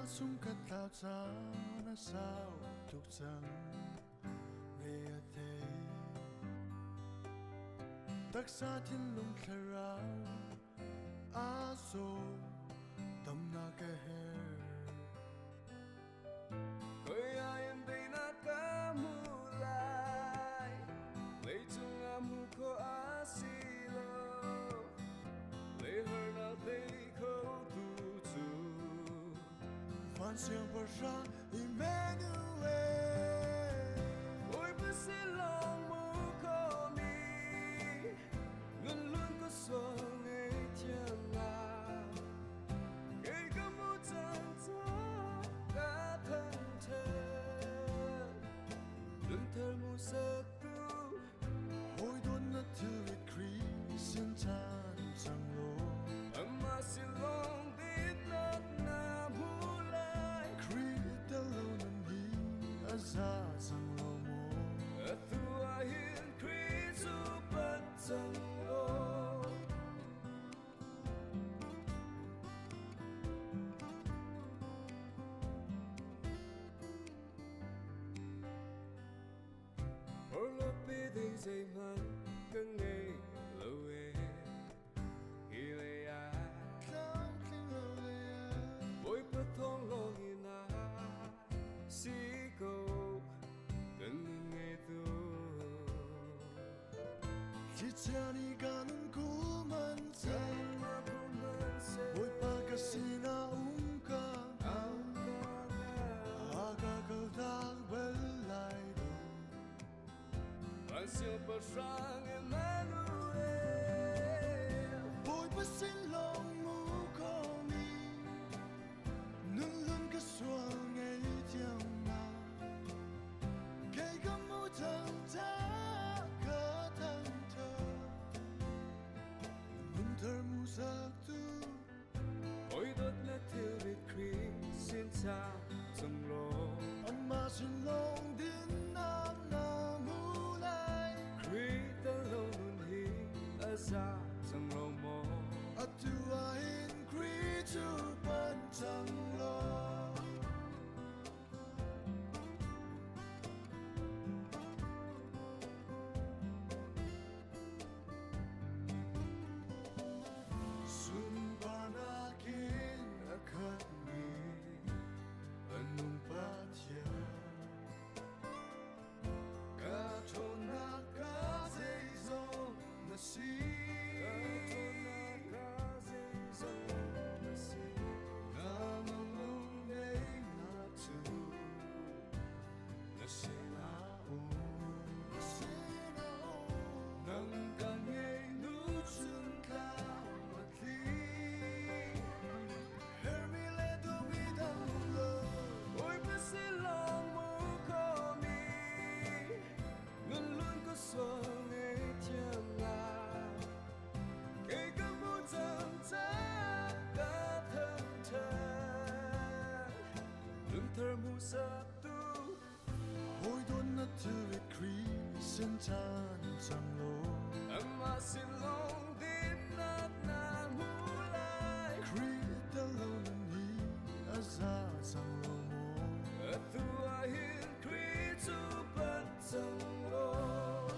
Sung ka tlau caan a sau tuk cang nge a thei. Taksa thinlung thlarau a zaw damnak ka herh. Koi in teinak ka hmu lai, leicung ah hmu khawh a si lo. Lei harnak tei kho tu cu Van siangpahrang Emmanuel. Bawipa silawng mu khomi, nun lun ka sual ngei thiam lai. Kei ka mu cang ca ka thangṭhat, lunthar mu saktu. Hawi dawt na thilrit Khrih sin chan cang law. Amah silawng dinnak na hmu lai. Khrih tel lo nun hi a za cang lo maw? Atu ah hin Khrih cu pat cang law. Porhlawtpi ding zeihmanh ka ngei lo ee. Hi lei ah Tlamtling lo lei ah Bawipa thawng lawng in a si ko kan nun ngeitu. Thlichia nih ka nun kuman seh. Bawipa ka sinah um ka hngal. A ka kaltak bal lai lo. Van siangpahrang Emmanuel. Bawipa sin lawng mu khomi nun lun ka sual ngei thiam na. Kei ka mu thang ta ka thang tha. Nun thar mu sak tu. Oi dawt na thilrit Khrih sin cha cung law. Amah sin lawng dinnak na hmu lai. Khrih tel lo nun hi a za cang lo maw? Atu ah hin Khrih cu pan cang law. Sunparnak in a khatmi a nung Pathian. Ka ṭhawnnak ka zeizong na si. Ka ṭhawnnak ka zeizong na si. Na nung neinak cu na sinah um. Na sinah um. Nang ka ngei nu chun tlam a tli. Hermi le duhmi dang lo. Bawipa silawng mu khomi, nun lun ka sual ngei thiam lai. Kei ka mu cang ca ka thangṭhat, lunthar mu saktu. Hawi dawt na thilrit Khrih sin chan cang law. Amah silawng dinnak na hmu lai. Khrih tel lo nun hi a za cang lo maw? Atu ah hin Khrih cu pat cang law.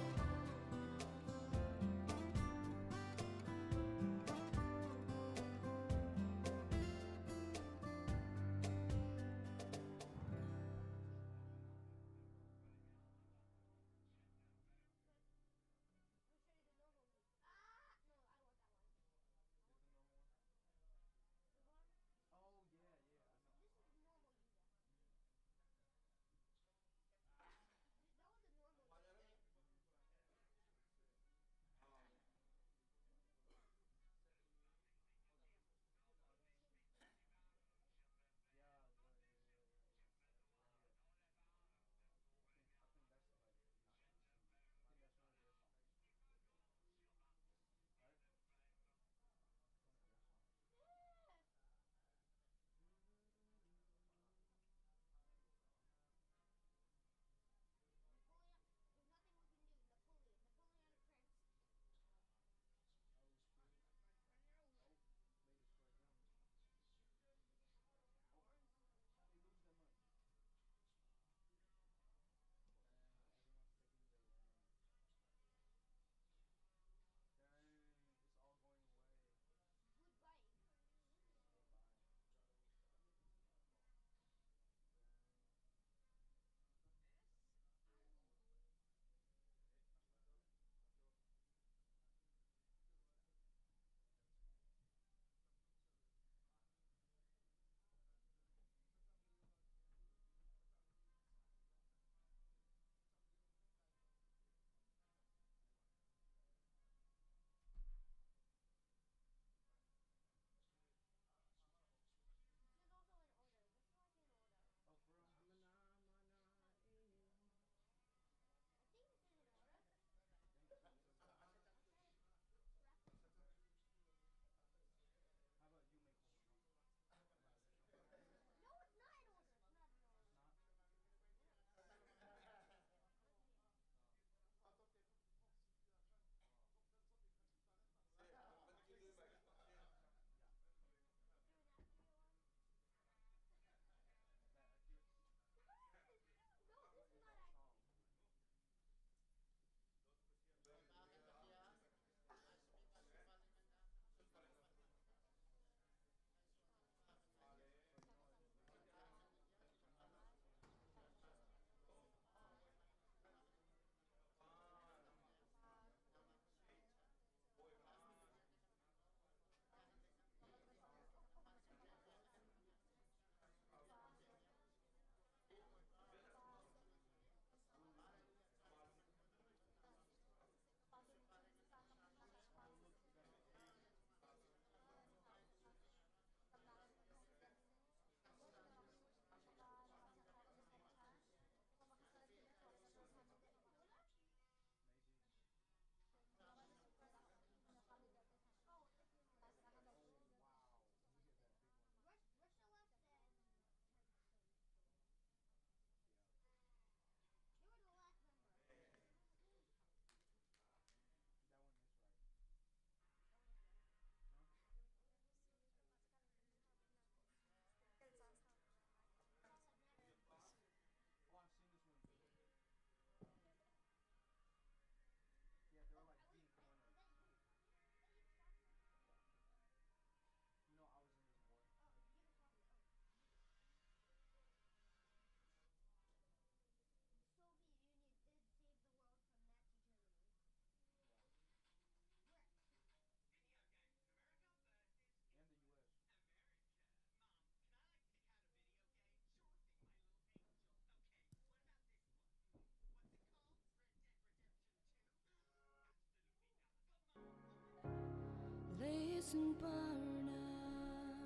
Sunparnak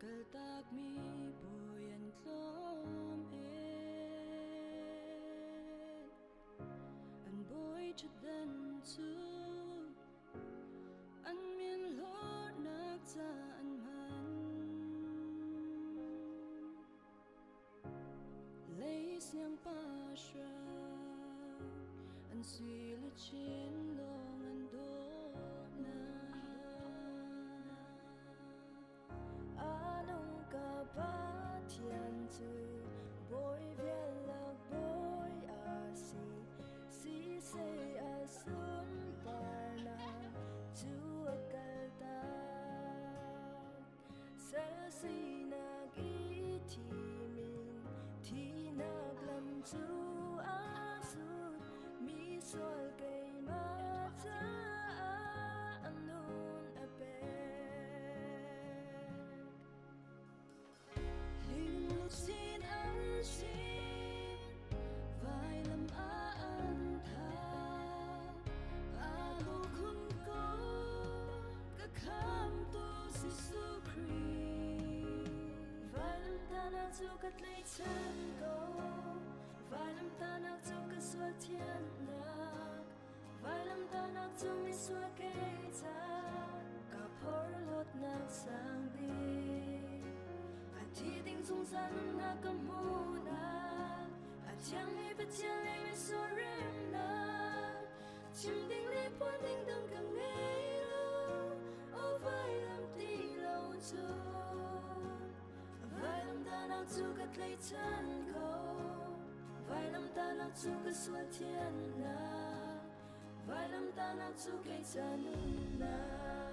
kaltakmi bawi an tlawm e. An bawi ṭhutdan cu an min hlawrnak ca an hman. Lei siangpahrang an sui le chin lawng an dawtnak. A nung ka Pathian cu bawi vialak bawi a si. Siseh a sunparnak cu a kaltak. Sal sinak i thimin thihnak lam cu aa sut. Mi sual keimah caah a nun a pek. Lingluchin an sin, vailam ah an thah. Aa lungkhun ko, ka khamtu Jesuh Khrih. Vailamtahnak cu ka tlaihchan ko, vailamtahnak cu ka sual thiannak, vailamtahnak cu misual kei ca ka phorhlawtnak sang bik. A thi ding zungzal nunnak ka hmuhnak, a thiangmi Pathian le misual remnak, chim ding le phuan ding dang ka ngei lo, aw vailam ti lo cun. Vailamtahnak cu ka tlaihchan ko, vailamtahnak cu ka sual thiannak, vailamtahnak cu kei ca nunnak.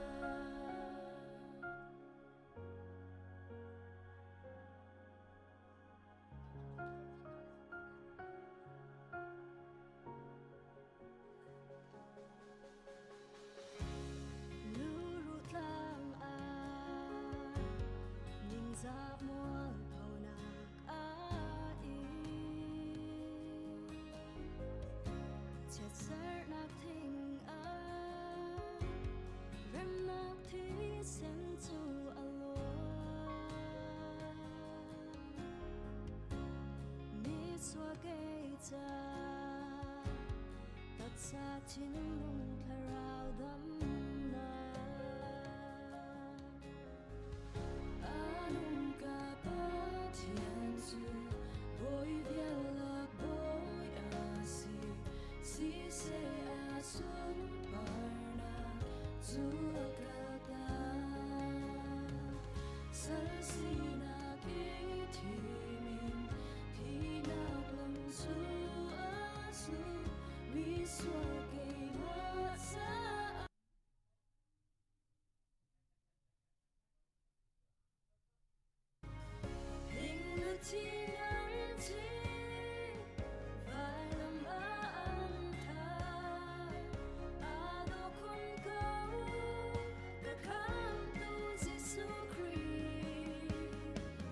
Luruh tlang ah ningzah mualphonak a ing. Chiatsernak thing ah remnak thisen cu a luang. Misual kei ca taksa thinlung thlarau damnak. A nung ka Pathian cu bawi vialak bawi a si. Siseh a sunparnak cu a kaltak. Sal sinak i thimin thihnak lam cu a zul. Misual keimah caah. Hingluchin an cin, vailam ah an thah. Aa dawh khun ko, ka khamtu Jesuh Khrih.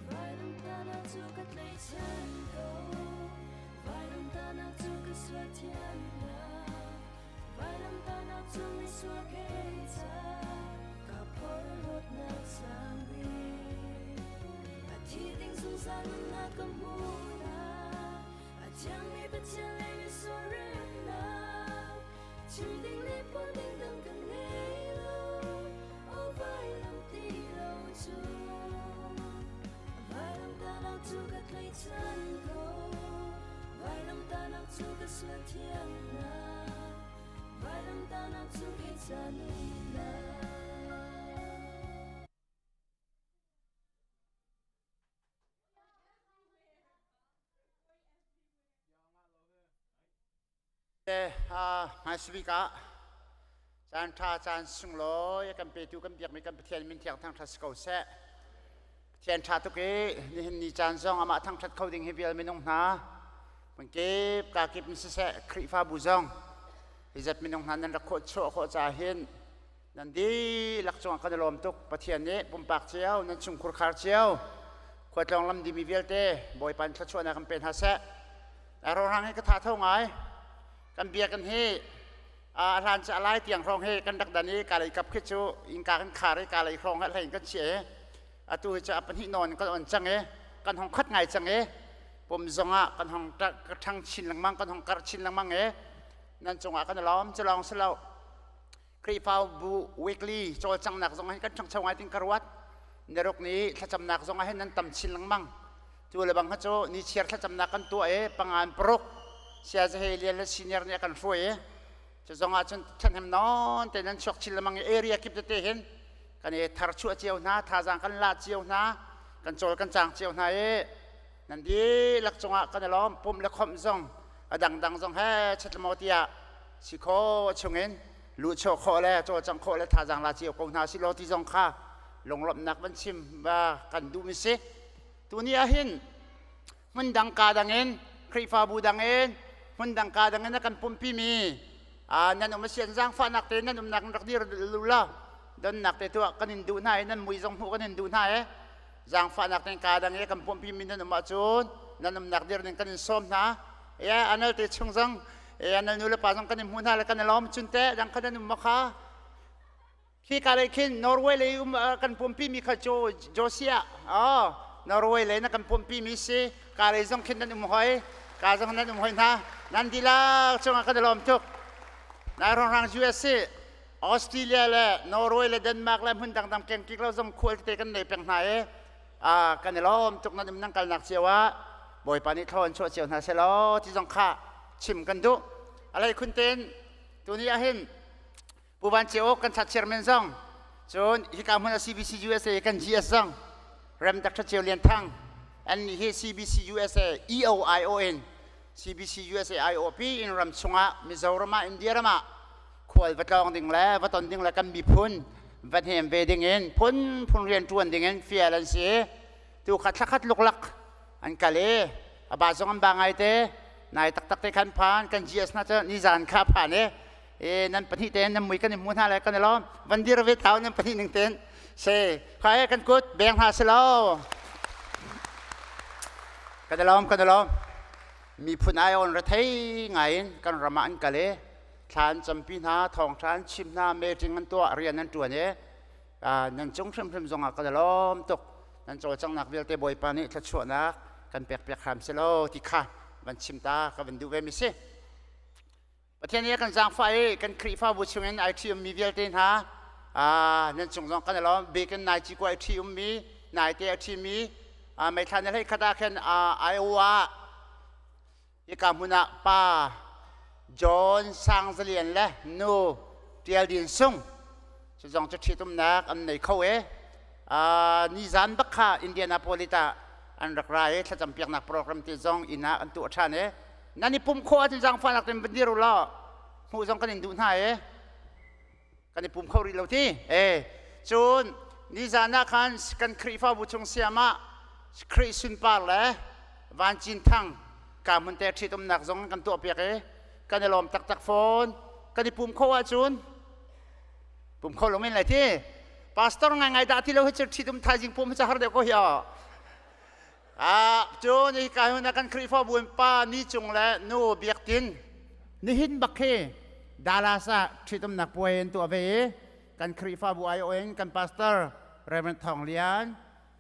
Vailamtahnak cu ka tlaihchan ko, vailamtahnak cu ka sual thiannak, vailamtahnak cu misual kei ca ka phorhlawtnak sang bik. A thi ding zungzal nunnak ka hmuhnak, a thiangmi Pathian le misual remnak, chim ding le phuan ding dang ka ngei lo, aw vailam ti lo cu. Vailamtahnak cu ka tlaihchan ko, vailamtahnak cu ka sual thiannak, vailamtahnak cu kei ca nunnak. Hmaisabik ah caan ṭha caan sunglawi a kan petu kan biakmi kan Pathian min thiang thangṭhat si ko seh. Pathian ṭha tuk i nihin ni caan zong amah thangṭhat kho ding hi vial minung hna hmunkip kakip in siseh Khrihfabu zong hi zat minung hna nan rak khawh chuah khawh caah hin nan dihlak cungah kan i lawm tuk. Pathian nih pumpak cio nan chungkhur khar cio khuatlawng lam dimi vialte Bawipa in thluachuahnak kan pe hna seh. Rohrang hi ka tha tho ngai. Kan biakinn hi A hlan cu a lai tiang hrawng hi kan rak dan i ka lei kap khi cu innka kan khar i ka lei hrawng ah hlei kan chiah i atu hi cu a pahnih nawn kan on cang i kan hong khat ngai cang i pum zongah kan hong ṭhang chin lengmang, kan hong karh chin lengmang i nan cungah kan i lawm. Cu lawng si lo, Khrihfabu weekly cawlcanghnak zong hin kan ṭhangcho ngai ting ka ruat. Niruk ni thlacamnak zong ah hin nan tam chin lengmang. Cu le bang kha cu ni chiar thlacamnak kan tuah i pangan paruk Saya Zahe Lian le senior nih a kan hruai i cu zong ah cun ṭhahnem nawn te nan chuak chin lengmang i area kip tete hin kan i thar chuah cio hna, thazaang kan la cio hna, kan cawl kan cang cio hna i nan dihlak cungah kan i lawm. Pumh le khawmh zong a dangdang zong he chetmaw tiah si khawh chungin luhchuah khawh le cawlcangh khawh le thazaang la cio ko hna si law ti zong kha lunglawmhnak van chim va kan duhmi si. Tuni ah hin hmun dang ka dang in, Khrihfabu dang in, hmun dang ka dang in a kan pumpi mi nan um a si, an zaangfahnak te nan umnak in rak dir lu la donnak te tuah kan in duh hna i nan mui zong hmuh kan in duh hna i zaangfahnak ten ka dang i kan pumpi mi nan um ahcun nan umnak dir ning kan in sawm hna. Ya anal te chung zong e anal nu le pa zong kan in hmu hna le kan i lawm. Cun te dang kha nan um ma kha khi ka lei khin Norway lei um kan pumpi mi kha Jo Josia oh Norway lei na kan pumpi mi si ka lei zong khin nan um hoi, ka zong nan um hoi hna. Nan dilak cungah kan i lawm tuk. Nai rong rang USA, Australia le Norway le Denmark le hmun dangdang kengkik lo zong khual tete kan nei peng hna i kan i lawm tuk. Nan um nan kalnak cio ah Bawipa nih thlaw an chuah cio hna selaw ti zong kha chim kan duh. Alei khun ten tuni ah hin Pu Van Ceu kan chat chairman zong, cun hika hmun a CBC USA kan GS zong Rem Dr. Ceu Lian Thang, an nih hi CBC USA EOIO in CBC USA IOP in ram chungah, Mizoram ah, India ram ah khual va tlawng ding le va ton ding le kan miphun va hnem ve ding in phun phun rian ṭuan ding in fial an si. Tu kha thlakhat luklak an kal i a ba zong an ba ngai te. Nai taktak te khan phan kan GS na cu nizan kha phan i e nan pahnih ten nan mui kan i hmu hna le kan i lawm. Van dir ve thau nan pahnih ning ten se khai kan kut beng hna si lo. Kan i lawm, kan i lawm. Miphun ai on rethei ngai in kan ram ah an kal i thla an campi hna, thawngṭha an chim hna, meeting an tuah, rian an ṭuan i nan cung hrimhrim zongah kan i lawm tuk. Nan cawlcanghnak vialte Bawipa nih thluachuahnak kan pekpiak hram selaw ti kha van chim ta ka van duh ve mi si. Pathian nih a kan zaangfah i kan Khrihfabu chungin ai ṭhi-ummi vialte hna nan cung zong kan i lawm. Biakinn nai ci ai ṭhi-ummi, naite a ṭhimi, meithla ni 11 ah khin Iowa hika hmun ah pa John Sang Zalian le nu Tial Din Sung cu zong cu ṭhitumnak an nei kho i nizan bak kha Indianapolis ah an rak ra i thlacam piaknak program te zong inn ah an tuah ṭhan i nan i pum khawh ahcun zaangfahnak tein van dir u law hmuh zong kan in duh hna i kan i pum kho rih lo ti e. Cun nizan ah khan kan Khrihfabu chung siam ah Khrih sunpar le Van Cin Thang ka hmun te ṭhitumnak zong kan tuahpiak i kan i lawm taktak fawn. Kan i pum khawh ahcun pum kho lo men lai ti. Pastor ngai ngai dah ti lo hi cu ṭhitum thaizing pum hi cu har deuh ko hi aw. Ah, cun hika hun ah kan Khrihfabu in pa Ni Cung le nu Biak Tin nihin bak khi Dallas ah ṭhitumnak puai an tuah ve i kan Khrihfabu aiawh in kan pastor Reverend Thawng Lian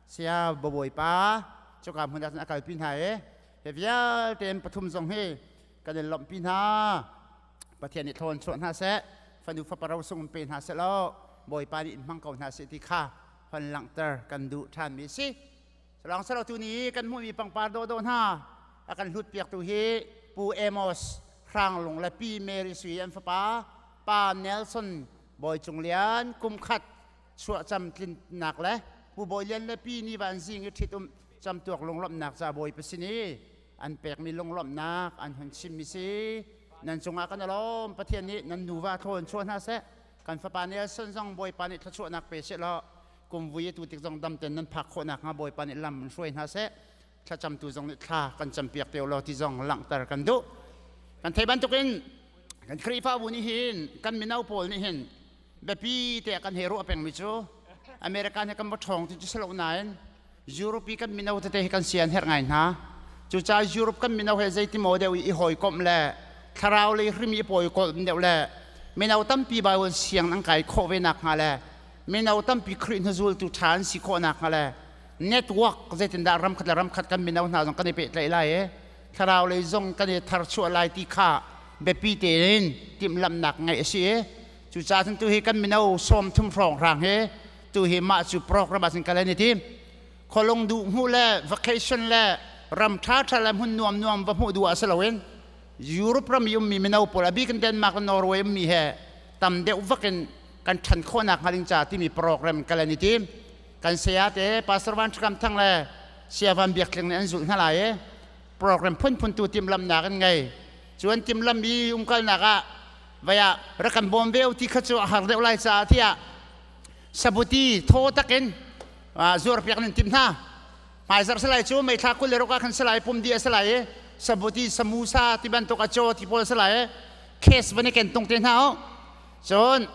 Saya Bawipa cuka hmun ah cun a kalpi hna i hi vialte in pathum zong hi kan in lawmhpi hna. Pathian nih thlawn chuah hna seh, fanu fapa rosung in pe hna seh law Bawipa nih in hmang ko hna seh ti kha hon langhter kan duh ṭhanmi a si. Salawng salo tu ni kan hmuhmi pangpar dawhdawh hna a kan hlut piaktu hi Pu Amos Hranglung le Pi Mary Sui an fapa Pa Nelson Bawi Cung Lian kum khat chuahcam tlinnak le Pu Bawi Lian le Pi Ni Van Zing i ṭhitum camtuak lunglawmhnak ca Bawipa sin i an pekmi lunglawmhnak an hun chimmi si. Nan cungah kan i lawm. Pathian nih nan nuva thlaw in chuah hna seh. Kan fapa Nelson zong Bawipa nih thluachuahnak pe seh law kumvui tu tik zong dam ten nan phak khawh nakhnga Bawipa nih lam in hruai hna seh. Thlacamtu zong nih thla kan campiak te law ti zong langhter kan duh. Kan thei bantukin kan Khrihfabu nih hin, kan mino pawl nih hin biapi te kan he ruah pengmi cu American he kan va ṭhawng ti cu si lo nain Europe kan mino tete hi kan sian herh ngai hna. Cucaah Europe kan mino he zeiti maw deuh i hawikomh le thlarau lei hrim i pawikomh deuh le Mino tampi Bible siang an kai khawh ve nak hnga le mino tampi Khrih hnuzultu ṭha an si khawh nak hnga le network zeitindah ramkhat le ramkhat kan mino hna zong kan i pehtlaih lai i thlarau lei zong kan i tharchuah lai ti kha biapi tein timhlamhnak ngeih a si i cucaah cun tuhi kan mino 30 hrawnghrang hi tuhi mah cu program ah cun kal an i tim. Khualung duh hmuh le vacation le ram ṭhaṭha le hmun nuam nuam va hmuh duh ah si loin Europe ram i ummi mino pawl, a bik in Denmark le Norway ummi he tam deuh vak in kan ṭhan khawhnak hnga ding ca timi program kal an i tim. Kan saya te Pastor Van Ṭhakam Thang le Saya Van Biak Tling nih an zulh hna lai i program phunphun tu timhlamhnak an ngei. Cu an timhlamh i umkalnak ah vai ah rak kan bawm ve u ti kha cu a har deuh lai caah tiah sabuti thaw takin zuarpiak nan timh hna. Hmaizarh salai cu meithla 26 ah khan salai pum di a si lai i sabuti samusa ti bantuk a caw ti pawl a si lai i case van i ken tung te hna u. Cun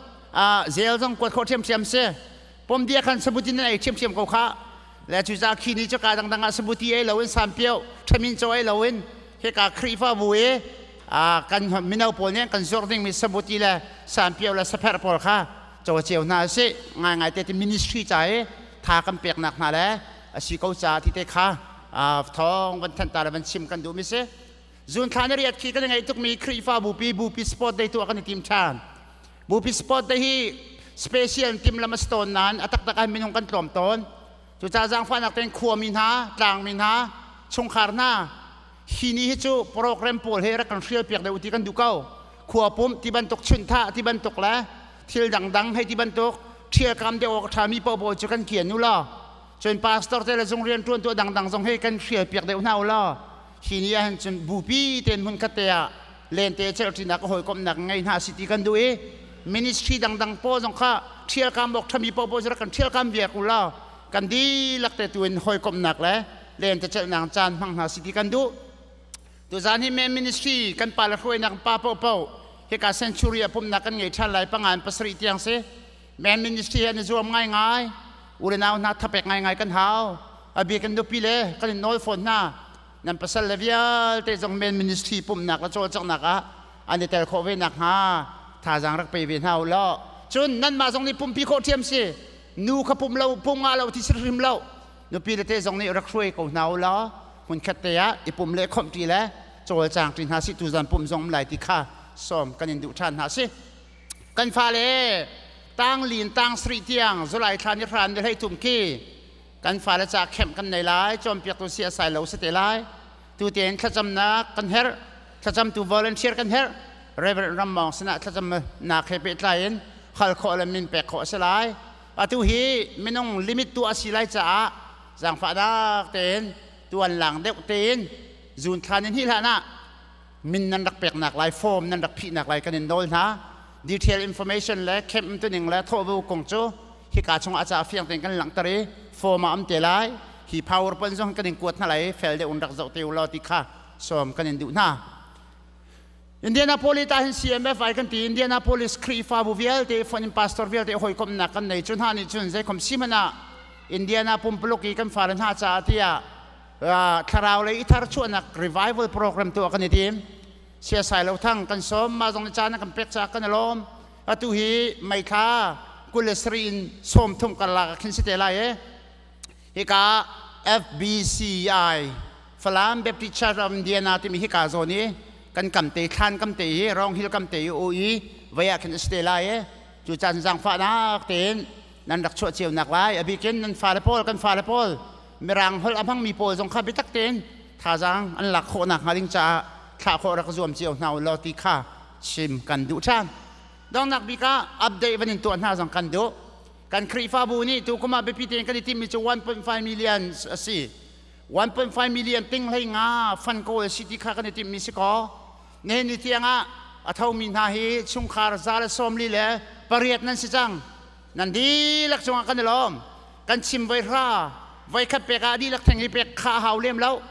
zel zong kuat khawh ṭhiamṭhiam si. Pum di ah khan sabuti nan ei ṭhiamṭhiam ko khah. Le cucaah khi ni cu ka dangdang ah sabuti ei loin sanpio ṭhamin caw ei loin hika Khrihfabu i kan mino pawl nih kan zuar dingmi sabuti le sanpio le sapherh pawl kha caw cio hna usih. Ngaingai te ti ministry ca i tha kan peknak hna le a si ko ca ti te kha thawng van thanh ta le van chim kan duhmi si. Zun thla na riat khi kan i ngaih tukmi Khrihfa bupi bupi sport day tuah kan i tim ṭhan. Bupi sport day hi special timlam a si tawn nain a taktak ah minung kan tlawm tawn. Cucaah zaangfahnak tein khuami hna, tlangmi hna, chungkhar hna, hi ni hi cu program pawl he rak kan hrial piak deuh ti kan duh ko. Khua pumh ti bantuk, chunhthah ti bantuk le thil dangdang hei ti bantuk ṭhialkam deuh awk a ṭhami paohpaoh cu kan kian u law cun pastor te le zung rianṭuan tuah dangdang zong hi kan hrial piak deuh hna u law hi ni ahhin cun bupi tein hmunkhat te ah lente celhṭinak hawikomhnak ngei hna si ti kan duh i ministry dangdang pawl zong kha ṭhialkam awk ṭhami paohpaoh cu rak kan ṭhialkam viak u law kan dihlak te tu in hawikomhnak le lente celhnak caan hmang hna si ti kan duh. Tuzaan hi men ministry kan pa le hruainak pa paohpaoh hika century ah pumhnak kan ngei ṭhan lai 5 in 7 tiang si. Men ministry hi an i zuam ngaingai. U le nau hna thapek ngaingai kan hau. A bik in nupi le kan in nawl fawn hna. Nan pasal le vialte zong men ministry pumhnak le cawlcanghnak ah an i tel khawh ve nakhnga thazaang rak pe ve hna u law. Cun nanmah zong nih pumpi khawh ṭhiam si. Nu kha pum lo, pum ngah lo ti si hrim lo. Nupi le te zong nih rak hruai ko hna u law hmunkhat te ah i pum le khawmhṭi le cawlcang ṭi hna sih, tuzan pum zong um lai ti kha sawm kan in duh ṭhan hna si. Kan fale tang li in tang 7 tiang July thla ni hra ni 13 khi kan fale ca kemh kan nei lai, cawnpiaktu si a sai lo si te lai. Tu tein thlacamnak kan herh, thlacamtu volunteer kan herh. Reverend Rammawng sinah thlacamnak he pehtlai in hal khawh le min pek khawh a si lai. Atu hi minung limit tu a si lai caah zaangfahnak tein tuan lang deuh tein June thla ni hnih hlan ah min nan rak peknak lai, form nan rak phihnak lai kan in nawl hna. Detail information le camp tuning le thawhvo kong cu hika chungah a ca fiang tein kan langhter i form ah um te lai. Hi PowerPoint zong kan in kuat hna lai, fel deuh in rak zoh te u law ti kha sawm kan in duh hna. Indianapolis ah hin CMFI kan ti. Indianapolis Khrihfabu vialte fonh in pastor vialte hawikomhnak kan nei. Cu hna nih cun zeikhom si hmanh ah Indiana pumpuluk i kan fale hna caah tiah thlarau lei i tharchuahnak revival program tuah kan i tim. Siasai lo thang kan sawm, mah zong nih caan an kan pek caah kan i lawm. Atu hi May thla 27 in 30 karlak ah khin si te lai i hika FBCI, Falam Baptist Church of Indiana timi hika zawn i kan kamte, thlan kamte i Rong Hill kamte i u i vei ah khin a si te lai i cu caan zaangfahnak tein nan rak chuah cio nak lai. A bikin nan fale pawl, kan fale pawl, mirang holh a hmangmi pawl zong kha biatak tein thazaang an lak khawh nak hnga ding caah thlah khawh rak zuam cio hna u law ti kha chim kan duh ṭhan. Donghnak bik ah update van in tuah hna zong kan duh. Kan Khrihfabu nih tu kum ah biapi tein kan i timmi cu 1.5 million a si. 1.5 million ting hlei nga fund kawl si ti kha kan i timmi si kaw nihin ni tiang ah a thomi hna hi chungkhar 148 nan si cang. Nan dihlak cungah kan i lawm. Kan chim voi hra voi khat pek ah dihlak theng i pek kha a hau lem lo.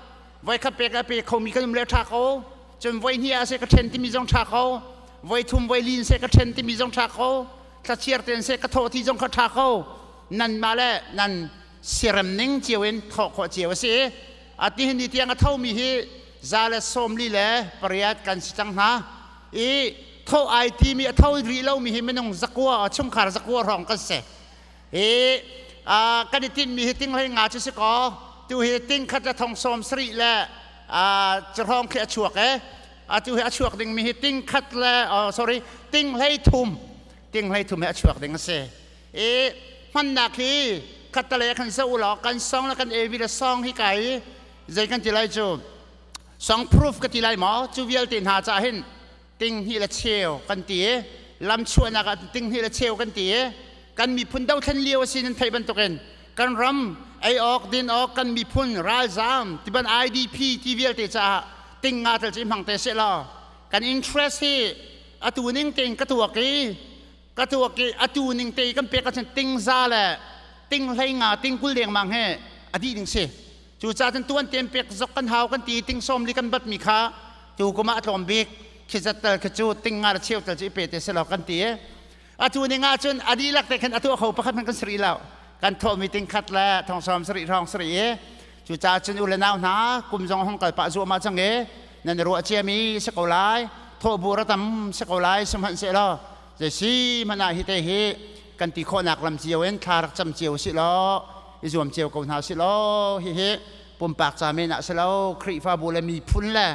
Voi khat pek ah pe khomi kan um le ṭha ko. Cun voi hnih ah seh ka ṭhen timi zong ṭha ko. Voi thum voi li in seh ka ṭhen timi zong ṭha ko. Thlachiar tein seh ka thawh ti zong kha ṭha ko. Nanmah le nan siarem ning cio in thawh khawh cio a si. A ti ni tiang a thomi hi 148 kan si cang hna. I Tho ai timi a tho rih lomi hi minung zakua chungkhar zakua hrawng kan si. Hi kan i tinhmi hi ting hlei nga cu si kaw tu hi ting khat le thong sawm sarih le cu hrawng khi a chuak e. Atu hi a chuak dingmi hi ting khat le sorry ting hlei thum ting hlei thum hi a chuak ding a si. I hmannak hi khattale khan zoh u law kan song le kan evi le song hi kai zei kan ti lai cu song proof ka ti lai maw cu vialte hna ca hin ting hnih le cheu kan ti i lam chuahnak ah ting hnih le cheu kan ti i kan miphun dothlen lio a si nan theih bantukin kan ram ei awk din awk kan miphun ralzam tiban IDP ti vialte caah ting nga tel ci hmang te seh law kan interest hi atu ning tein ka tuak i ka tuak i atu ning te kan pek ahcun ting za le ting hlei nga ting kul dengmang he a dih ding si. Cucaah cun tuan tein pek zok kan hau kan ti ting sawm li kan bat mi kha tu kum ah a tlawm bik khi zat tal khi cu ting nga le cheu tal cu i pe te selaw kan ti. Atu ning ah cun a dihlak te khin a tuah kho pakhat hmanh kan sari lo. Kan thawh mi ting khat le thong sawm sarih hrawng sari i cucaah cun u le nau hna kum zong hong kal pah zuahmah cang i nan i ruah cia mi si ko lai thawh bur a tam si ko lai sihmanhsehlaw Zeisi hmanh ah hi te hi kan ti khawhnak lam cio in thla rak cam cio si law i zuam cio ko hna si law hihi pumpak ca men ah si lo Khrihfabu le miphun le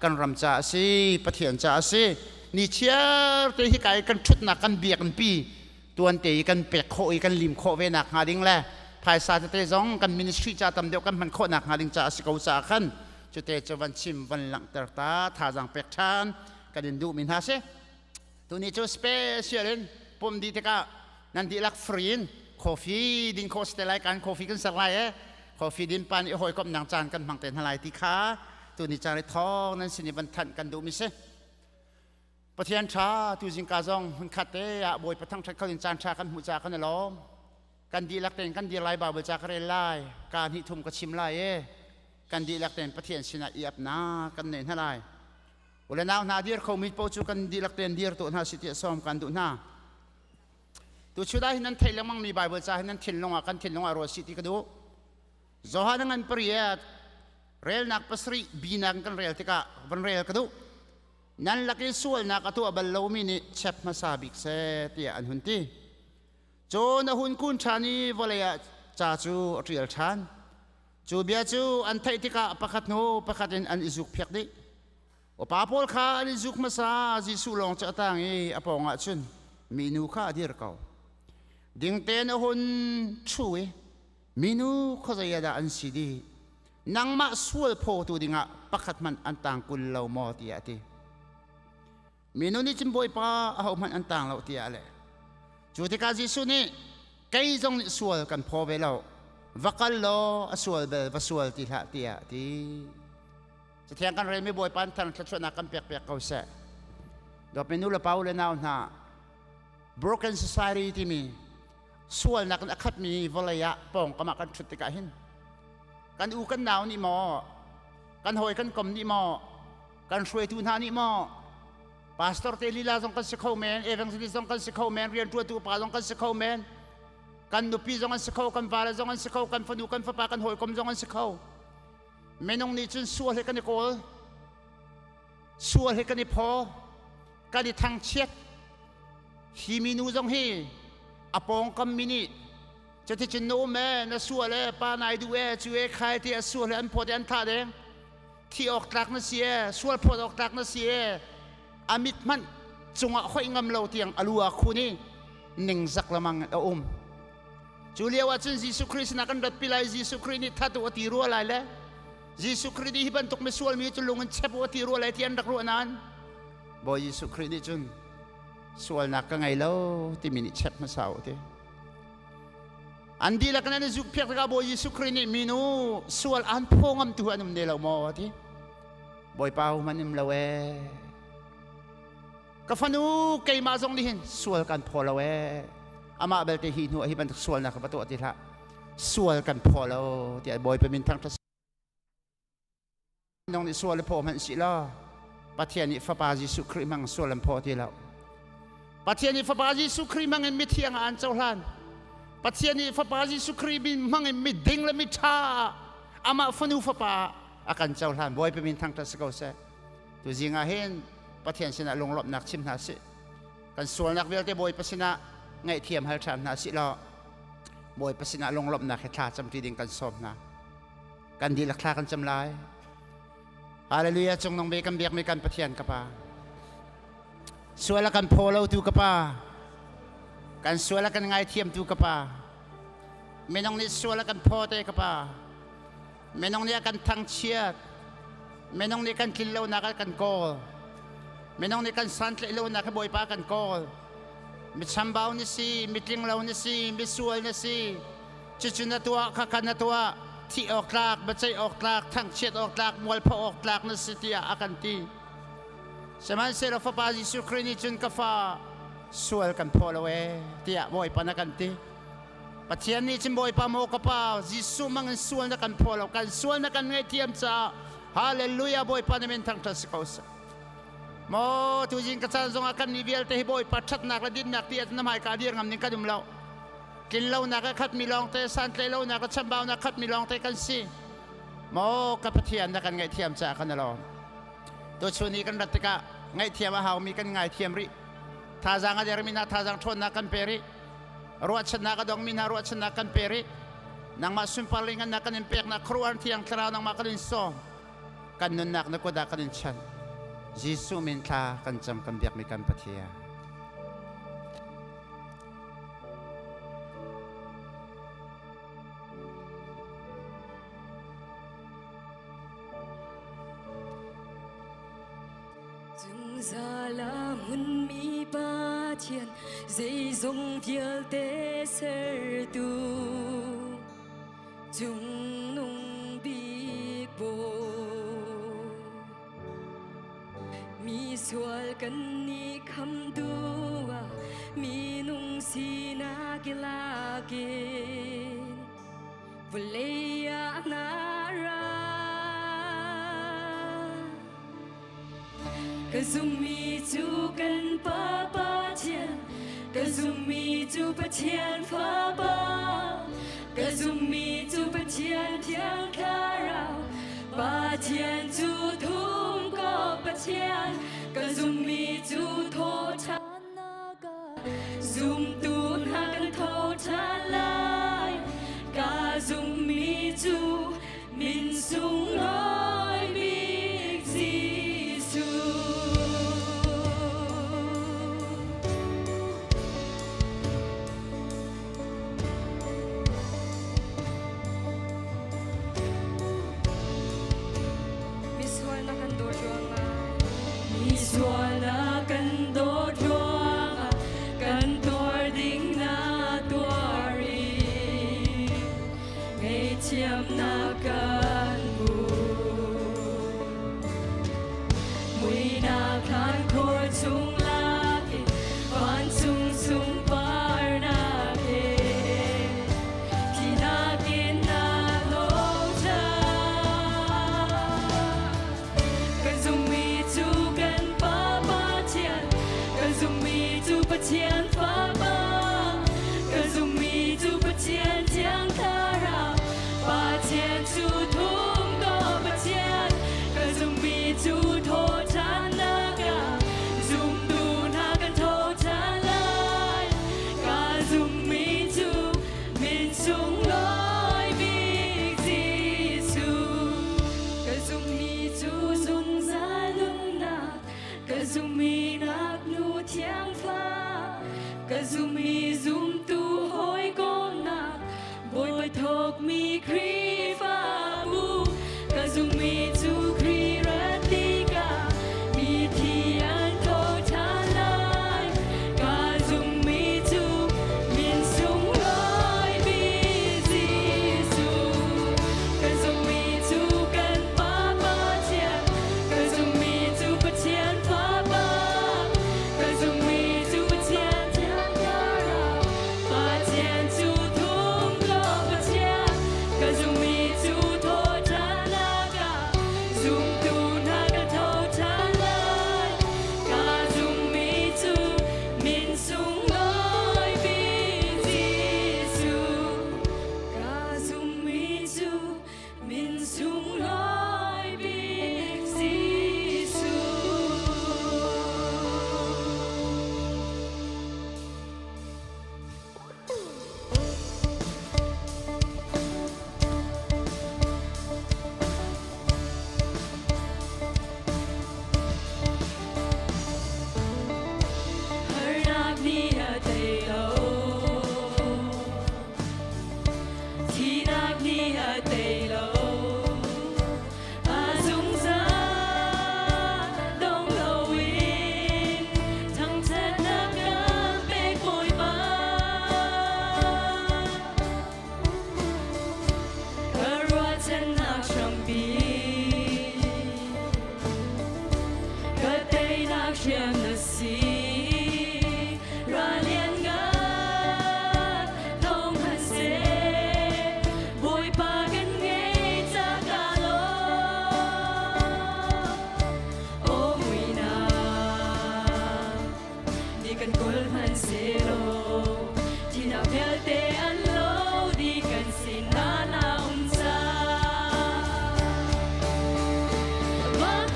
kan ram ca a si Pathian ca a si ni chiar te hi kai kan ṭhutnak kan biakinn pi tuan te i kan pek khawh i kan lim khawh ve nak hnga ding le phaisa tete zong kan ministry ca tam deuh kan hman khawh nak hnga ding ca a si ko caah khan cute cu van chim van langhter ta thazaang pek ṭhan kan in duhmi hna si. Tuni cu special in pum dih tikah nan dihlak free in coffee din khawh si te lai kan coffee kan ser lai e coffee din pan i hawikomh nang caan kan hmang te hna lai ti kha tuni caan i thawng nan sin i van thanh kan duh mi si. Pathian tha tu zingka zong hun khat te ah Bawipa thangthat kho in caan tha kan hmuh ca kan i lawm. Kan dihlak tein kan dir lai Bible ca ka rel lai ka hnih thum ka chim lai e kan dihlak tein Pathian sinah i apnak kan nei hna lai. U le nau hna dir khomi paoh cu kan dihlak tein dir tuah hna si tiah sawm kan duh hna. Tu chudah hi nan theih lengmang mi Bible ca hi nan thinlung ah kan thinlung ah ruat si ti ka duh. Johan ngan pariat relnak pasarih binak kan rel tikah van rel ka duh. Nan lak i sualnak a tuah bal lomi nih chep hmasa bik seh tiah an hun ti. Cun a hun kun ṭhan i vawlei ah ca cu a ṭial ṭhan. Cu bia cu an theih tikah pakhat hnu pakhat in an i zukphiak dih. Upa pawl kha an i zuk hmasa, Jesuh lawng cu a tang i a pawngah cun minu kha a dir ko. Ding tein a hun ṭhu i minu khuazei ah dah an si dih? Nangmah sual phawtu dingah pakhat hmanh an tang kul lo maw? tiah a ti. Minu nih cun Bawipa ahohmanh an tang lo tiah a leh. Cu tikah Jesuh nih kei zong nih sual kan phaw ve lo va kal law a sual bel va sual ti hlah tiah a ti. Cathiang kan relmi Bawipa thang thluachuahnak kan pek piak ko seh. Dawtmi nu le pa u le nau hna broken society timi sualnak in a khatmi vawlei ah pawngkam ah kan ṭhut tikah hin kan u kan nau nih maw kan hawi kan kom nih maw kan hruaitu hna nih maw pastor te lila zong kan si kho men evangelist zong kan si kho men rianṭuantu pa zong kan si kho men kan nupi zong an si kho kan vale zong an si kho kan fanu kan fapa kan hawikom zong an si kho minung nih cun sual he kan i kawl sual he kan i phaw kan i thangchiat hi minu zong hi a pawngkam mi nih cuticun na um e na sual e pa nai duh e cu e khai ti a sual he an phawt i an thah deng thi awk tlak na si e sual phawt awk tlak na si e a mit hmanh cungah hoih ngam lo tiang a lu a khun i ningzak lamang a um. Cu lio ah cun Jesuh Khrih sinah kan ratpi lai. Jesuh Khrih nih that u a ti rua lai le Jesuh Khrih nih hi bantuk misual mi cu lung in chep u a ti rua lai ti an rak ruah nain Bawi Jesuh Khrih nih cun sualnak ka ngei lo timi nih chep hmasa u ti. An dihlak in an i zukphiak tikah Bawi Jesuh Khrih nih minu sual an phaw ngam tu an um ne lo maw a ti. Bawipa hum an um lo ee. Ka fanu keimah zong nih hin sual kan phaw lo ee. Amah belte hi hnu ah hi bantuk sualnak va tuah ti hlah. Sual kan phaw lo tiah Bawipa min thangṭhat Nong nih sual i phaw hmanh si law Pathian nih Fapa Jesuh Khrih hmang sual an phaw ti lo. Pathian nih Fapa Jesuh Khrih hmang in mithiang ah an cohlan. Pathian nih Fapa Jesuh Khrih min hmang in miding le miṭha amah fanu fapa a kan cohlan. Bawipa min thangṭhat si ko seh. Tu zing ah hin Pathian sinah lunglawmhnak chim hna sih. Kan sualnak vialte Bawipa sinah ngaihthiam hal ṭhan hna sih law Bawipa sinah lunglawmhnak he thla camṭi ding kan sawm hna. Kan dihlak thla kan cam lai. Hallelujah cung nung ve kan biakmi kan Pathian ka Pa. Sual a kan phaw lo tu ka Pa. Kan sual a kan ngaithiam tu ka Pa. Minung nih sual a kan phaw te ka Pa. Minung nih a kan thangchiat. Minung nih kan tlin lonak a kan kawl. Minung nih kan santlaih lonak hi Bawipa kan kawl. Mi chambau na si, mitling lo na si, misual na si. Cucu na tuah, khakha na tuah. Thih awk tlak, biaceih awk tlak, thangchiat awk tlak, mualpho awk tlak na si tiah a kan ti. Sihmanhsehlaw Fapa Jesuh Khrih nih cun ka fa sual kan phaw lo ee tiah Bawipa na kan ti. Pathian nih cun Bawipa maw ka pa Jesuh mang in sual na kan phaw lo kan sual na kan ngaihthiam caah Hallelujah Bawipa na min thangṭhat si ko seh. Maw tuzing ka caan zongah kan nih vialte hi Bawipa ṭhatnak le dinnak ti ah na hmaika dir ngam ning kan um lo. Tlin lonak a khatmi lawngte, santlaih lonak le chambaunak khatmi lawngte kan si. Maw ka Pathian na kan ngaihthiam caah kan i lawm. Tuchun i kan rat tikah ngaihthiam a haumi kan ngaithiam rih. Thazaang a dermi hna thazaang ṭhawnnak kan pe rih. Ruahchannak a dongmi hna ruahchannak kan pe rih. Nangmah sunparling na kan in peknak khuaruahhar thiang thlarau nangmah kan in sawm. Kan nunnak na kut ah kan in chanh. Jesuh min thla kan cam kan biakmi kan Pathian. Zungzal a hmunmi Pathian zeizong vialte sertu cungnung bik Bawi. Mi sual kan nih khamtu ah minung sinak i lakin vawlei ah na ra. Ka zummi cu kan Pa Pathian, ka zummi cu Pathian Fapa, ka zummi cu Pathian Thiang Thlarau, Pathian cu thum ko Pathian, ka zummi cu thawhṭhannak ah zumtu hna kan tho ṭhan lai. Ka zummi cu min sunglawi bik Jesuh. Misual na kan dawt ruangah Misual na kan dawt ruangah kan tuar ding na tuar i ngaihthiamnak kan hmu. Muihnak thlan khor chung lak in vancung sunparnak he thihnak in na tho ṭhan. Kan zumhmi cu kan Pa Pathian, kan zumhmi cu Pathian Fapa, kan zumhmi cu Pathian Thiang Thlarau, Pathian cu thum ko Pathian, kan zumhmi cu thawhṭhannak ah zumtu hna kan tho ṭhan lai. Ka zumhmi cu min sunglawi bik Jesuh. Ka zumhmi cu zungzal nunnak, ka zumhmi ngaknu thiangfa, ka zumhmi zumtu hawikomnak, Bawipa thawkmi Khrihfabu, ka zumhmi cu Khrih rat tikah mithi an tho ṭhan lai. Ka zumhmi cu min sunglawi bik Jesuh. Ka zumhmi cu kan Pa Pathian, ka zumhmi cu Pathian Fapa, ka zumhmi cu Pathian Thiang Thlarau, Pathian cu thum ko Pathian, ka zumhmi nih a tei lo. A zungzal dong loin thangṭhatnak kan pek Bawipa. Ka ruahchannak hrampi, ka teinak hriam na si. Ra lianngan thawng hmanhseh, Bawipa kan ngei ca ka lawm. Aw muihnak nih kan kawl hmanhsehlaw, thihnak vialte an lo dih kan sinah na um cang. Van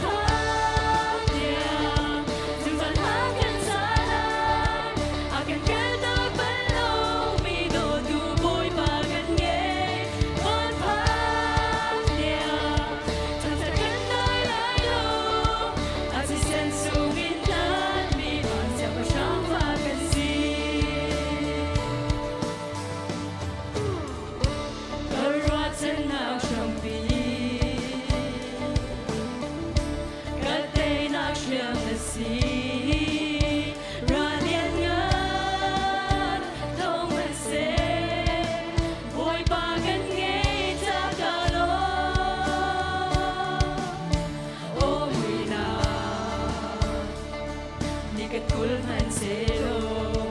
tiang zungzal hla kan sa lai, a kan kaltak bal lomi dawtu Bawipa kan ngei. Van tiang thangṭhat kan dai lai lo, a thisen chungin tlanmi van siangpahrang fa kan si. Ka ruahchannak hrampi, ka teinak hriam na si. Ra lianngan thawng hmanhseh, Bawipa kan ngei ca ka lawm. Aw muihnak nih kan kul hmanhsehlaw,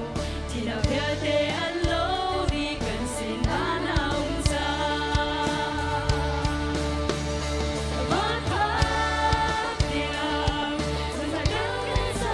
thihnak vialte an lo dih kan sinah na um cang. Van phak tiang zungzal kan kan sa.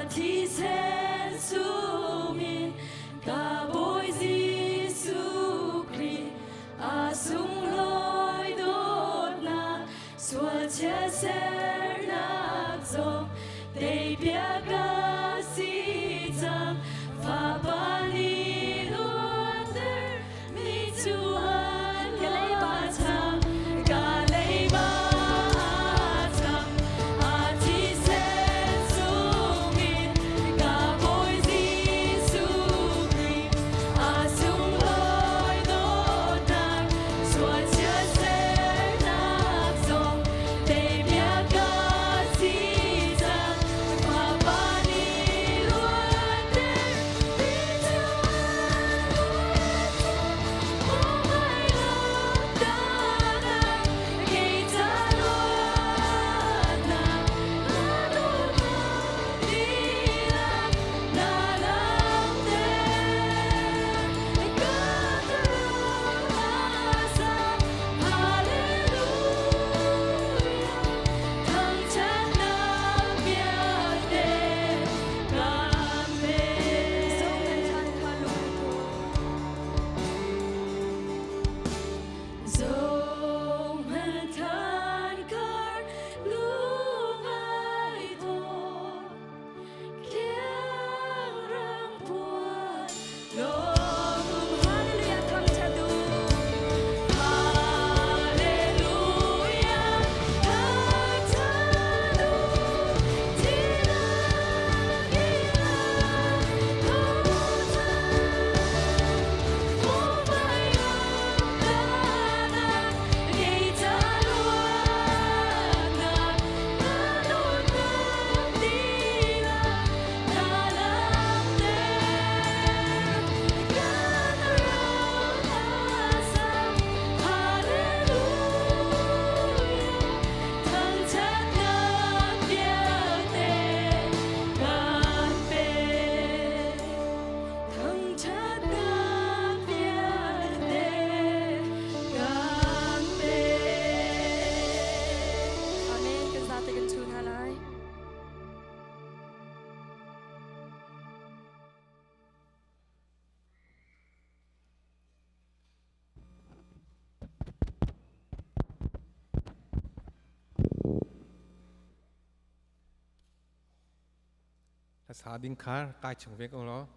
thisen chungin ka Bawi Jesuh Khrih a sunglawi dawtnak sual chiatsernak zong teipiak ka si cang. Fapa nih luatter mi cu an ka leiba cham, ka leiba cham. A thisen chungin ka Bawi Jesuh Khrih a sunglawi dawtnak sual chiatsernak zong teipiak ka si cang. Fapa nih luatter mi cu an Amen. Kan zate kan chun hna lai. Sa ding khar kai chung ve ko lo.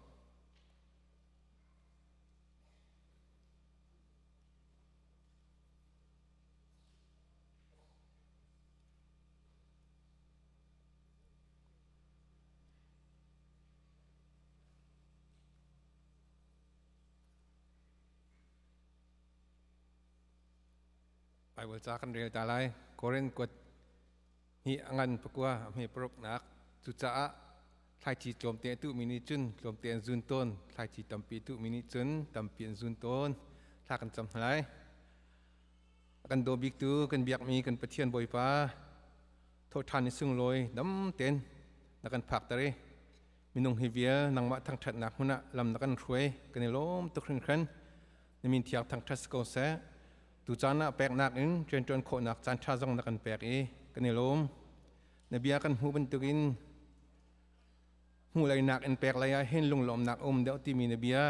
Bible ca kan rel ta lai. Korin kuat hi angan pakua hme paruk nak. Cucaah thlaici tlawmte a tuhmi nih cun tlawmte an zun tawn, thlaici tampi tuhmi nih cun tampi an zun tawn. Thla kan cam hna lai. A kan daw biktu kan biakmi kan Pathian Bawipa, thawhṭhan ni sunglawi dam tein na kan phakter i minung hi vial nangmah thangṭhatnak hmun ah lam na kan hruai, kan i lawm tuk hringhran. Na min thiang thangṭhat si ko seh. Tucaan ah peknak in rianṭuan khawhnak caanṭha zong na kan pek i kan i lawm. Na bia kan hmuh bantukin hmuhleinak in pek lei ah hin lunglawmnak a um deuh timi na bia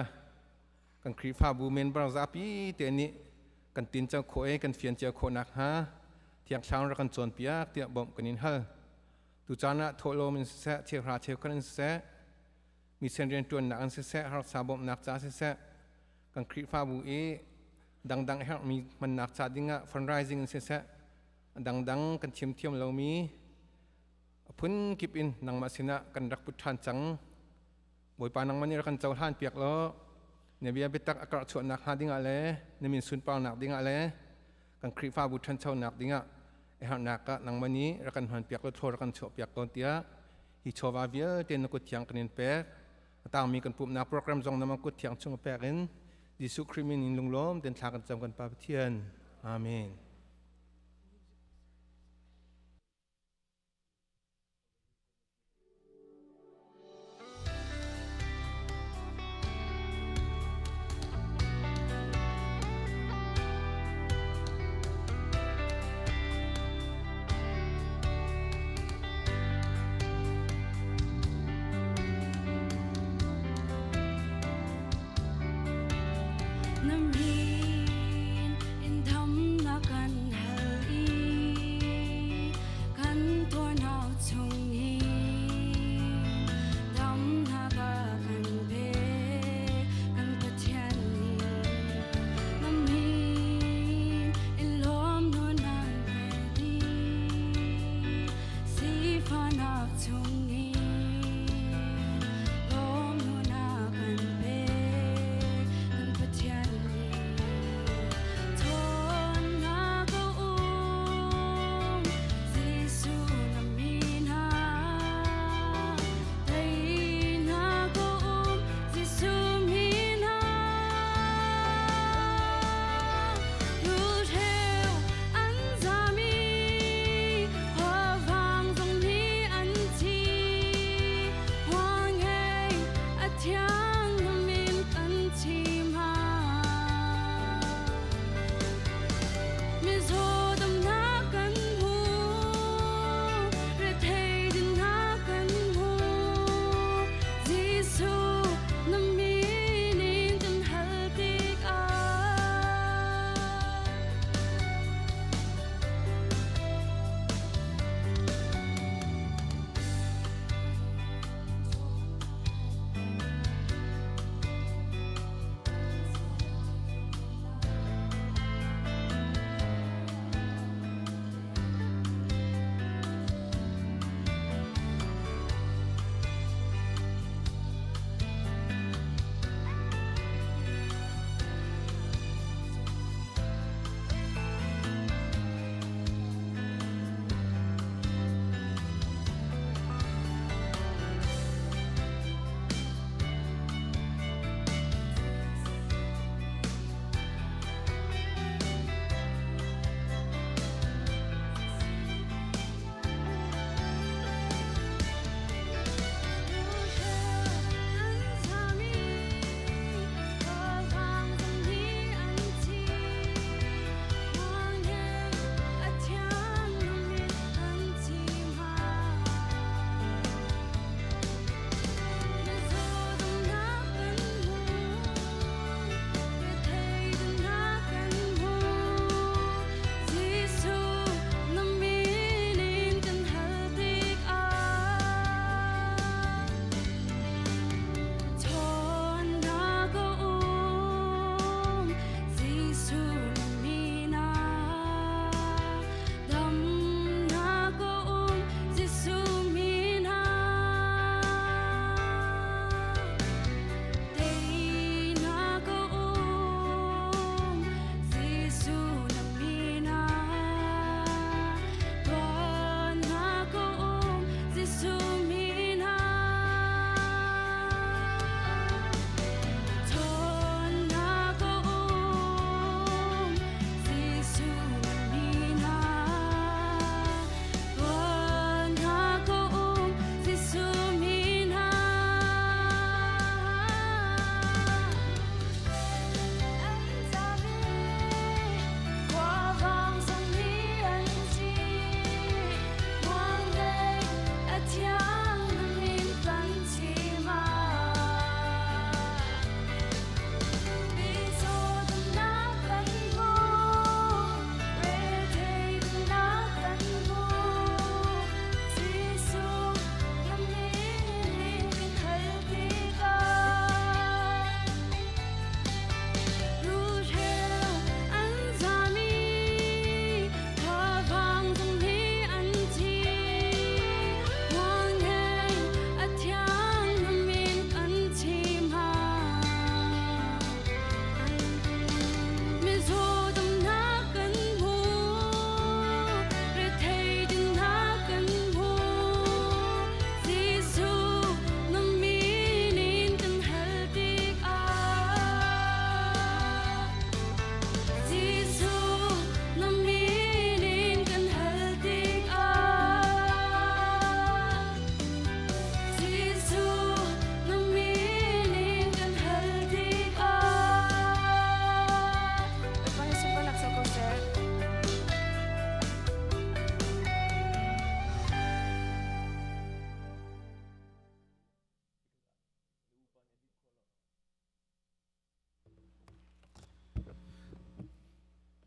kan Khrihfabu member zapi te nih kan tinco khawh i kan fian cio khawh nakhnga Thiang Thlarau rak kan cawnpiak tiah bawmh kan in hal. Tucaan ah thawhlawm in siseh, cheuhra cheukhat in siseh, mission rianṭuannak in siseh, harsa bawmhnak ca siseh, kan Khrihfabu i dangdang herhmi hmannak ca dingah fundraising in siseh, dangdang kan chim thiam lomi a phun kip in nangmah sinah kan rak put ṭhan cang. Bawipa, nangmah nih rak kan cohlan piak law na bia biatak a karh chuahnak hnga dingah le na min sunparnak dingah le kan Khrihfabu ṭhanchonak dingah a herhnak ah nangmah nih rak kan hman piak law thlaw rak kan chuah piak ko tiah hi chawva vialte na kut thiang kan in pek. A tangmi kan pumhnak program zong na kut thiang chung pek in Jesuh Khrih min in lunglawm ten thla kan cam, kan Pa Pathian. Amen.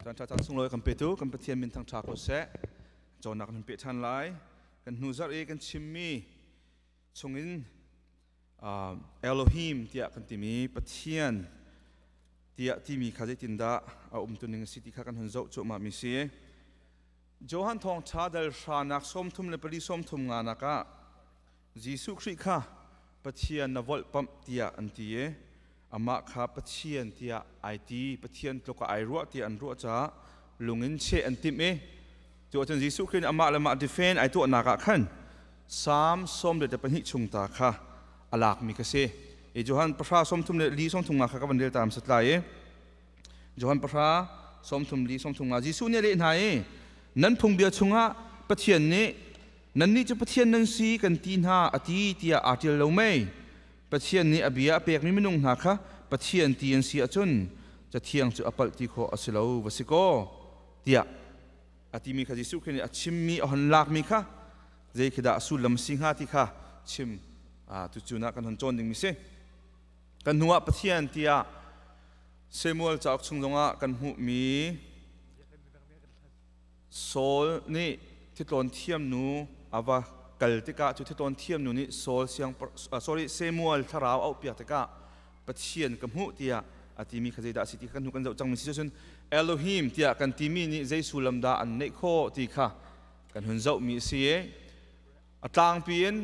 Caan ṭha caan sunglawi kan petu kan Pathian min thangṭha ko seh. Cawnnak kan hun peh ṭhan lai. Kan hnu zarh i kan chimmi chungin Elohim tiah kan timi Pathian tiah timi kha zeitindah a umtuning a si ti kha kan hun zoh cuahmah mi si. Johan thawngṭha dal hranak 34 30 nak ah Jesuh Khrih kha Pathian na volhpamh tiah an ti i amah kha Pathian tiah ai ti, Pathian tluk ah ai ruah tiah an ruah caah lung in cheh an timh i cu ahcun Jesuh Khrih nih amah le mah defend ai tuahnak ah khan Psalm 22 chung ta kha a lakmi ka si. I Johan pahra sawmthum le li sawmthum nga kha ka van rel ta hmasat lai i Johan pahra sawmthum li sawmthum nga Jesuh nih a leh hna i nan phungbia chungah Pathian nih Nannih cu Pathian nan si kan ti hna a ti tiah aa ṭial lo mei? Pathian nih a bia a pekmi minung hna kha Pathian ti an si ahcun Cathiang cu a palh ti khawh a si lo va si kaw tiah a timi kha Jesuh Khrih nih a chimmi a hon lakmi kha zei khi dah a sullam a si hnga ti kha chim tuchun ah kan hon cawn dingmi si. Kan hnu ah Pathian tiah Samuel cauk chung zongah kan hmuhmi Saul nih thitlawn thiam nu a va kal tikah cu thitlawn thiam nu nih Saul siang sorry Samuel thlarau a auhpiak tikah Pathian ka hmuh tiah a timi kha zeidah a si ti kha kan hnu kan zoh cangmi si cun Elohim tiah kan timi nih zei sullam dah an neih khawh ti kha kan hun zohmi a si i a tlangpi in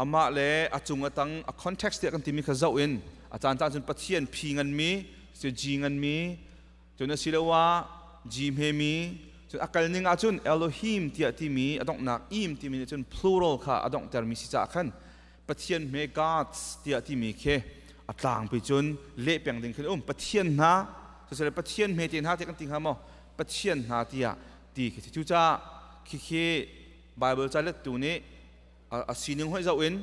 amah le a cung a tang a context tiah kan timi kha zoh in a caan caan cun Pathian phi nganmi si G nganmi Cun asiloah G hmemi cun a kal ning ahcun Elohim tiah timi a donghnak im timi nih cun plural kha a donghtermi si caah khan Pathian hme gods tiah timi khi a tlangpi cun leh peng ding khin um. Pathian hna siseh Pathian hme te hna tiah kan ti hnga maw? Pathian hna tiah ti khi si. Cucaah khikhi Bible ca lettu nih a sining hoih zoh in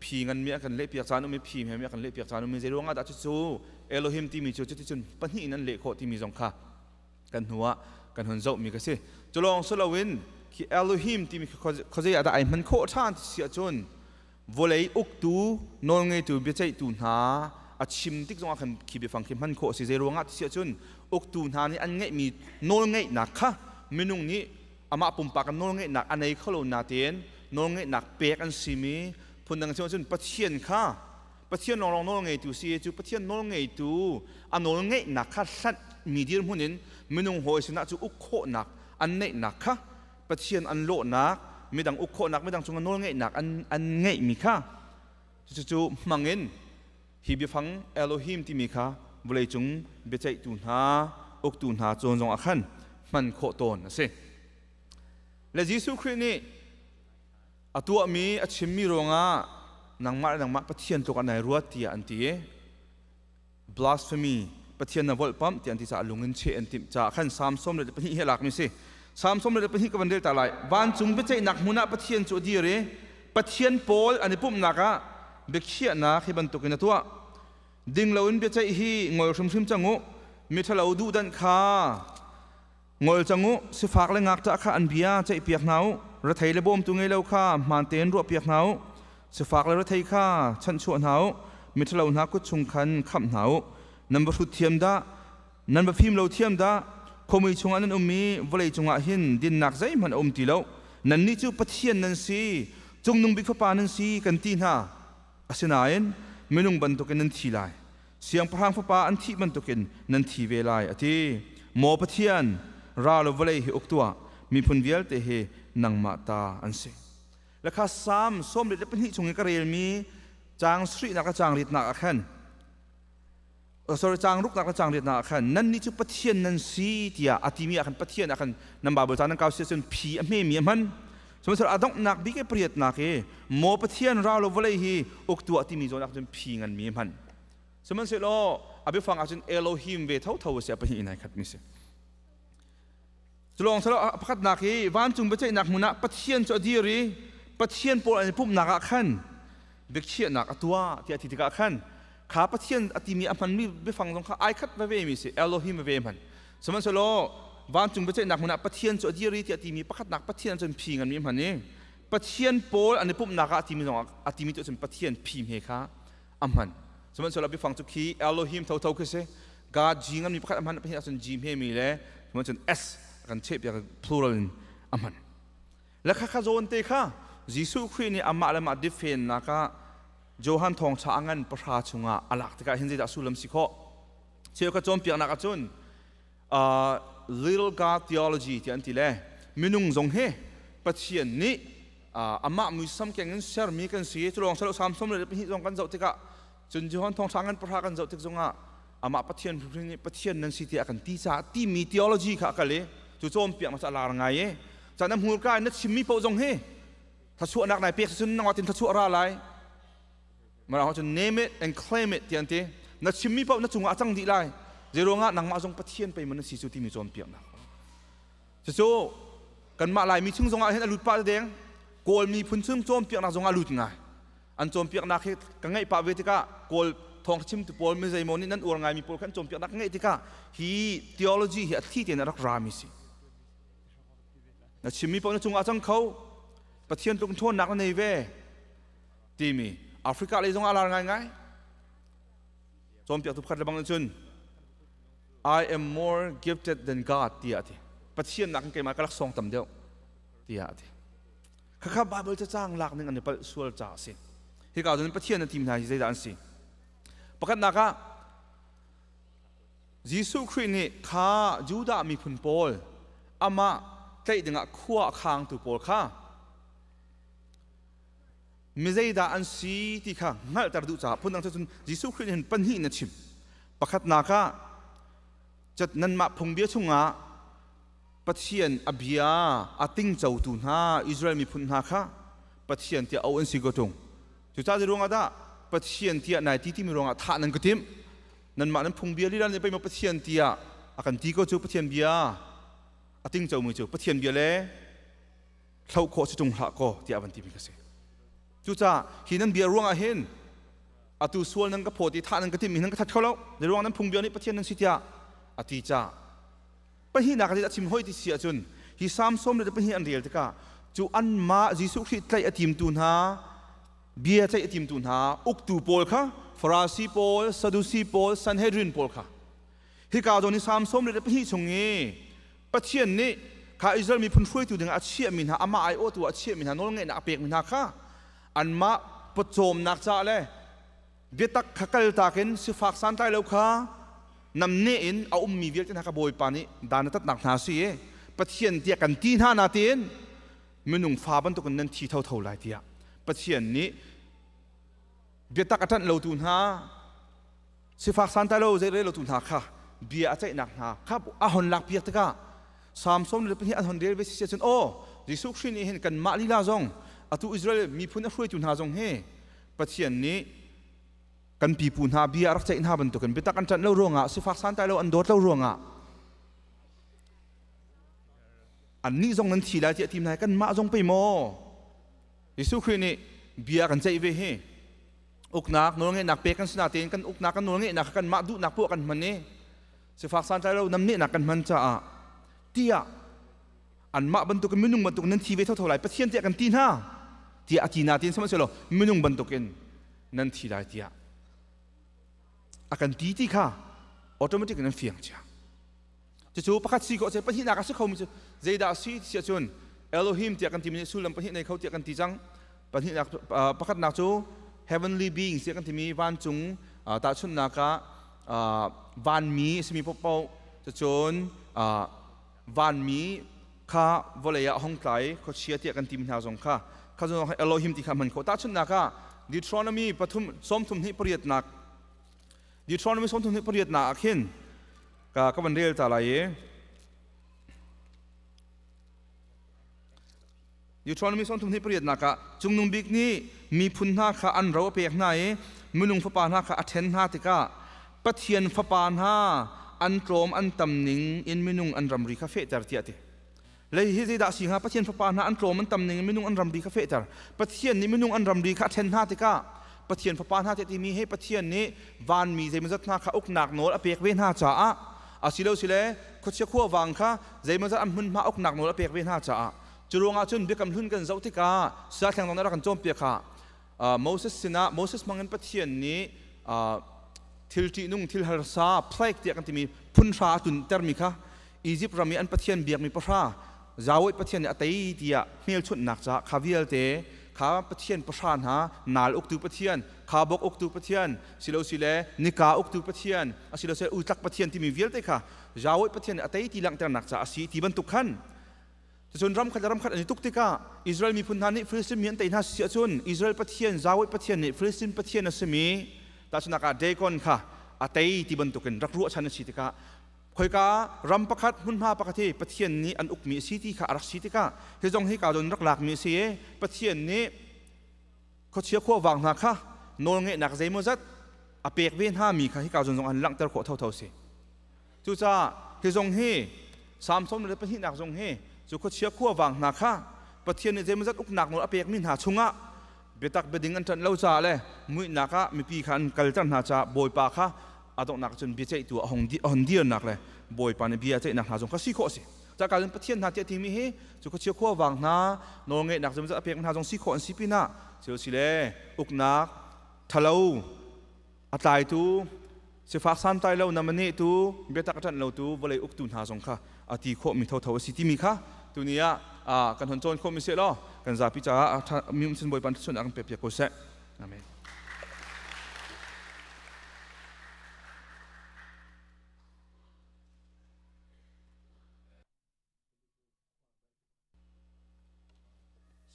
phi nganmi a kan lehpiak caan um i phi hmemi a kan lehpiak caan um i zei ruangah dah cucu Elohim timi cu cuticun pahnih in an leh khawh timi zong kha kan hnu ah kan hun zohmi ka si. Cu lawng si loin khi Elohim timi khi khuazei ah dah ai hman khawh ṭhan ti si ahcun vawlei uktu nawlngeitu biaceihtu hna a chim tik zongah khan khi biafang khi hman khawh a si. Zei ruangah ti si ahcun uktu hna nih an ngeihmi nawlngeihnak kha minung nih amah pumpak in nawlngeihnak a nei kho lo natein nawlngeihnak pek an simi phundang chim ahcun Pathian kha Pathian lawnglawng nawlngeitu si cu Pathian nawlngeitu a nawlngeihnak kha hlanh mi dirhmun in minung hawi sinah cu uk khawhnak an neihnak kha Pathian an lawhnak midang uk khawhnak midang cungah nawlngeihnak an ngeihmi kha cucu hmangin hi biafang Elohim timi kha vawleicung biaceihtu hna uktu hna cawn zong ah khan hman khawh tawn a si. Le Jesuh Khrih nih a tuahmi a chimmi ruangah nangmah le nangmah Pathian tluk ah nai ruat tiah an ti i blasphemy Pathian na volhpamh tiah an ti caah lung in cheh an timh caah khan Psalm 32 hi a lakmi si. Psalm 32 ka van rel ta lai. Vancung biaceihnak hmun ah Pathian cu a dir i Pathian pawl an i pumhnak ah biakhiahnak hi bantukin a tuah. Ding loin biaceih hi ngol hrimhrim cang u. Miṭhalo duhdanh kha ngol cang u. Sifak le ngakṭah kha an bia ceihpiak hna u. Rethei le bawmtu ngei lo kha hmaan tein ruahpiak hna u. Sifak le rethei kha chanhchuah hna u. Miṭhalo hna kut chung khan khamh hna u. Nan va hrut thiam dah! Nan va fim lo thiam dah! Khuamui chungah nan um i vawlei cungah hin dinnak zeihmanh a um ti lo. Nannih cu Pathian nan si, Cungnung Bik Fapa nan si, kan ti hna. Asinain minung bantukin nan thi lai. Siangpahrang fapa an thih bantukin nan thi ve lai, a ti. Maw Pathian, ra law vawlei hi uk tuah, miphun vialte hi nangmah ta an si. Le kha Salm 22 chung i ka relmi caang sarihnak le caang riatnak ah khan sorry caang ruknak le caang riatnak ah khan nannih cu Pathian nan si tiah a timi ah khan Pathian ah khan nan Bible ca nan kau si ahcun phi a hmemi a hman. Sihmanhsehlaw a donghnak bik i pariatnak i maw Pathian ra law vawlei hi uk tuah timi zawn ah cun phi nganmi a hman. Sihmanhsehlaw a biafang ah cun Elohim ve thotho a si, a pahnih in ai khatmi si. Culawng silo pakhatnak hi vancung biaceihnak hmun ah Pathian cu a dir i Pathian pawl an i pumhnak ah khan biakhiahnak a tuah tiah ti tikah khan kha Pathian a timi a hmanmi biafang zong kha ai khat veve mi si Elohim veve hman. Sihmanhsehlaw vancung biaceihnak hmun ah Pathian cu a dir i tiah timi pakhatnak Pathian cun phi nganmi a hman i Pathian pawl an i pumhnak ah a timi zong a timi tu cun Pathian phi hme kha a hman. Sihmanhsehlaw biafang cu khi Elohim thotho khi si. God G nganmi pakhat a hman pahnih ahcun G hmemi le Cun S kan cheh piak plural in a hman. Le kha kha zawn te kha Jesuh Khrih nih amah le mah defennak ah Johan thawngṭha a ngan pahra chungah a lak tikah hin zeidah sullam si khawh? Cheu kha cawnpiaknak ahcun little God theology ti an ti le minung zong hi Pathian nih amah muisam keng in sermi kan si. Cu lawng silo Samson le pahnih zong kan zoh tikah cun Johan thawngṭha ngan pahra kan zoh tik zongah amah Pathian hrimhrim nih Pathian nan si tiah kan ti caah timi theology kha a kal i cu cawnpiaknak cu a lar ngai i caan na hmurka in na chimmi paoh zong hi thluachuahnak nai pek cun nangmah tin thluachuah ra lai. Mirang cun name it and claim it ti an ti. Na chimmi paoh na cungah a cang dih lai. Zeiruangah nangmah zong Pathian pei man na si cu timi cawnpiaknak. Cucu kanmah Laimi chung zongah hin a lut pah deng. Kawl miphun chung cawnpiaknak zongah a lut ngai. An cawnpiaknak hi ka ngeih pah ve tikah Kawl thawng chimtu pawl mi zeimaw nih nan uar ngaimi pawl khan cawnpiaknak ka ngeih tikah hi theology hi a thli tein a rak rami si. Na chimmi paoh na cungah a cang kho. Pathian tluk ṭhawnnak na nei ve timi Africa lei zongah a lar ngaingai. Cawnpiaktu pakhat le bang cun I am more gifted than God tiah a ti. Pathian nakin keimah ka laksawng tam deuh tiah a ti. Khakha Bible cacang lak ning an i palh sual caah a si. Hika cun Pathian a tim hna hi zeidah an si? Pakhatnak ah Jesuh Khrih nih kha Judah miphun pawl amah tlaih dingah khua a khangtu pawl kha mi zeidah an si ti kha hngalhter duh caah phundang cun Jesuh Khrih nih hin pahnih in a chim. Pakhatnak ah cat nanmah phungbia chungah Pathian a bia a tingcotu hna Israel miphun hna kha Pathian tiah auh an si ko ṭung. Cucaah ruangah dah Pathian tiah nai ti timi ruangah thah nan ka timh. Nanmah nan phungbia lila nih pei maw Pathian tiah a kan ti ko cu Pathian bia a tingcomi cu Pathian bia le hloh khawh si ṭung hlah kaw tiah a van timi ka si. Cucaah hi nan bia ruangah hin atu sual nan ka phawt i thah nan ka timhmi nan ka that kho lo. Zeiruang nan phungbia nih Pathian nan si tiah a ti caah pahnihnak ah a chim hoi ti si ahcun hi Salm 72 an rel tikah cu anmah Jesuh Khrih tlaih a timtu hna bia ceih a timtu hna uktu pawl kha Farasi pawl Sadusi pawl Sanhedrin pawl kha hika zawn hi Salm 72 chung i Pathian nih kha Israel miphun hruaitu dingah a chiahmi hna amah aiawhtu ah a chiahmi hna nawlngeihnak a pekmi hna kha anmah pawcawmnak caah le biatak kha kaltak in sifak santlai lo kha namneh in a ummi vialte hna kha Bawipa nih dan a tatnak hna si i Pathian tiah kan ti hna natein minung fa bantukin nan thi thotho lai tiah Pathian nih biatak a ṭanh lotu hna sifak santlai lo zei rel lotu hna kha bia a ceihnak hna kha a hon lakpiak tikah Salm 22 an hon rel ve si cun aw Jesuh Khrih nih hin kanmah lila zong atu Israel miphun a hruaitu hna zong hi Pathian nih kan pipu hna bia a rak ceih hna bantukin biatak an ṭanh lo ruangah sifak santlai lo an dawt lo ruangah annih zong nan thi lai tiah tim hna kanmah zong pei maw Jesuh Khrih nih bia kan ceih ve hi uknak nawlngeihnak pek kan si natein kan uknak kan nawlngeihnak kha kanmah duhnak poah kan hman i sifak santlai lo namnehnak kan hman caah tiah anmah bantukin minung bantuk nan thi ve thotho lai Pathian tiah kan ti hna tiah a ti natin sihmanhsehlaw minung bantukin nan thi lai tiah a kan ti ti kha automatic in an fiang cia. Cucu pakhat si khawh se pahnihnak a si khomi cu zeidah a si ti ahcun Elohim tiah kan timi nih sullam pahnih nei kho tiah kan ti cang. Pahnihnak pakhatnak cu heavenly beings tiah kan timi vancung tahchunhnak ah vanmi a simi paohpaoh cucun vanmi kha vawlei ah hong tlai khuachia tiah kan timi hna zong kha kha zong Elohim ti kha hman khawh. Tahchunhnak ah Deuteronomy pathum sawmthum hnih pariatnak Deuteronomy sawmthum hnih pariatnak ah khin ka ka van rel ta lai i Deuteronomy sawmthum hnih pariatnak ah cungnung bik nih miphun hna kha an ro a pek hna i minung fapa hna kha a ṭhen hna tikah Pathian fapa hna an tlawm an tam ning in minung an ramri kha fehter tiah a ti. Lei hi zeidah a si hnga? Pathian fapa hna an tlawm an tam ning in minung an ramri kha fehter. Pathian nih minung an ramri kha a ṭhen hna tikah Pathian fapa hna tiah timi hi Pathian nih vanmi zeimawzat hna kha uknak nawl a pek ve hna caah asilo sile khuachia khuavang kha zeimawzat an hmunhma uknak nawl a pek ve hna caah cu ruangah cun biakam hlun kan zoh tikah Saya Thleng rak kan cawnpiak kha Moses sinah Moses hmangin Pathian nih thil ṭihnung thil harsa plague tiah kan timi phun hra a tuntermi kha. Egypt ram i an pathian biakmi pahra Yahweh Pathian nih a tei tiah hmelchunhnak caah kha vialte kha pathian pahra hna nal uktu pathian kha bok uktu pathian silosile nika uktu pathian asilosile utlak pathian timi vialte kha Yahweh Pathian nih a tei ti langhternak caah a si ti bantuk khan. Cucun ram khat le ram khat an i tuk tikah Israel miphun hna nih Filistin mi an tei hna si ahcun Israel Pathian Yahweh Pathian nih Filistin Pathian a simi tahchunhnak ah Dagon kha a tei ti bantukin rak ruahchan a si tikah khoika ram pakhat hmunhma pakhat hi Pathian nih an ukmi a si ti kha a rak si tikah hi zong hi ka zawn rak lakmi a si i Pathian nih khuachia khuavang hna kha nawlngeihnak zeimawzat a pek ve hna mi kha hika zawn zong an langhter khawh thotho si. Cucaah hi zong hi Samson le pahnihnak zong hi cu khuachia khuavang hna kha Pathian nih zeimawzat uknak nawl a pekmi hna chungah biatak biading an ṭanh lo caah le muihnak ah mipi kha an kalter hna caah Bawipa kha a donghnak cun biaceihtu a hon dirnak le Bawipa nih bia a ceihnak hna zong kha si khawh a si. Caka cun Pathian hna tiah timi hi cu khuachia khuavang hna nawlngeihnak zeimawzat a pek hna zong si khawh an si pinah thil si le uknak ṭhalo a tlaitu sifak santlai lo na manehtu biatak a ṭanh lotu vawlei uktu hna zong kha a ti khawhmi thotho a si timi kha tuni ah kan hon cawn khawhmi seh law kan zapi caah mi um sin Bawipa thluachuahnak kan pek piak ko seh. Amen.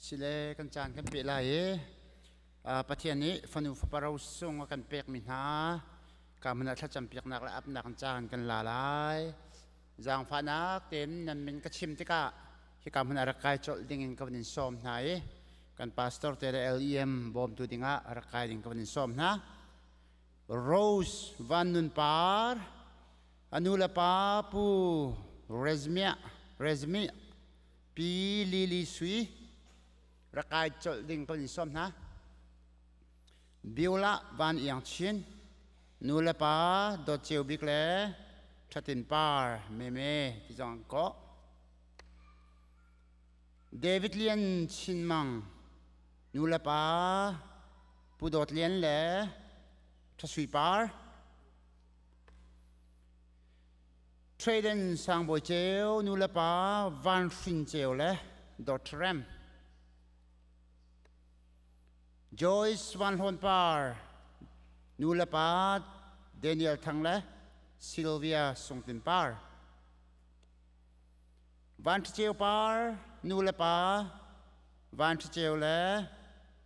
Sile kan caan kan peh lai i Pathian nih fanu fapa ro sung a kan pekmi hna ka hmun ah thlacam piaknak le apnak caan kan la lai. Zaangfahnak tein nan min ka chim tikah hika hmun ah rak kai colh ding in ka van in sawm hna i kan pastor te le LEM bawmtu dingah rak kai ding ka van in sawm hna. Rose Van Nun Par, a nu le pa Pu Rezmia, Rezmi, Pi Lili Sui rak kai colh ding kan in sawm hna. Biola Van Iang Chin, nu le pa Dawt Ceu Bik le Thatin Par Meme ti zong an kawh. David Lian Chin Mang, nu le pa Pu Dawt Lian le Tha Sui Par. Traden Sangbawi Ceu nu le pa Van Hrin Ceu le Dr. Rem. Joyce Van Hlawn Par nu le pa Daniel Thang le Sylvia Sungtin Par. Van Ṭha Ceu Par nu le pa Van Ṭha Ceu le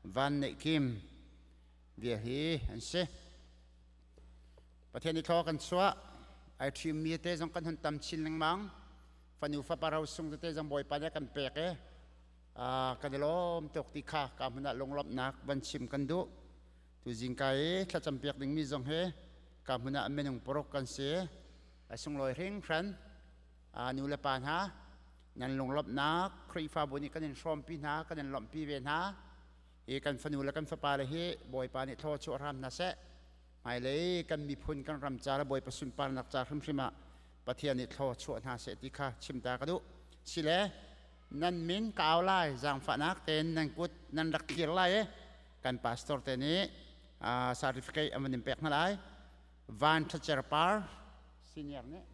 Van Neih Kim bia hi an si. Pathian i thlaw kan chuah ai ṭhimmi te zong kan hun tam chin lengmang. Fanu fapa rosung tete zong Bawipa nih a kan pek i kan i lawm tuk ti kha ka hmun ah lunglawmhnak van chim kan duh. Tu zingka i thlacam piak dingmi zong hi ka hmun ah minung paruk kan si. A sunglawi hringhran. Nu le pa hna nan lunglawmhnak Khrihfabu nih kan in hrawmpi hna, kan in lawmhpi ve hna. Hi kan fanu le kan fapa le hi Bawipa nih thlaw chuah hram hna seh. Hmailei kan miphun kan ram ca le Bawipa sunparnak ca hrimhrim ah Pathian nih thlaw chuah hna seh ti kha chim ta ka duh. Sile nan min ka au lai, zaangfahnak tein nan kut nan rak thlir lai i kan pastor te nih certificate an van in pek hna lai. Van Thacer Par senior nih.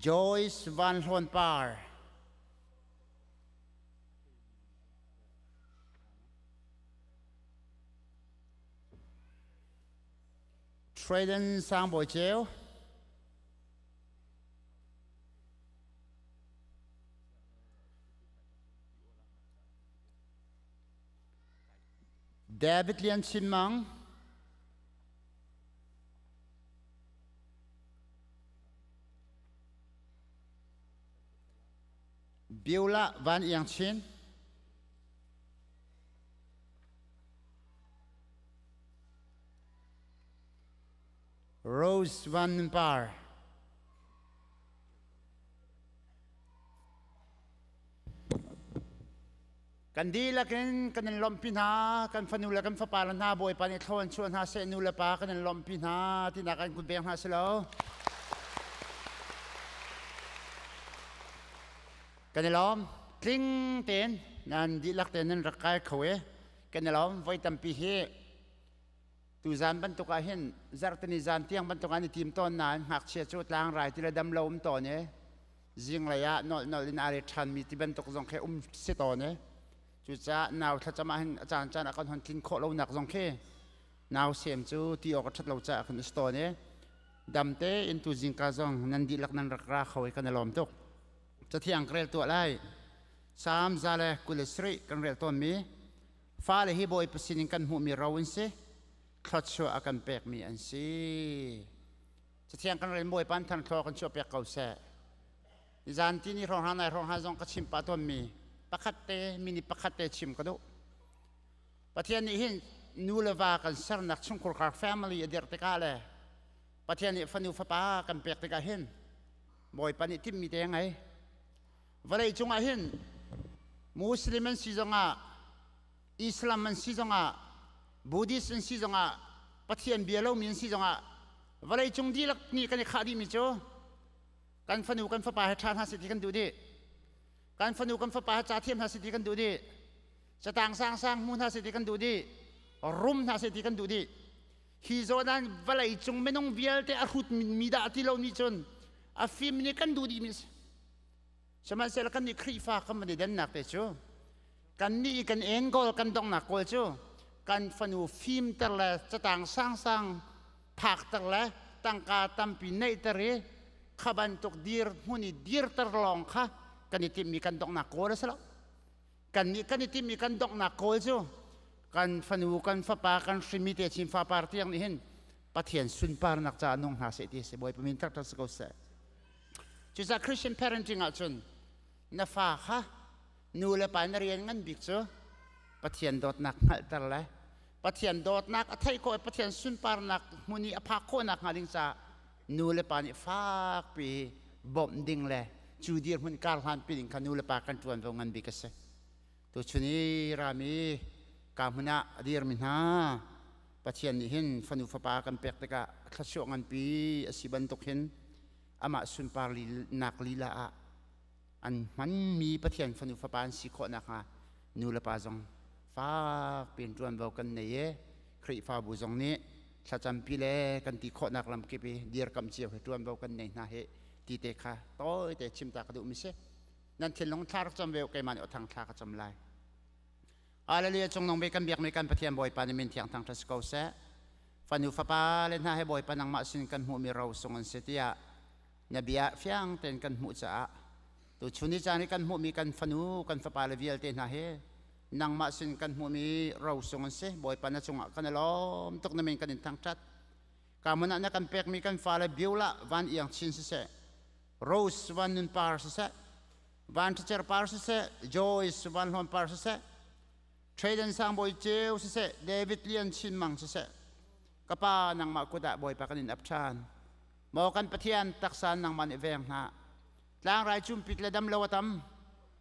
Joyce Van Hlawn Par. Traden Sangbawi Ceu. David Lian Chin Mang. Beulah Van Iang Chin. Rose Van Nun Par. Kan dihlak in kan in lawmhpi hna, kan fanu le kan fapa le hna Bawipa nih thlaw an chuah hna seh, nu le pa kan in lawmhpi hna tinak an kun pek hna si lo. Kan i lawm. Tling tein nan dihlak tein nan rak kai kho i. Kan i lawm. Voi tampi hi tuzan bantuk ah hin zarhtini zan tiang bantuk an i tim tawn nain ngakchia cu tlangrai ti le dam lo um tawn i zinglei ah nolh nolh in aa re ṭhanmi ti bantuk zong khi um si tawn i cucaah nau thlacam ah hin a caan caan ah kan hon tlin khawh lonak zong khi nau sem cu ti awk a ṭhat lo caah khan a si tawn i dam tein tu zingka zong nan dihlak nan rak ra kho i kan i lawm tuk. Cathiang ka rel tuah lai. Salm 127 kan rel tawnmi fale hi Bawipa sinin kan hmuhmi ro an si, thluachuah a kan pekmi an si. Cathiang kan rel Bawipa an than thlaw kan chuah piak ko seh. Zan ti ni hrawng hna nai hrawng hna zong ka chim pah tawnmi pakhat te mini pakhat te chim ka duh. Pathian nih hin nu le va kan sernak chungkhar family a dirh tikah le Pathian nih fanu fapa kan pek tikah hin Bawipa nih timhmi te a ngei. Vawlei cungah hin Muslim an si zongah Islam an si zongah Buddhist an si zongah Pathian bia lomi an si zongah vawlei cung dihlak nih kan i khah dihmi cu kan fanu kan fapa he ṭha hna seh ti kan duh dih. Kan fanu kan fapa he ca thiam hna seh ti kan duh dih. Catang sangsang hmu hna seh ti kan duh dih. Rum hna seh ti kan duh dih. Hi zawn ah vawlei cung minung vialte a hrut mi dah ti lo nih cun a fim nih kan duh dih mi si. Sihmanhsehlaw kan nih Khrihfa kan van i dennak te cu kan nih i kan enkawl kan donghnak kawl cu kan fanu fimter le catang sangsang phakter le tangka tampi neihter i kha bantuk dir hmun i dirter lawng kha kan i timhmi kan donghnak kawl a si lo. Kan nih kan i timhmi kan donghnak kawl cu kan fanu kan fapa kan hrinmi te chin fapar tiang nih hin Pathian sunparnak caah nung hna seh ti a si. Bawipa min taktak si ko seh. Cucaah Christian parenting ahcun na fa kha nu le pa na rian ngan bik cu Pathian dawtnak hngalhter le Pathian dawtnak a theih khawh i Pathian sunparnak hmun i a phak khawhnak hnga ding caah nu le pa nih fakpi bawmh ding le cu dirhmun karhlan pi ding kha nu le pa kan ṭuanvo ngan bik a si. Tuchun i rami ka hmun ah a dirmi hna Pathian nih hin fanu fapa kan pek tikah thluachuah nganpi a si bantuk hin amah sunpar nak lila ah an hmanmi Pathian fanu fapa an si khawh nakhnga nu le pa zong fak piin ṭuanvo kan nei i Khrihfabu zong nih thlacampi le kan ti khawhnak lamkip i dirkamh cio hi ṭuanvo kan nei hna hi ti te kha tawite chim ta ka duhmi si. Nan thinlung thla rak cam ve u, keimah nih awthang thla ka cam lai. Hallelujah cungnung bik kan biakmi kan Pathian Bawipa nih min thiang thangṭhat si ko seh. Fanu fapa le hna he Bawipa nangmah sin kan hmuhmi ro sung an si tiah na bia fiang tein kan hmuh caah tuchun ni caan i kan hmuhmi kan fanu kan fapa le vialte hna hi nangmah sin kan hmuhmi ro sung an si. Bawipa na cungah kan i lawm tuk na min kan in thangṭhat. Ka hmun ah na kan pekmi kan fale Beulah van iang chin siseh, Rose van nun par siseh, Van Ṭhacer par siseh, Joyce Van Hlawn par siseh, Traden Sangbawi Ceu siseh, David Lian Chin Mang siseh, ka pa nangmah kut ah Bawipa kan in ap ṭhan. Maw kan Pathian taksa nangmah nih veng hna. Tlangrai cumpit le damlo a tam.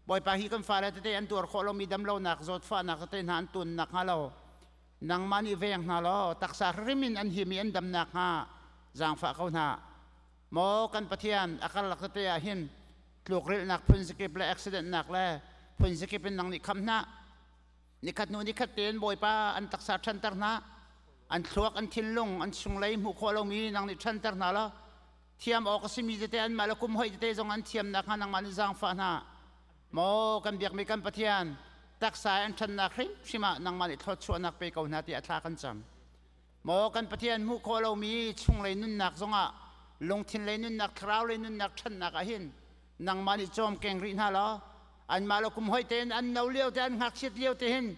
Bawipa hi kan fale tete an tuar khawh lomi damlonak zawtfahnak tete hna an tun nak hnga lo. Nangmah nih veng hna law taksa hrim in an him i an dam nak hnga zaangfah ko hna. Maw kan Pathian a karlak tete ah hin tlukrilhnak phun zakip le accident nak le phun zakip in nang nih kham hna. Nikhat hnu nikhat tein Bawipa an taksa ṭhanter hna. An thluak, an thinlung, an chunglei hmuh khawh lomi nang nih ṭhanter hna law thiam awk a simi tete anmah le kum hoih tete zong an thiamnak hnga nangmah nih zaangfah hna. Maw kan biakmi kan Pathian taksa an ṭhannak hrimhrim ah nangmah nih thluachuahnak pe ko hna tiah thla kan cam. Maw kan Pathian hmuh khawh lomi chunglei nunnak zongah lungthin lei nunnak, thlarau lei nunnak ṭhannak ah hin nangmah nih cawmkeng rih hna law anmah le kum hoi tein an no lio te an ngakchiat lio te hin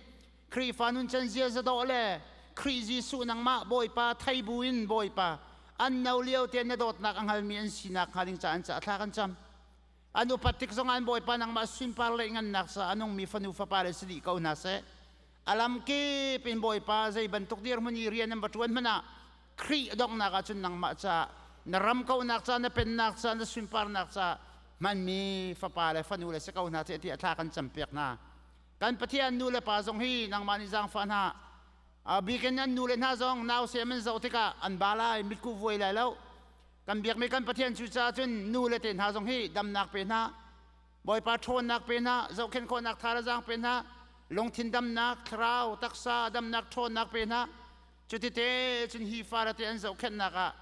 Khrihfa nun can ziaza dawh le Khrih Jesuh nangmah Bawipa thei bu in Bawipa an no lio te na dawtnak a hngalmi an sinak hnga ding caah an caah thla kan cam. An upat tik zong an Bawipa nangmah sunpar le ngannak sa a nungmi fanu fapa le si dih ko hna seh. A lam kip in Bawipa zei bantuk dirhmun i rian an va ṭuan hmanh ah Khrih donghnak ah cun nangmah caah na ram kauhnak caah na pennak caah na sunparnak caah hmanmi fapa le fanu le si ko hna tiah thla kan campiak hna. Kan Pathian nu le pa zong hi nangmah nih zaangfah hna. A bikin an nu le hna zong nausem an zoh tikah an ba lai, mitku vuai lai lo. Kan biakmi kan Pathian cu caah cun nu le te hna zong hi damnak pe hna. Bawipa ṭhawnnak pe hna, zohkhenh khawhnak tha le zaang pe hna. Lungthin damnak, thlarau, taksa damnak, ṭhawnnak pe hna. Cutite cun hi fale te an zohkhenhnak ah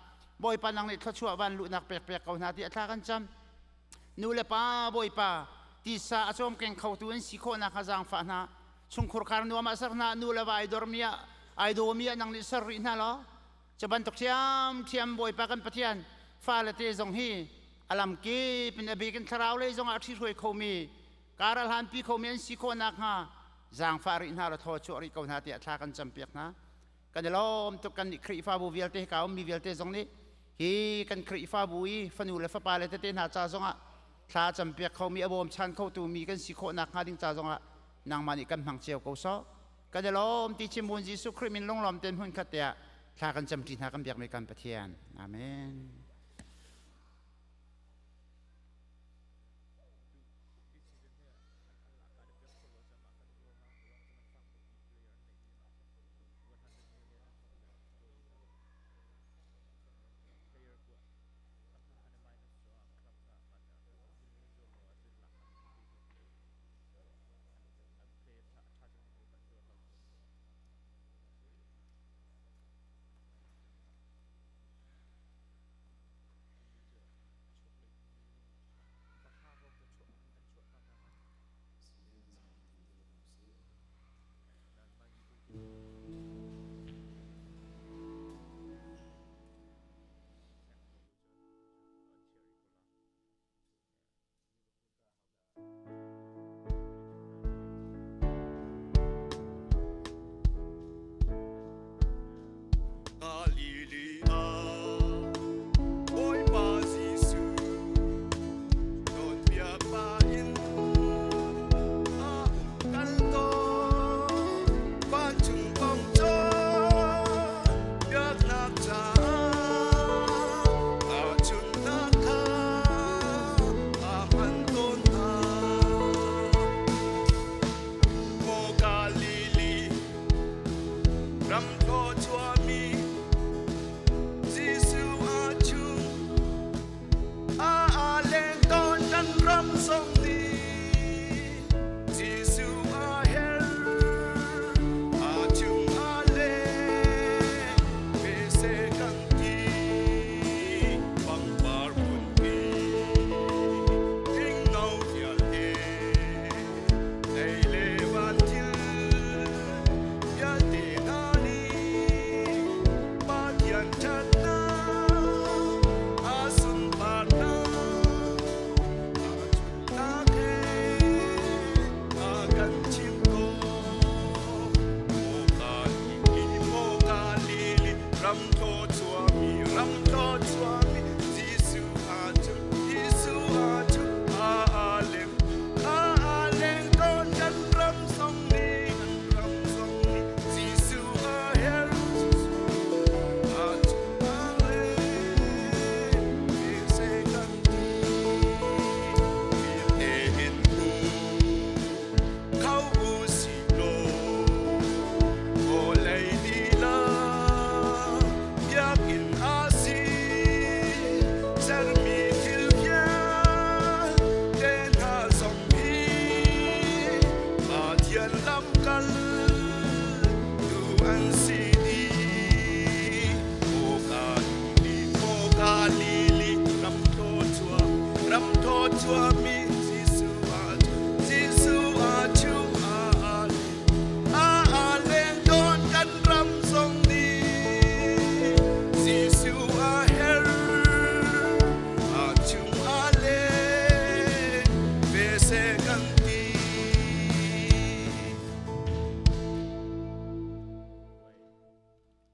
Bawipa nang nih thluachuah van luhnak pek pek ko hna ti a thla kan cam. Nu le pa Bawipa tisa a cawmkeng khotu an si khawhnak kha zaangfah hna. Chungkhur kar nuam ah ser hna, nu le va ai dormi ah ai dawmi ah nang nih ser rih hna law cu bantuk ṭhiamṭhiam Bawipa kan Pathian fale te zong hi a lam kip in a bik in thlarau lei zong ah a ṭhihruai khomi kar a hlanpi khomi an si khawh nakhnga zaangfah rih hna law thaw chuah rih ko hna tiah thla kan campiak hna. Kan i lawm tuk. Kan nih Khrihfabu vialte hika ummi vialte zong nih hi kan Khrihfabu i fanu le fapa le tete hna ca zongah thla campiak khomi a bawmchan khotu mi kan si khawh nakhnga ding ca zongah nangmah nih kan hmang cio ko sawh. Kan i lawm ti chimmun Jesuh Khrih min lunglawm ten hmun khat tiah thla kan camṭi hna kan biakmi kan Pathian. Amen.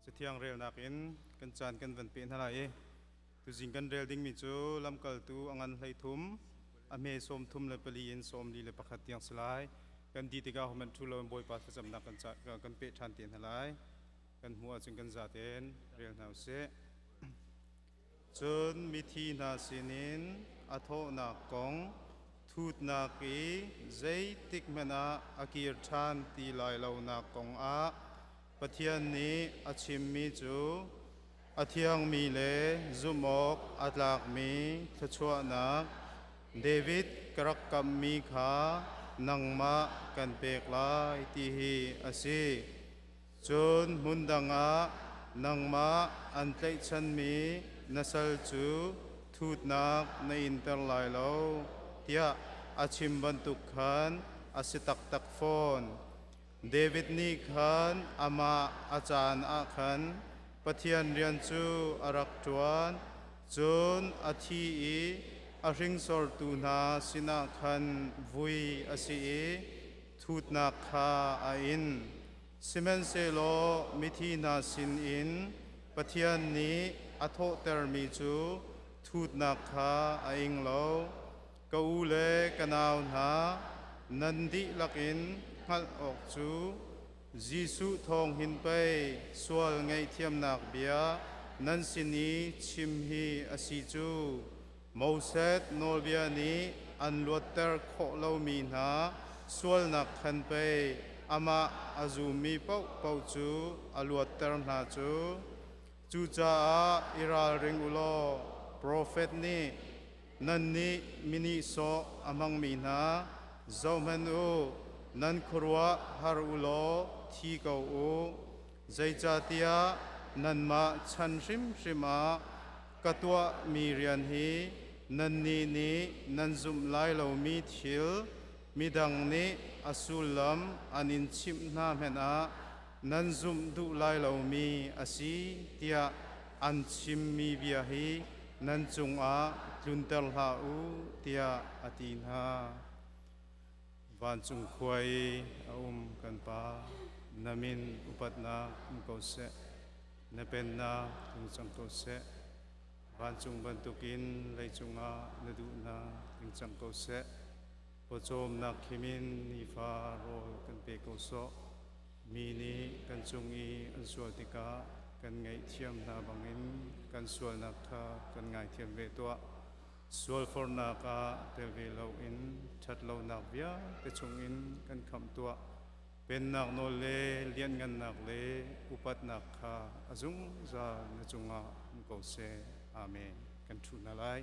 Cathiang relnak in kan caan kan van peh hna lai i tuzing kan rel dingmi cu lamkaltu a ngan 13 a hme 34 in 41 tiang si lai. Kan di tikah hohmanh ṭhu loin Bawipa thlacamnak kan kan peh ṭhan te hna lai. Kan hmuh ahcun kan zaten rel hna usih. Cun mithi hna sinin a thawhnak kong thutnak i zeitik hmanh ah a kir ṭhan ti lai lonak kong ah Pathian nih a chimmi cu a thiangmi le zumh awk a tlakmi thluachuahnak David ka rak kamhmi kha nangmah kan pek lai ti hi a si. Cun hmun dang ah nangmah an tlaihchanmi na sal cu thutnak na inter lai lo tiah a chim bantuk khan a si taktak fawn. David nih khan amah a caan ah khan Pathian rian cu a rak ṭuan, cun a thi i a hringsortu hna sinah khan vui a si i thutnak kha a in. Sihmanhsehlaw mithi hna sinin Pathian nih a thawhtermi cu thutnak kha a ing lo. Ka u le ka nau hna, nan dihlak in hngalh awk cu Jesuh thawng hin pei sual ngaihthiamnak bia nan sin i chim hi a si cu. Moses nawlbia nih an luatter khawh lomi hna sualnak khan pei amah a zummi paohpaoh cu a luatter hna cu. Cucaah i ralring u law profet nih nannih mi nihsawh a hmangmi hna zohhmanh u, nan khuaruah har u law thi ko u. Zeicahtiah nanmah chan hrimhrim ah ka tuahmi rian hi nannih nih nan zumh lai lomi thil midang nih a sullam an in chimh hna hmanh ah nan zumh duh lai lomi a si tiah an chimmi bia hi nan cungah tlunter hlah u tiah a ti hna. Vancung khua i a um kan Pa, na min upatnak um ko seh, na pennak tlung cang ko seh. Vancung bantukin leicung ah na duhnak tling cang ko seh. Pawcawmnak khimin nifa rawl kan pe ko sawh. Mi nih kan cung i an sual tikah kan ngaihthiam hna bangin kan sualnak kha kan ngaithiam ve tuah. Sualfornak ah tel ve loin ṭhatlonak vialte chungin kan khamh tuah. Pennak nawl le lianhngannak le upatnak kha a zungzal na cungah um ko seh. Amen. Kan ṭhu hna lai.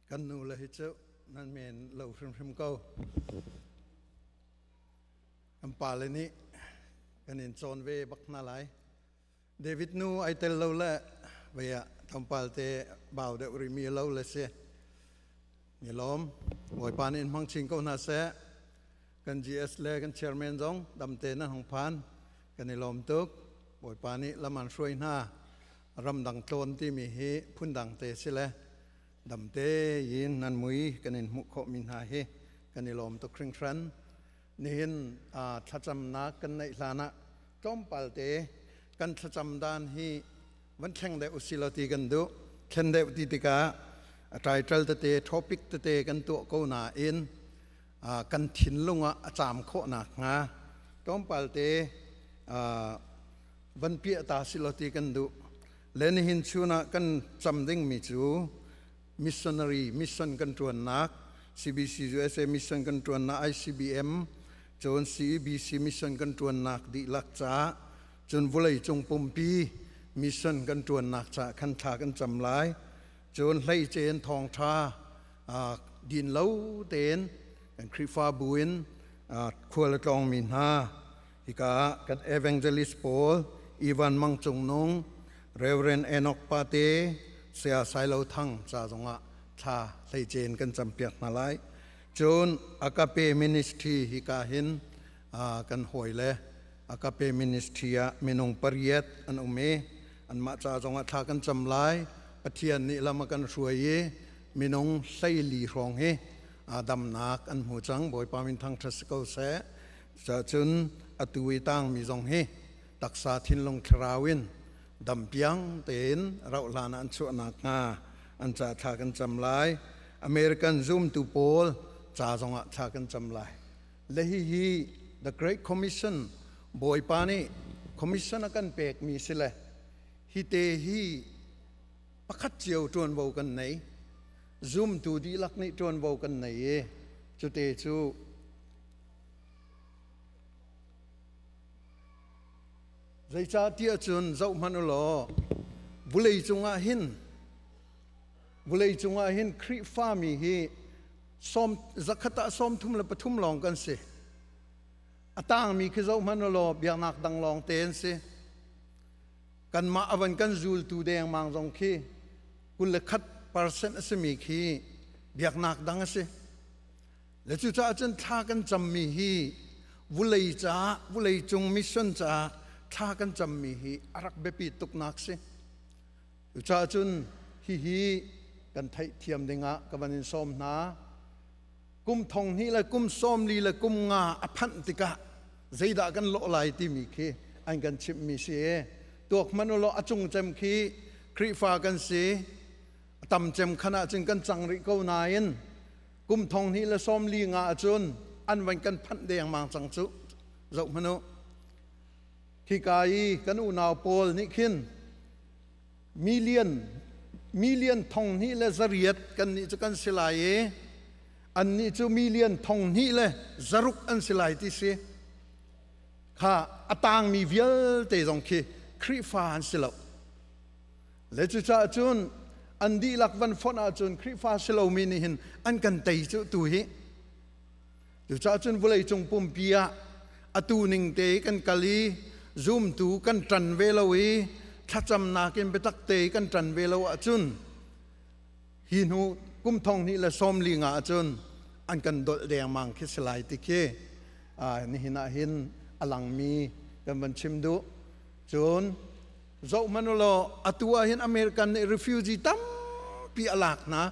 Kan nu le hi cu nan men lo hrimhrim ko. Kan pa le nih kan in cawn ve bak hna lai. David nu ai tel lo le vei ah tlawmpal te bau deuh rihmi lo le si. Ni lawm. Bawipa nih in hmang chin ko hna seh. Kan GS le kan chairman zong damte nan hung phan. Kan i lawm tuk. Bawipa nih lam an hruai hna. Ramdang tlawn timi hi phundang te si le damte in nan mui kan in hmuh khawhmi hna hi kan i lawm tuk hringhran. Nihin thlacamnak kan neih hlan ah tlawmpal te kan thlacam dan hi van thleng deuh usih law ti kan duh. Thlen deuh ti tikah a title tete, topic tete kan tuah ko nain kan thinlung ah a caam khawh nakhnga tlawmpal te van piah ta si law ti kan duh. Le nihin chun ah kan cam dingmi cu missionary mission kan ṭuannak CBC USA mission kan ṭuannak ICBM cun CEBC mission kan ṭuannak dihlak caah cun vawleicung pumpi mission kan ṭuannak caah khan thla kan cam lai. Cun hleice in thawngṭha din lo tein kan Khrihfabu in khual a tlawngmi hna hika ah kan evangelist pawl Ivan Mang Cung Nung, Reverend Enoch Pate, Saya Sailo Thang ca zongah thla hleice in kan campiak hna lai. Cun Agape Ministry hika hin kan hawi le Agape Ministry ah minung pariat an um i anmah ca zongah thla kan cam lai. Pathian nih lam a kan hruai i minung 14 hrawng hi damnak an hmu cang. Bawipa min thangṭhat si ko seh. Cuahcun atu i tangmi zong hi taksa thinlung thlarau in dampiang tein rauh hlan ah an chuah nakhnga an ca thla kan cam lai. American zumtu pawl ca zongah thla kan cam lai. Le hihi The Great Commission Bawipa nih commission a kan pekmi si le hi te hi pakhat cio ṭuanvo kan nei. Zumtu dihlak nih ṭuanvo kan nei i cute cu Zeicahtiah cun zohhmanh u law vulei cungah hin vulei cungah hin Khrihfami hi sawm zakhat ah 33 lawng kan si. A tangmi khi zohhmanh u law biaknak dang lawng te an si. Kanmah a van kan zultu dengmang zong khi 21% a simi khi biaknak dang a si. Le cucaah cun thla kan cammi hi vulei caah, vulei cung mission caah thla kan cammi hi a rak biapi tuknak si. Cucaah cun hihi kan theihthiam dingah ka van in sawm hna. Kum thong hnih le kum sawm li le kum nga a phanh tikah zeidah kan lawh lai timi khi an kan chimhmi si. Tuak hmanh u law a cung cem khi Khrihfa kan si. A tam cem khan ahcun kan cang rih ko nain kum thong hnih le sawm li nga ahcun an van kan phanh dengmang cang cu zoh hmanh u khika i kan unau pawl nih khin million million thong hnih le zariat kan nih cu kan si lai i an nih cu million thong hnih le zaruk an si lai ti si kha a tangmi vialte zong khi Khrihfa an si lo Le cucaah cun an dihlak van fonh ahcun Khrihfa si lomi nih hin an kan tei cu tu hi. Cucaah cun vawleicung pumpi ah atu ning te kan kal i zumtu kan ṭan ve lo i thlacamnak in biatak te kan ṭan ve lo ahcun hi hnu kum thong hnih le sawm li nga ahcun an kan dolh dengmang khi si lai ti khi nihin ah hin a langmi kan van chim duh. Cun Zohhmanh u law atu ah hin American nih refugee tampi a lak hna.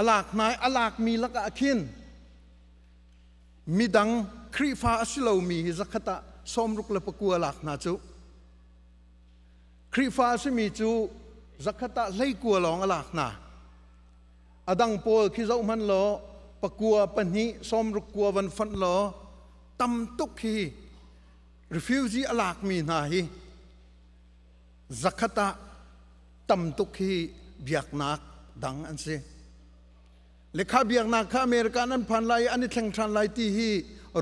A lak hna i a lakmi lakah khin midang Khrihfa a si lomi hi zakhat ah 69 a lak hna cu. Khrihfa a simi cu zakhat ah 19 lawng a lak hna. A dang pawl khi zohhmanh law pakua pahnih 60 kua van fonh law tam tuk hi refugee a lakmi hna hi zakhat ah tam tuk hi biaknak dang an si. Lekha biaknak kha America an phan lai i an i thleng ṭhan lai ti hi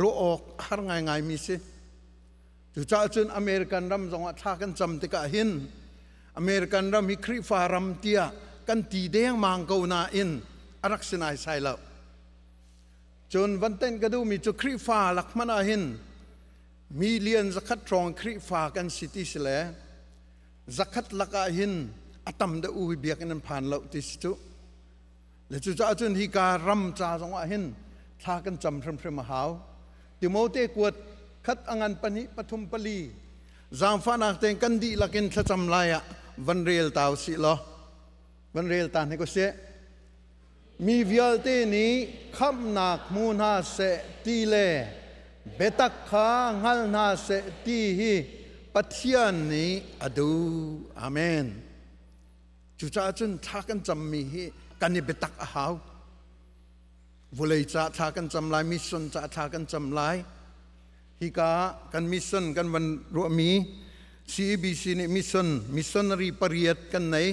ruah awk a har ngaingaimi si. Cucaah cun American ram zongah thla kan cam tikah hin American ram hi Khrihfa ram tiah kan ti dengmang ko nain a rak si naisai lo. Cun van tenh ka duhmi cu Khrihfa lak hmanh ah hin million zakhat hrawng Khrihfa kan si ti si le zakhat lakah hin a tam deuh u hi biakinn an phan lo ti si cu. Le cucaah cun hika ram ca zongah hin thla kan cam hrimhrim a hau. Timote kuat khat a ngan pahnih pathum pali zaangfahnak tein kan dihlak in thlacam lai ah van rel ta usih law van rel ta hnik usih. Mi vialte nih khamhnak hmu hna seh ti le biatak kha hngal hna seh ti hi Pathian nih a duh. Amen. Cucaah cun thla kan cammi hi kan i biatak a hau. Vulei ca thla kan cam lai, mission ca thla kan cam lai. Hika kan mission kan van ruahmi CEBC nih mission missionary pariat kan nei.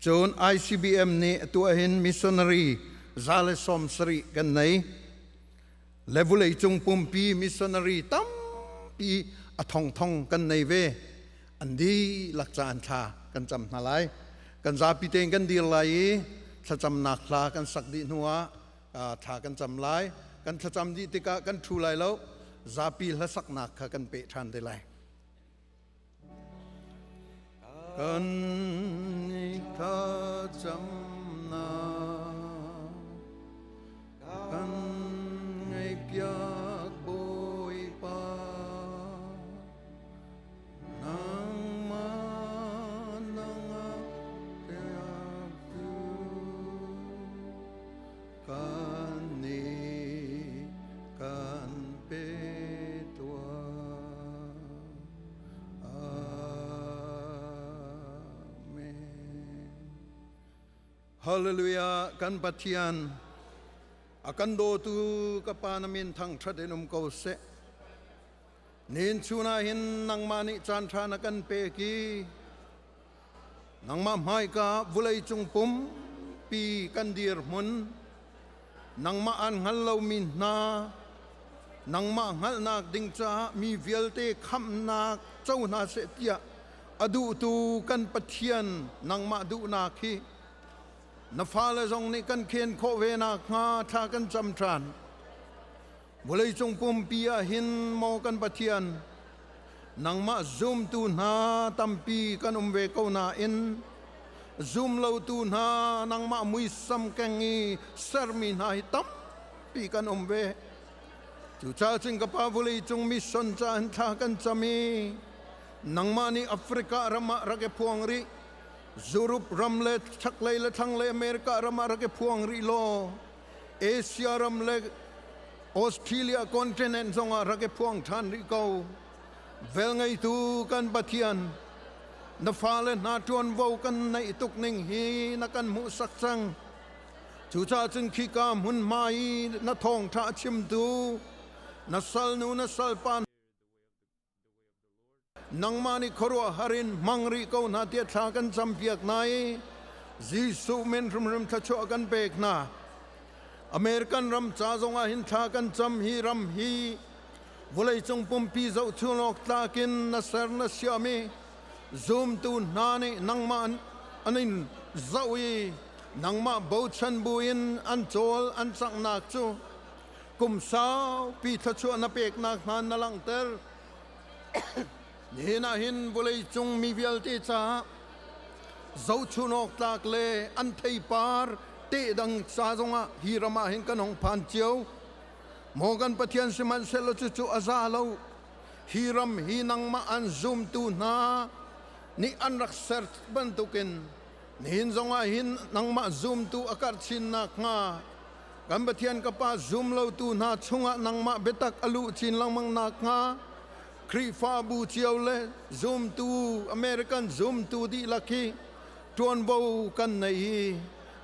Cun ICBM nih atu ahhin missionary 170 kan nei. Le vulei cung pumpi missionary tampi a thongthong kan nei ve. An dihlak ca an thla kan cam hna lai. Kan zapi tein kan dir lai i thlacamnak hla kan sak dih hnuah thla kan cam lai. Kan thlacam dih tikah kan ṭhu lai lo. Zapi hlasaknak kha kan peh ṭhan te lai. Kan i thlacamnak kan ngaihpiak Bawipa. Nangmah nangah teaktu kan nih kan pe tuah. Amen. Hallelujah kan Pathian a kan dawtu ka pa na min thangṭhat in um ko seh. Nin chun ah hin nangmah nih caan ṭha na kan pek i nangmah hmaika vawleicung pumpi kan dirhmun nangmah an hngal lomi hna nangmah hngalhnak ding caah mi vialte khamhnak co hna seh tiah a duhtu kan Pathian nangmah duhnak hi na fale zong nih kan khen khawh ve nakhnga thla kan cam ṭhan. Vawleicung pumpi ah hin maw kan Pathian, nangmah zumtu hna tampi kan um ve ko nain zum lotu hna nangmah muisam keng i sermi hna hi tampi kan um ve. Cucaah cun ka Pa vawleicung mission ca in thla kan cam i nangmah nih Africa ram ah rak i phuang rih, Europe ram le chaklei le thlanglei America ram ah rak i phuang rih law Asia ram le Australia continent zongah rak i phuang ṭhan rih ko. Velngeitu kan Pathian, na fale hna ṭuanvo kan neih tuk ning hi na kan hmuhsak cang. Cucaah cun khika hmunhma i na thawngṭha chimtu, na salnu na salpa Nangmah nih khuaruahhar in hmang rih ko hna tiah thla kan campiak hna i Jesuh min hrimhrim thluachuah kan pek hna. American ram ca zongah hin thla kan cam hi ram hi vawleicung pumpi zohchun awk tlak in na ser na siam i zumtu hna nih nangmah an in zoh i nangmah bochan buin an cawl an canghnak cu kum saupi thluachuah na peknak hna na langhter. Nihin ah hin vawleicung mi vialte caah zohchun awk tlak le an theipar tehdang ca zongah hi ram ah hin kan hong phan cio. Maw kan Pathian sihmanhsehlaw cucu a za lo. Hi ram hi nangmah an zumtu hna nih an rak ser bantukin nihin zongah hin nangmah zumtu a karh chin nakhnga Kan Pathian ka Pa zum lotu hna chungah nangmah biatak a luh chin lengmang nakhnga Khrihfabu cio le zumtu American zumtu dihlak hi ṭuanvo kan nei hi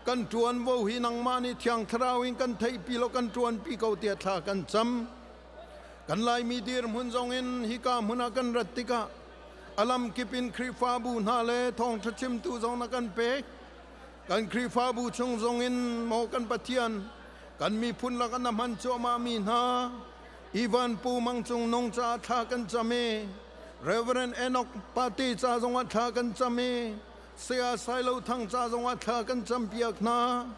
kan ṭuanvo hi nangmah nih Thiang Thlarau in kan theihpi lo kan ṭuanpi ko tiah thla kan cam. Kan Laimi dirhmun zong in hika hmun ah kan rat tikah a lamkip in Khrihfabu hna le thawngṭha chimtu zong na kan pek. Kan Khrihfabu chung zongin maw kan Pathian, kan miphun lakah na hman cuahmahmi hna, Ivan Pu Mang Cung Nung caah thla kan cam i, Reverend Enoch Pate ca zongah thla kan cam i, Saya Sailo Thang ca zongah thla kan campiak hna.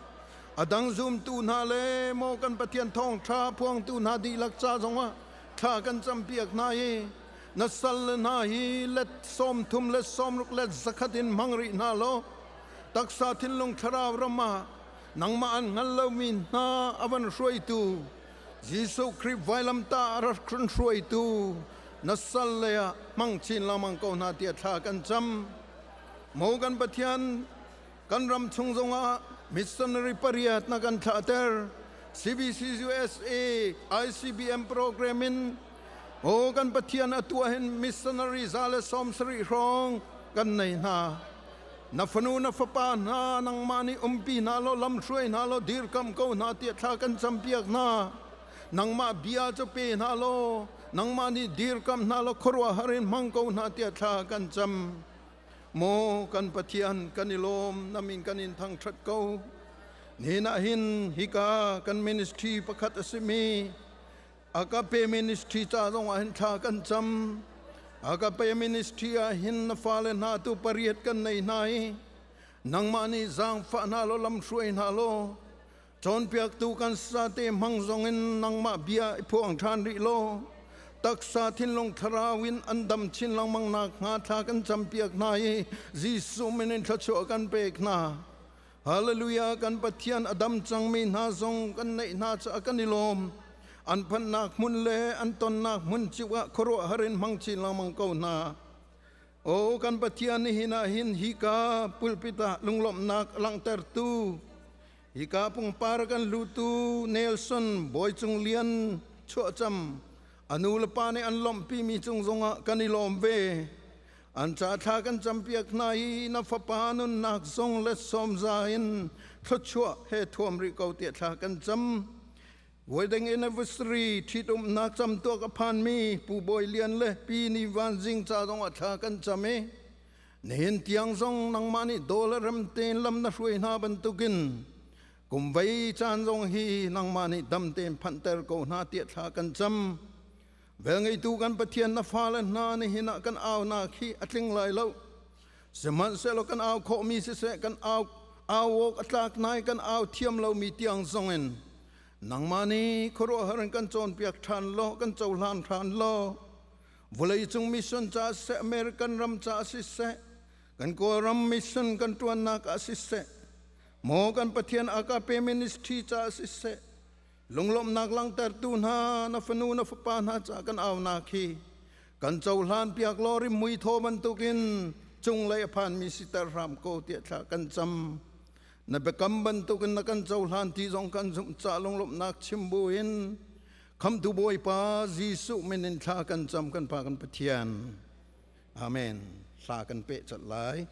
A dang zumtu hna le maw kan Pathian thawngṭha phuangtu hna dihlak ca zongah thla kan campiak hna i na sal le hna hi let 30 let 60 let 100 in hmang rih hna law taksa thinlung thlarau ram ah nangmah an hngal lomi hna a van hruaitu Jesuh Khrih vailamtah a rak hruaitu na sal lei ah hmang chin lengmang ko hna tiah thla kan cam. Maw kan Pathian, kan ram chung zongah missionary pariat na kan thlahter. CBC USA ICBM program in o kan Pathian atu hin missionary 170 hrawng kan nei hna. Na fanu na fapa hna nangmah nih umpi hna law lamhruai hna law dirkam ko hna tiah thla kan campiak hna. Nangmah bia cu pe hna law nangmah nih dirkam hna law khuaruahhar in hmang ko hna tiah thla kan cam. Maw kan Pathian kan i lawm na min kan in thangṭhat ko. Nihin ah hin hika kan ministry pakhat a simi Agape ministry ca zong ah hin thla kan cam. Agape ministry ah hin na fale hna tu pariat kan nei hna i nangmah nih zaangfah hna law lamhruai hna law cawnpiaktu kan sate hmang zong in nangmah bia i phuang ṭhan rih law taksa thinlung thlarau in an dam chin lengmang nak hnga thla kan campiak hna i Jesuh min in thluachuah kan pek hna. Hallelujah kan Pathian a dam cangmi hna zong kan neih hna caah kan i lawm. An phanhnak hmun le an tonnak hmun cio ah khuaruahhar in hmang chin lengmang ko hna. O kan Pathian nihin ah hin hika pulpit ah lunglawmhnak langhtertu hika pungpar kan lutu Nelson Bawi Cung Lian chuahcam a nu le pa nih an lawmhpimi cung zongah kan i lawm ve. An ca thla kan campiak hna i na fapa nunnak zong le sawmza in thluachuah he thuam rih ko tiah thla kan cam. Wedding anniversary ṭhitumnak camtuak a phanmi Pu Bawi Lian le Pi Ni Van Zing ca zong ah thla kan cam i nihin tiang zong nangmah nih daw le rem tein lam na hruai hna bantukin kum vei caan zong hi nangmah nih dam tein phanhter ko hna tiah thla kan cam. Velngeitu kan Pathian na fale hna nihin ah kan aunak hi a tling lai lo. Sihmanhsehlaw kan au khawhmi siseh kan au au awk a tlak nai kan au thiam lomi tiang zongin nangmah nih khuaruahhar in kan cawnpiak ṭhan law kan cohlan ṭhan law vawleicung mission ca siseh American ram ca siseh kan Kawlram mission kan ṭuannak ah siseh maw kan Pathian agape ministry ca siseh Lunglawmhnak langhtertu hna na fanu na fapa hna ca kan aunak hi kan cohlan piak law rimhmui thaw bantukin cunglei a phanmi siter hram ko tiah thla kan cam. Na biakam bantukin na kan cohlan ti zong kan zumh ca lunglawmhnak chim buin Khamtu Bawipa Jesuh min in thla kan cam kan Pa kan Pathian. Amen. Thla kan peh colh lai.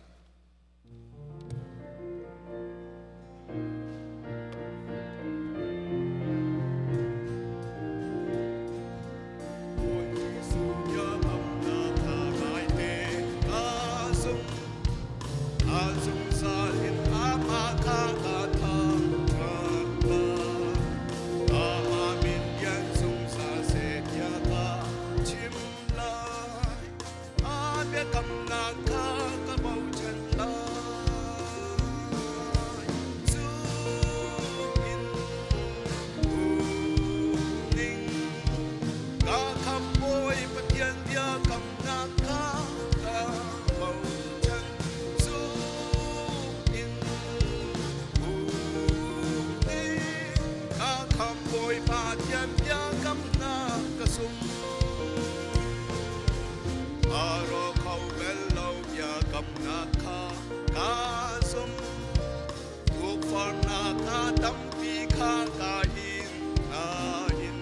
Biakamnak kha ka bochan lai. Zum in ning ka khambawi Pathian biakamnak kha ka bochan. Zum in ning ka khambawi Pathian biakamnak ka sung. Aro kho bel lo biakamnak kha ka zum. Tukforhnak a tampi kha ka in nain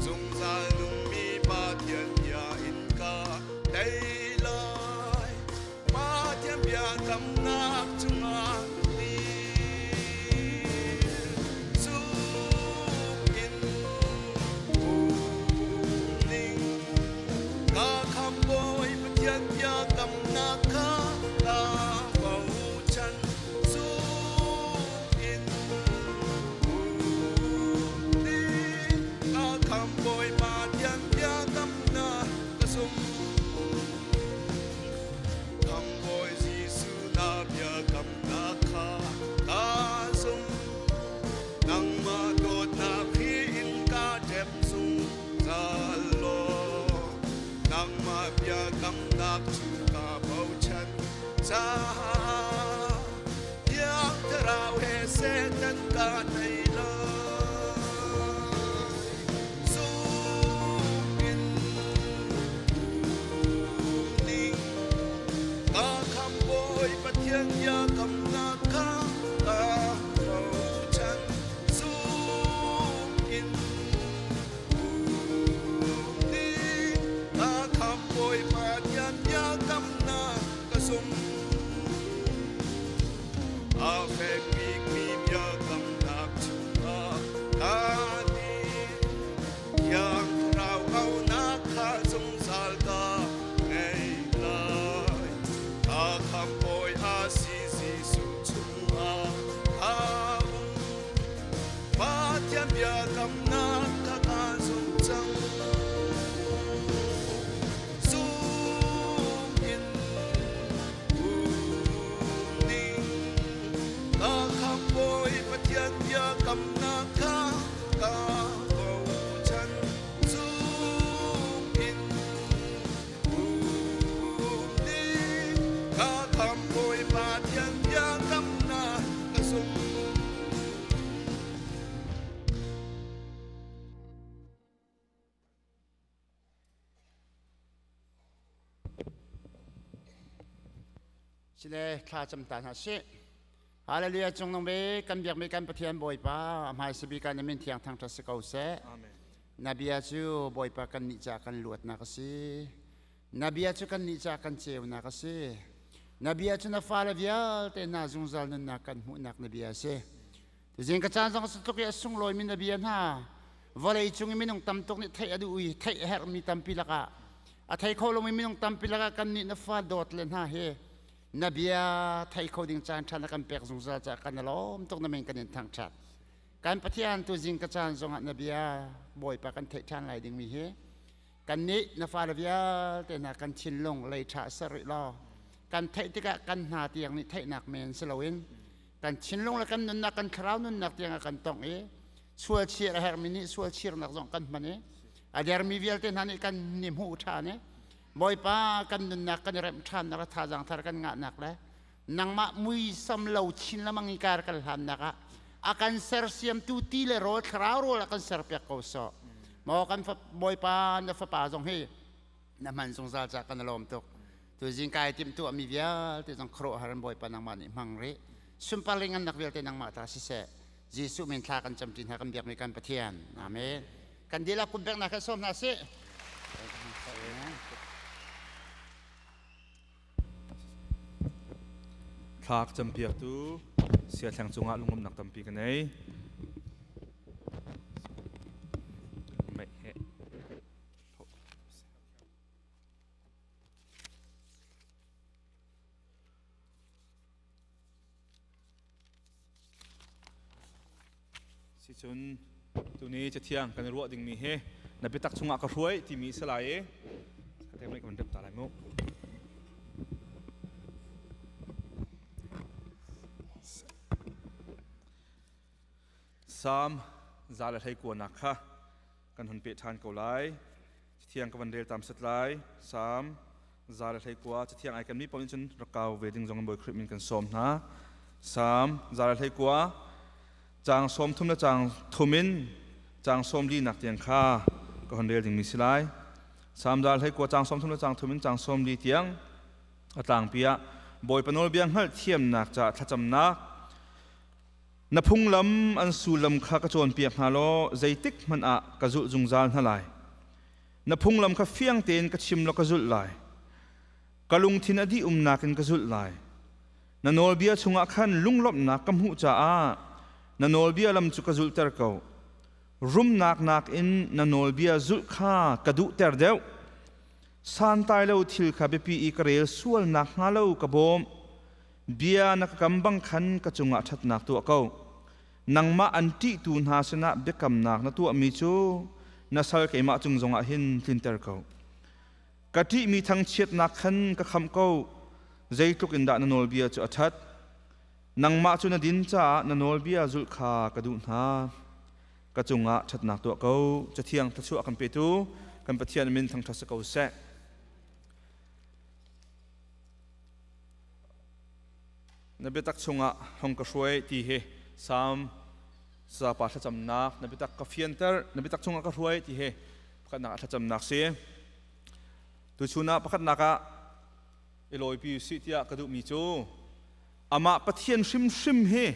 zungzal nungmi Pathian bia in ka tei lai. Pathian biakamnak cungah ni zum in ning ka khambawi Pathian biakamnak kha ka bochan zum in ning ka khambawi Pathian biakamnak ka sung. Khambawi Jesuh. Biakamnak cu ka bochan caah Thiang Thlarau he Satan ka tei lai. Zum in um ning ka khamhbawi Pathian biakamnak kha ka bochan. Zum in A fek bikmi biakamnak chungah kaa din. Thiang Thlarau aunak kha zungzal ka ngei lai. Ka khamhbawi a si Jesuh chungah kaa um. Pathian biakamnak kha ka zumh cang. Zum in um ning ka khamhbawi Pathian biakamnak kha ka bochan. Zum in um ning ka khamhbawi Pathian biakamnak ka zumh. Sile thla cam ta hna sih. Hallelujah cung nung ve kan biakmi kan Pathian Bawipa hmai sabi kan min thiang thangthat si ko seh. Amen. Na bia cu Bawipa kan nih ca kan luatnak a si. Na bia cu kan nih ca kan ceunak a si. Na bia cu na fale vialte hna zungzal nunnak kan hmuhnak na bia a si. Tuzing ka caan zong tluk i a sunglawimi na bia hna vawlei cung i minung tam tuk nih theih a duh i theih a herhmi tampi lakah a thei kho lomi minung tampi lakah kan nih na fa dawt le hna hi na bia thei kho ding caan ṭha na kan pek zungzal caah kan i lawm tuk na min kan in thangṭhat. Kan Pathian tuzing ka caan zongah na bia Bawipa kan theih ṭhan lai dingmi hi Kannih na fale vialte hna kan thinlung lei ṭha ser rih law kan theih tikah kan hna tiang nih theihnak men si loin kan thinlung le kan nunnak kan thlarau nunnak tiang a kan tongh i sual chir a herhmi nih sual chirnak zong kan hman i a dermi vialte hna nih kan ni hmuh ṭhan i Bawipa kan nunnak kan i remh ṭhannak le thazaang thar kan ngahnak le nangmah muisam lo chin lamang i kar kan hlannak ah a kan sersiamtu ti le rawl thlarau rawl a kan serpiak ko sawh maw kan bawipa na fapa zong hi na hman zungzal ca kan lawm tuk tu zing kai tim tu mi vialte zong khuaruah har bawipa nangmah nih hmang rih sunparling ngannak vialte nangmah ta siseh Jesuh min thla kan camṭi hna kan biakmi kan Pathian amen kan dihlak pumpeknak kha sawm hna sih. Thlak campiaktu siathleng cungah lungumnak tampi ka nei. Sicun tuni cathiang kan i ruah dingmi hi na biatak chungah ka hruai timi si lai i ka kan rep ta lai mu. Salm 121 kha kan hun peh ṭhan ko lai. Cathiang ka van rel tam sat lai. Salm 121 cathiang ai kan mi paoh nih cun rak kau ve ding zong in Bawi Khrih min kan sawm hna. Salm 121 caang 30 le caang thum in caang 40 nak tiang kha ka hun rel dingmi si lai. Salm 121 caang 30 le caang thum in caang 40 tiang a tlangpi ah Bawipa nawlbia hngalhthiamnak caah thlacamnak Na phunglam an sullam kha ka cawnpiak hna law zeitik hmanh ah ka zulh zungzal hna lai. Na phunglam kha fiang tein ka chim law ka zulh lai. Ka lungthin a dih umnak in ka zulh lai. Na nawlbia chungah khan lunglawmhnak ka hmuh caah na nawlbia lam cu ka zulhter ko. Rumnak nakin na nawlbia zulh kha ka duhter deuh. Santai lo thil kha biapi i ka rel sual nakhnga lo ka bawm. Bia na ka kam bang khan ka cungah ṭhatnak tuah ko. Nangmah an ṭihtu hna sinah biakamnak na tuahmi cu na sal keimah cung zongah hin tlinter ko. Ka ṭihmi thangchiatnak khan ka khamh ko. Zeitluk in dah na nawlbia cu a ṭhat. Nangmah cu na din caah na nawlbia zulh kha ka duh hna. Ka cungah ṭhatnak tuah ko. Cathiang thluachuah kan petu kan Pathian min thangṭhat si ko seh. Na biatak chungah hong ka hruai ti hi Salm sapa thlacamnak, na biatak ka fianter, na biatak chungah ka hruai ti hi pakhatnak ah thlacamnak si. Tuchun ah pakhatnak ah i lawipi usih tiah ka duhmi cu amah Pathian hrimhrim hi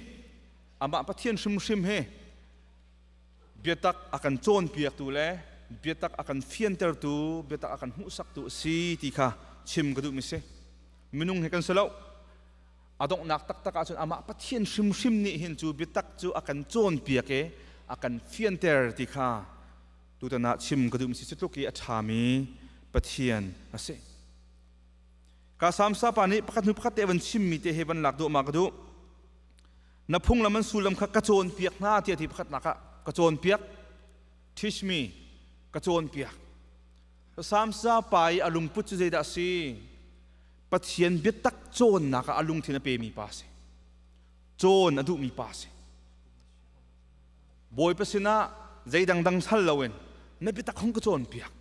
amah Pathian hrimhrim hi biatak a kan cawnpiaktu le biatak a kan fiantertu, biatak a kan hmuhsaktu a si ti kha chim ka duhmi si. Minung he kan si lo. A donghnak taktak ahcun amah Pathian hrimhrim nih hin cu biatak cu a kan cawnpiak i a kan fianter ti kha tutan ah chim ka duhmi si. Cu tluk i a ṭhami Pathian a si. Ka Samsa pa nih pakhat hnu pakhat te van chimmi te he van lak duahmah ka duh. Na phunglam an sullam kha ka cawnpiak hna tiah ti pakhatnak ah ka cawnpiak, teach me, ka cawnpiak. Samsa pa i a lungput cu zeidah a si? Pathian biatak cawnnak ah a lungthin a pemi pa a si. Cawn a duhmi pa a si. Bawipa sinah zei dangdang sal loin na biatak hung ka cawnpiak.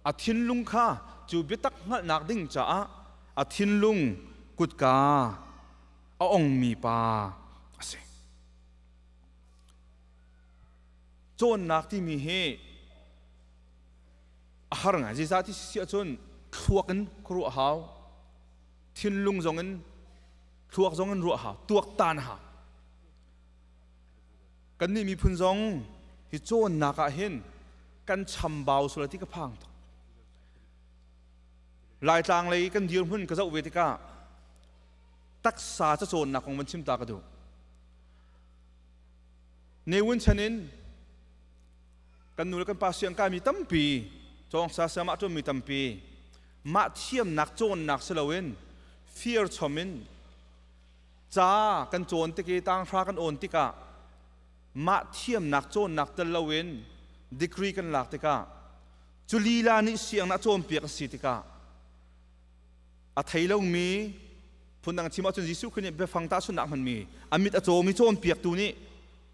A thinlung kha cu biatak hngalhnak ding caah a thinlung kutka a ongmi pa a si. Cawnnak timi hi a har ngai. Zeicah ti si ahcun thluak in khuaruah a hau, thinlung zong in thluak zong in ruah a hau, tuaktan a hau. Kannih miphun zong hi cawnnak ah hin kan chambau sual ti ka phang tuk. Laitlang lei kan dirhmun ka zoh ve tikah taksa cacawnnak kong van chim ta ka duh. Ne Win chan in kan nu le kan pa siang kaimi tampi, cawngsa siamah ṭuanmi tampi, mah thiamnak cawnnak si loin fir chom in ca kan cawn tik i tanghra kan awn tikah mah thiamnak cawnnak tel loin degree kan lak tikah cu lila nih siangnak cawnpiak a si tikah a thei lomi phundang chim ahcun Jesuh Khrih nih biafang tahchunhnak hmanmi a mit a cawmi cawnpiaktu nih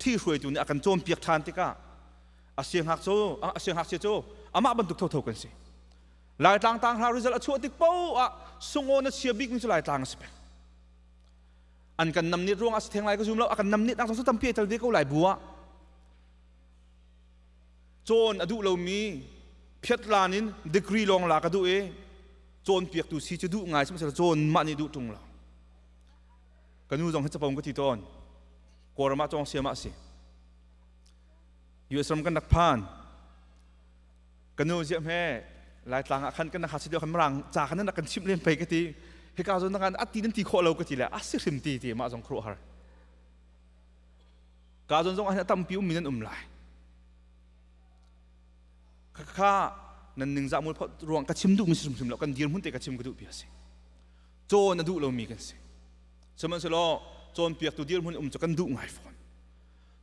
ṭhihruaitu nih a kan cawnpiak ṭhan tikah a sianghak cu a sianghakchia cu amah bantuk thotho kan si. Laitlang tanghra result a chuah tik paoh ah sungaw na chia bikmi cu Laitlang a si peng. An kan namnit ruangah si theng lai ka zum lo, a kan namnit nak zong cu tampi ai tel ve ko lai bu ah. Cawn a duh lomi phiatlan in degree lawng lak a duh i cawnpiaktu si cu duh ngai sihmanhsehlaw cawn mah nih duh ṭung lo. Ka nu zong hi capong ka ti tawn. Kawlram ah cawng siam ah a si. US ram kan rak phan. Ka nu ziah hme Laitlang ah khan kan ha si khan mirang ca khan nan kan chimh len pei ka ti. Hika zawn ngan ati nan ti khawh lo ka ti le a si hrim ti ti mah zong khuaruah har. Ka zawn zong ah tampi ummi nan um lai. Kha nan ningzah mul ruang ka chim duhmi si hrimhrim lo kan dirhmun te ka chim ka duh pi a si. Cawn a duh lomi kan si. Sihmanhsehlaw cawnpiaktu dirhmun um cu kan duh ngai fawn.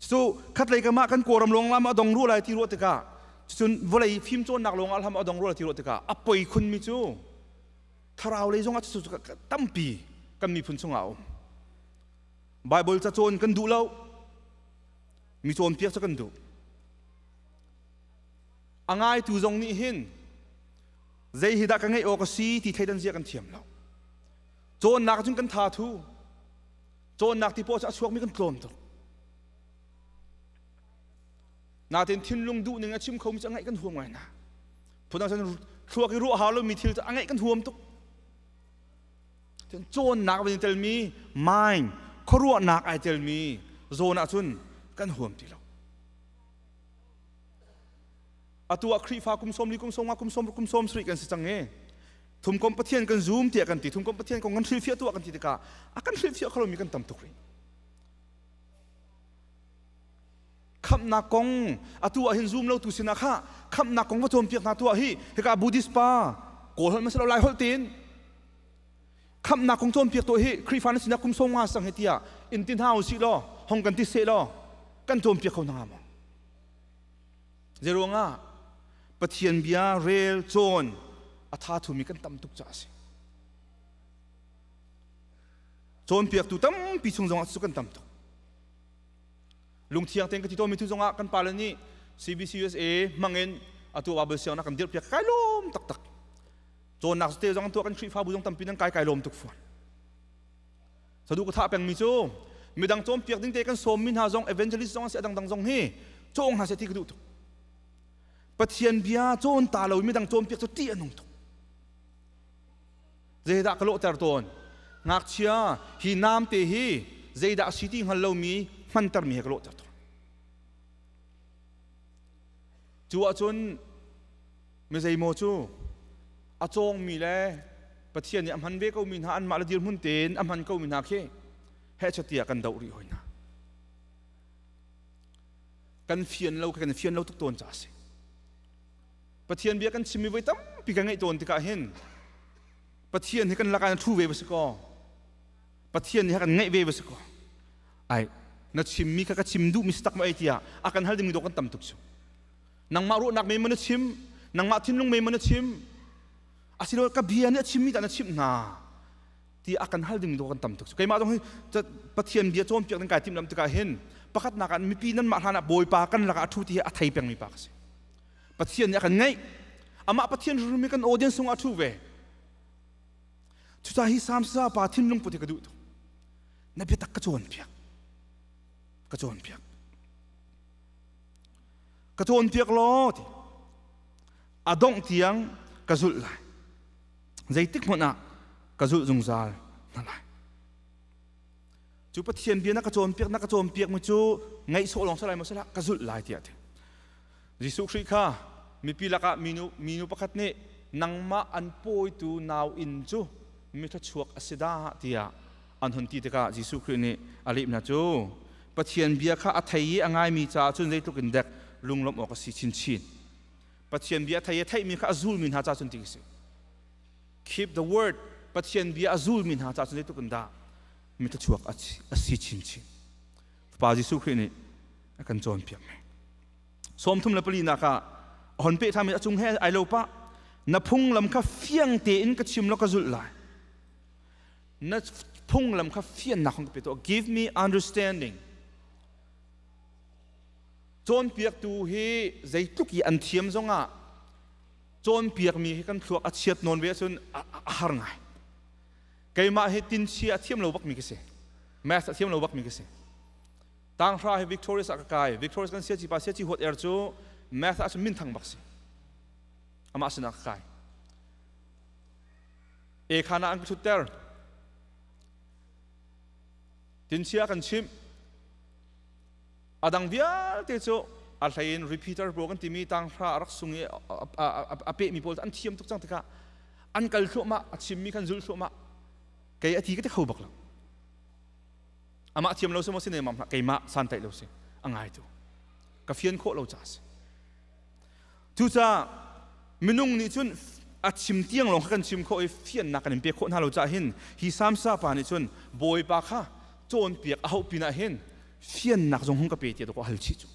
Cu khatlei kam ah kan Kawlram lawng lam a dong rua lai ti ruah tikah cun vawlei fimcawnnak lawng ah hlam a dong rua lai ti ruah tikah a poi khunmi cu thlarau lei zong ah cu tampi kan miphun chungah a um. Bible ca cawn kan duh lo. Mi cawnpiak cu kan duh. A ngaitu zong nih hin zei hi dah ka ngeih awk a si ti thleidan zia kan thiam lo. Cawnnak cun kan tha thu. Cawnnak ti poah cu a chuakmi kan tlawm tuk. Natin thinlung duh ning a chim khomi cu a ngaih kan huam ngai hna. Phundang cun thluak i ruah hau lomi thil cu a ngaih kan huam tuk. Cawnnak van i telmi mind khuaruahnak ai telmi zawn ahcun kan huam ti lo. Atu ah Khrihfa kum 40 kum 50 kum 60 kum 70 kan si cang i thumkom Pathian kan zum tiah kan ti, thumkom Pathian kong kan hrilhfiah tuah kan ti tikah a kan hrilhfiah kho lomi kan tam tuk rih. Khamhnak kong atu ah hin zum lo tu sinah kha khamhnak kong va cawnpiak hna tuah hi hika Buddhist pa Kawl holh masalo Lai holh tein khamhnak kong cawnpiak tuah hi Khrihfa na sinak kum 50 sang hi tiah in ti hna usih law hong kan ti seh law kan cawnpiak kho hna maw? Zeiruangah Pathian bia rel cawn a tha thumi kan tam tuk caah a si. Cawnpiaktu tampi chung zongah cu kan tam tuk. Lungthiang tein ka ti tawnmi tu zongah kan pale nih CBCUSA hmangin atu Bible siangnak kan dirhpiak kai lawm taktak. Cawnnak te zong tuah kan Khrihfabu zong tampi nan kai kai lawm tuk fawn. Thadu ka thah pengmi cu midang cawnpiak ding te kan sawmmi hna zong evangelist zong an si a dangdang zong hi cawng hna seh ti ka duh tuk. Pathian bia cawn ta lo midang cawnpiak cu ṭih a nung tuk. Zeidah ka lawhter tawn? Ngakchia hi namte hi zeidah a si ti hngal lomi hmantermi he ka lawhter tawn. Cu ahcun mi zeimaw cu a cawngmi le Pathian nih a hman ve komi hna anmah le dirhmun tein a hman komi hna khi hehchat kan doh rih hoi hna. Kan fian lo kan fian lo tuk tawn ca a si. Pathian bia kan chimmi voi tampi kan ngaih tawn tikah hin Pathian hi kan lakah na thu ve va si kaw Pathian nih kan ngaih ve va si kaw ai na chimmi kha ka chim duhmi si tak ma ei tiah a kan hal dingmi dawh kan tam tuk cu. Nangmah ruahnak men ma na chim nangmah thinlung men ma na chim asilo ka bia nih a chimmi dah na chimh hna ti a kan hal ding dawh kan tam tuk cu. Keimah zong hi Pathian bia cawnpiak ding kai timh lam tikah hin pakhatnak ah mipi nanmah hlan ah Bawipa kan lakah a ṭhu ti hi a thei pengmi pa ka si. Pathian nih a kan ngaih. Amah Pathian rurumi kan audience sungah a ṭhu ve. Cucaah hi Samsa pa thinlung put hi ka duh tuk. Na biatak ka cawnpiak. Ka cawnpiak. Ka cawnpiak law ti. A dongh tiang ka zulh lai. Zeitik hmanh ah ka zulh zungzal hna lai. Cu Pathian bia na ka cawnpiak na ka cawnpiak mi cu ngaih sawh lawng salai maw salah ka zulh lai tiah ti. Jesuh Khrih kha mipi lakah minu, minu pakhat nih nangmah an pawitu nau inn cu mithluachuak a si dah tiah an hun ti tikah Jesuh Khrih nih a leh hna cu Pathian bia kha a thei i a ngaimi caah cun zeitluk in dek lunglawmh awk a si chinchin. Pathian bia a thei i a theihmi kha a zulmi hna caah cun ti a si. Keep the word Pathian bia a zulmi hna caah cun zeitluk in dah mithluachuak a si chinchin. Fapa Jesuh Khrih nih a kan cawnpiak mi. 34 nak ah a hon peh ṭhan a cung he ai lo pah na phunglam kha fiang tein ka chim law ka zulh lai na phunglam kha fiannak hong ka pe tuah give me understanding cawnpiaktu hi zeitluk i an thiam zongah cawnpiakmi hi kan thluak a chiat nawn ve ahcun a har ngai keimah hi tinchia a thiam lo bakmi ka si math a thiam lo bakmi ka si Tanghra hi Victorious ah ka kai. Victorious kan siaci pa siaci huat er cu math ah cun minthang bak si. Amah sinah ka kai. E khana an ka thutter. Tinchia kan chimh. Adang vialte cu a hlei in repeater pawl kan timi tanghra a rak sung i a pehmi pawl an thiam tuk cang tikah an kal thluahmah a chimmi khan zul thluahmah kei a ti ka ti kho bak lo amah thiam lo si maw si ne mam hlah keimah santaih lo si a ngai tu ka fian khawh lo ca si cucaah minung nih cun a chim tiang lawng kha kan chim khawh i fiannak kan in pek khawh hna lo caah hin hi samsa pa nih cun bawipa kha cawnpiak a hauh pinah hin fiannak zong hung ka pe tiah ka hal chih cu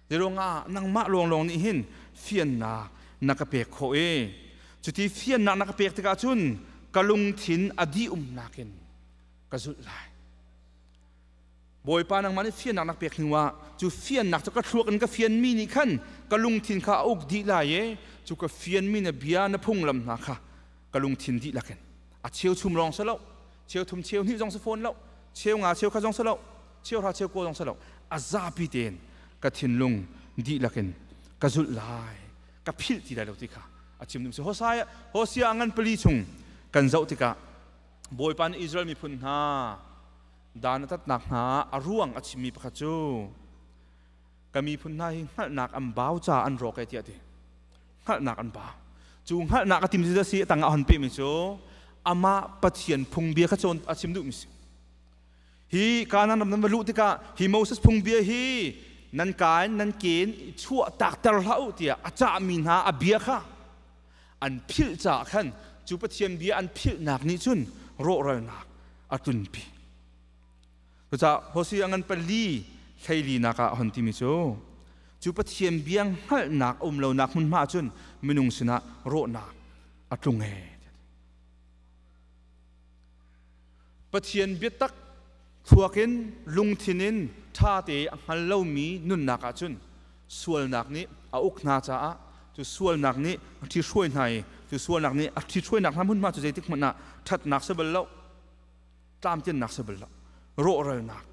Zeiruangah nangmah lawnglawng nih hin fiannak na ka pek khawh i cuti fiannak na ka pek tikah cun ka lungthin a dih umnak in ka zulh lai. Bawipa nangmah nih fiannak na ka pek hnuah cu fiannak cu ka thluak in ka fianmi nih khan ka lungthin kha a uk dih lai i cu ka fianmi na bia na phunglam hna kha ka lungthin dihlak in a cheu chum lawng si lo cheu thum cheu hnih zong si fawn lo cheu nga cheu kha zong si lo cheu hra cheu kaw zong si lo a zapi tein ka thinlung dihlak in ka zulh lai ka philh ti lai lo ti kha a chim dum si Hosea Hosea ngan pali chung kan zoh tikah Bawipa nih Israel miphun hna dan a tatnak hna a ruang a chimmi pakhat cu ka miphun hna hi hngalhnak an bau ca an rawk e tiah ti hngalhnak an bau cu hngalhnak a tim si a tangah hon pehmi cu amah Pathian phungbia kha cawn a chim duhmi si Hi Kanaan ram nan va luh tikah hi Moses phungbia hi nan ka in nan ke in chuah takter hlah u tiah a cahmi hna a bia kha an philh caah khan cu Pathian bia an philhnak nih cun rawhralnak a tlunpi. Cucaah Hosea ngan pali hleilinak ah a hon timi cu cu Pathian bia hngalhnak a um lonak hmunhma ah cun minung sinah rawhnak a tlung ee. Pathian biatak thluak in lungthin in ṭhate a hngal lomi nunnak ahcun sualnak nih a uk hna caah cu sualnak nih a ṭhihruai hna i cu sualnak nih a ṭhihruainak hna hmunhma cu zeitik hmanh ah ṭhatnak si bal lo. Tlamtlinnak si bal lo. Rawhralnak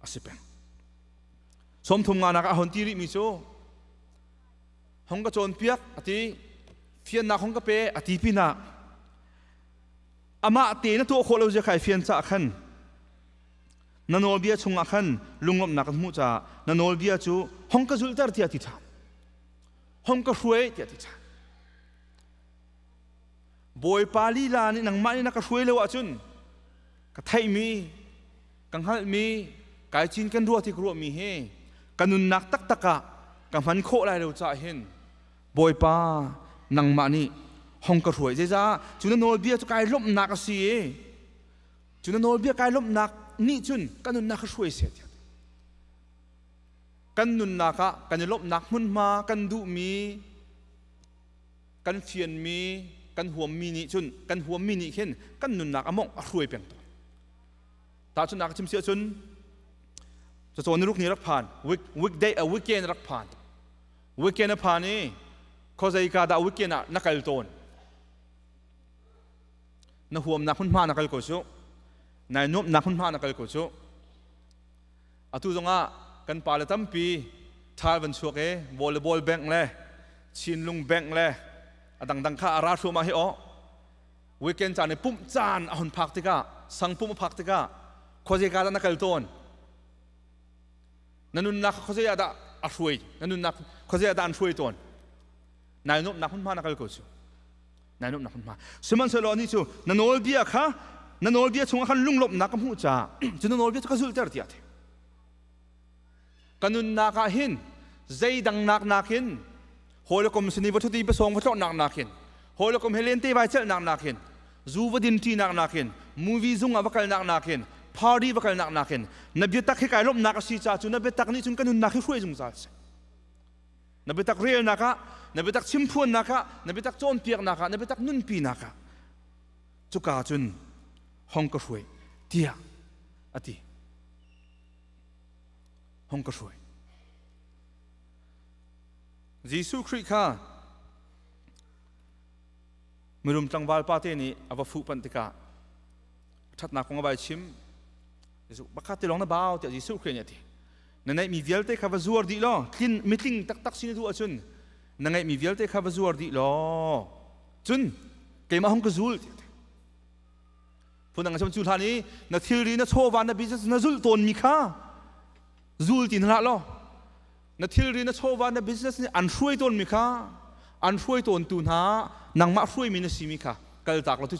a si peng. Sawmthum nga nak ah hon ti rihmi cu hong ka cawnpiak a ti, fiannak hong ka pe a ti pinah amah te na tuah khawh lo zia khai fian caah khan na nawlbia chungah khan lunglawmhnak kan hmuh caah na nawlbia cu hong ka zulhter tiah ti ṭhan, hong ka hruai tiah ti ṭhan. Bawipa lila nih nangmah nih na ka hruai lo ahcun ka theihmi, ka hngalhmi, kai cin kan ruah ti ka ruahmi hi ka nunnak taktak ah ka hman khawh lai lo caah hin Bawipa, nangmah nih hong ka hruai. Zeicah cu na nawlbia cu kai lawmhnak a si i cu na nawlbia kai lawmhnak nih cun ka nunnak ka hruai seh tiah. Kan nunnak ah kan i lawmhnak hmunhma, kan duhmi, kan fianmi, kan huammi nih cun, kan huammi nih khin kan nunnak a mawngh, a hruai peng tawn. Tahchunhnak ka chim si ahcun cacawn ni ruk ni rak phan, weekday a weekend rak phan. Weekend a phan i khuazei ka dah weekend ah na kal tawn? Na huamnak hmunhma na kal ko cu. Nai nuamhnak hmunhma na kal ko cu. Atu zongah kan pale tampi ṭhal van chuak i volleyball bank le Chinlung bank le a dangdang kha a ra thluahmah hi aw. Weekend caan i pumh caan a hun phak tikah, sang pumh a phak tikah khuazei ka dah na kal tawn? Na nunnak khuazei ah dah a hruai? Na nunnak khuazei ah dah an hruai tawn? Nai nuamhnak hmunhma na kal ko cu. Nai nuamhnak hmunhma. Sihmanhsehlaw anih cu na nawlbia kha, na nawlbia chungah khan lunglawmhnak ka hmuh caah cu na nawlbia cu ka zulhter tiah a ti. Ka nunnak ah hin zeidang nak nakin, hawikom sin i va ṭhut i pasawng va tlawhnak nakin, hawikom he lente vai celhnak nakin, zu va din ṭinak nakin, movie zung ah va kalnak nakin, party va kalnak nakin, na biatak hi kai lawmhnak a si caah cu na biatak nih cun ka nunnak hi hruai zungzal seh. Na biatak relnak ah, na biatak chimphuannak ah, na biatak cawnpiaknak ah, na biatak nunpinak ah, cuka cun hong ka hruai tiah a ti. Hong ka hruai. Jesuh Khrih kha mirum tlangval pa te nih a va fuh panh tikah ṭhatnak kong a vai chim. Bakhat te lawng na bau tiah Jesuh Khrih nih a ti. Na ngeihmi vialte kha va zuar dih law, tlin mitling taktak si na duh ahcun na ngeihmi vialte kha va zuar dih law, cun keimah hong ka zul tiah a ti. Phundang a cu hlan i na thilri, na chawva, na business na zulh tawnmi kha zul ti hna hlah law, na thilri, na chawva, na business nih an hruai tawnmi kha, an hruai tawntu hna nangmah hruaimi na simi kha kaltak law, cu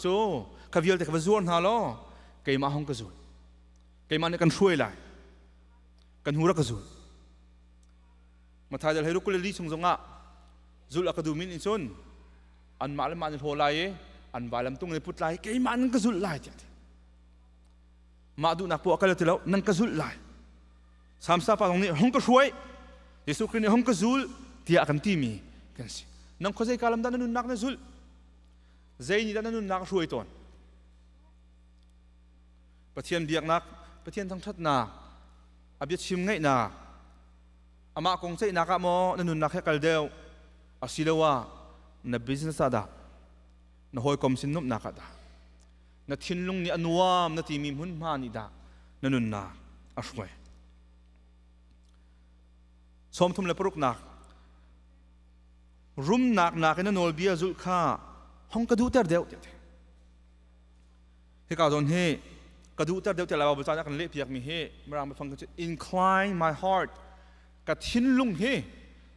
kha vialte kha va zuar hna law keimah hong ka zul, keimah nih kan hruai lai, kan hnu rak ka zul. Mathai dal hei 24 chung zongah zulh a ka duhmi nih cun anmah le mah an i hlaw lai i an vailam tung in put lai, keimah nan ka zulh lai tiah. Mah duhnak poah kal ti lo, nan ka zulh lai. Samsa pa zong nih hung ka hruai, Jesuh Khrih nih hung ka zul tiah kan timi kan si. Nang khuazei ka lam dah na nunnak na zulh? Zei nih dah na nunnak a hruai tawn? Pathian biaknak, Pathian thangṭhatnak, a biachim ngaihnak, amah kong ceihnak ah maw na nunnak he kal deuh, asiloah na business ah dah, na hawikom sin nuamhnak ah dah, na thinlung nih a nuam na timi hmunhma nih dah na nunnak a hruai? 36nak, rumnak nakin na nawlbia zulh kha hong ka duhter deuh tiah. Hika zawn hi ka duhter deuh tiah Lai Baibal ca kan lehpiakmi hi Mirang biafang cu incline my heart, ka thinlung hi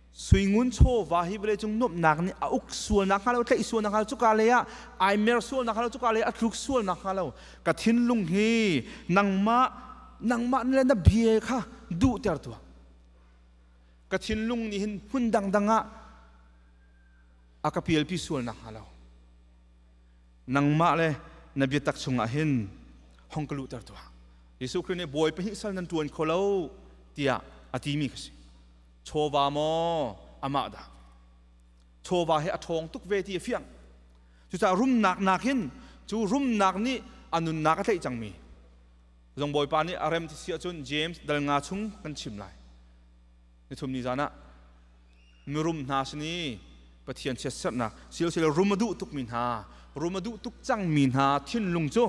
suingun chawva hi vawleicung nuamhnak nih a uk sualnak hnga lo, tlaih sualnak hnga lo, cuka lei ah ai mer sualnak hnga lo, cuka lei ah a tluk sualnak hnga lo, ka thinlung hi nangmah nangmah le na bia kha duhter tuah. Ka thinlung nih hin hmun dangdang ah a ka pialpi sualnak hnga lo, nangmah le na biatak chungah hin hong ka luhter tuah. Jesuh Khrih nih bawi pahnih sal nan ṭuan kho lo tiah a timi kha si. Chawva maw amah dah? Chawva hi a ṭhawng tuk ve ti a fiang. Cucaah rumnak nakin cu rumnak nih a nunnak a tlaih cangmi zong Bawipa nih a rem ti si ahcun James dal nga chung kan chim lai. Nithum ni zan ah mirum hna sin i Pathian chiatserhnak silosilo rum a duh tukmi hna, rum a duh tuk cangmi hna thinlung cu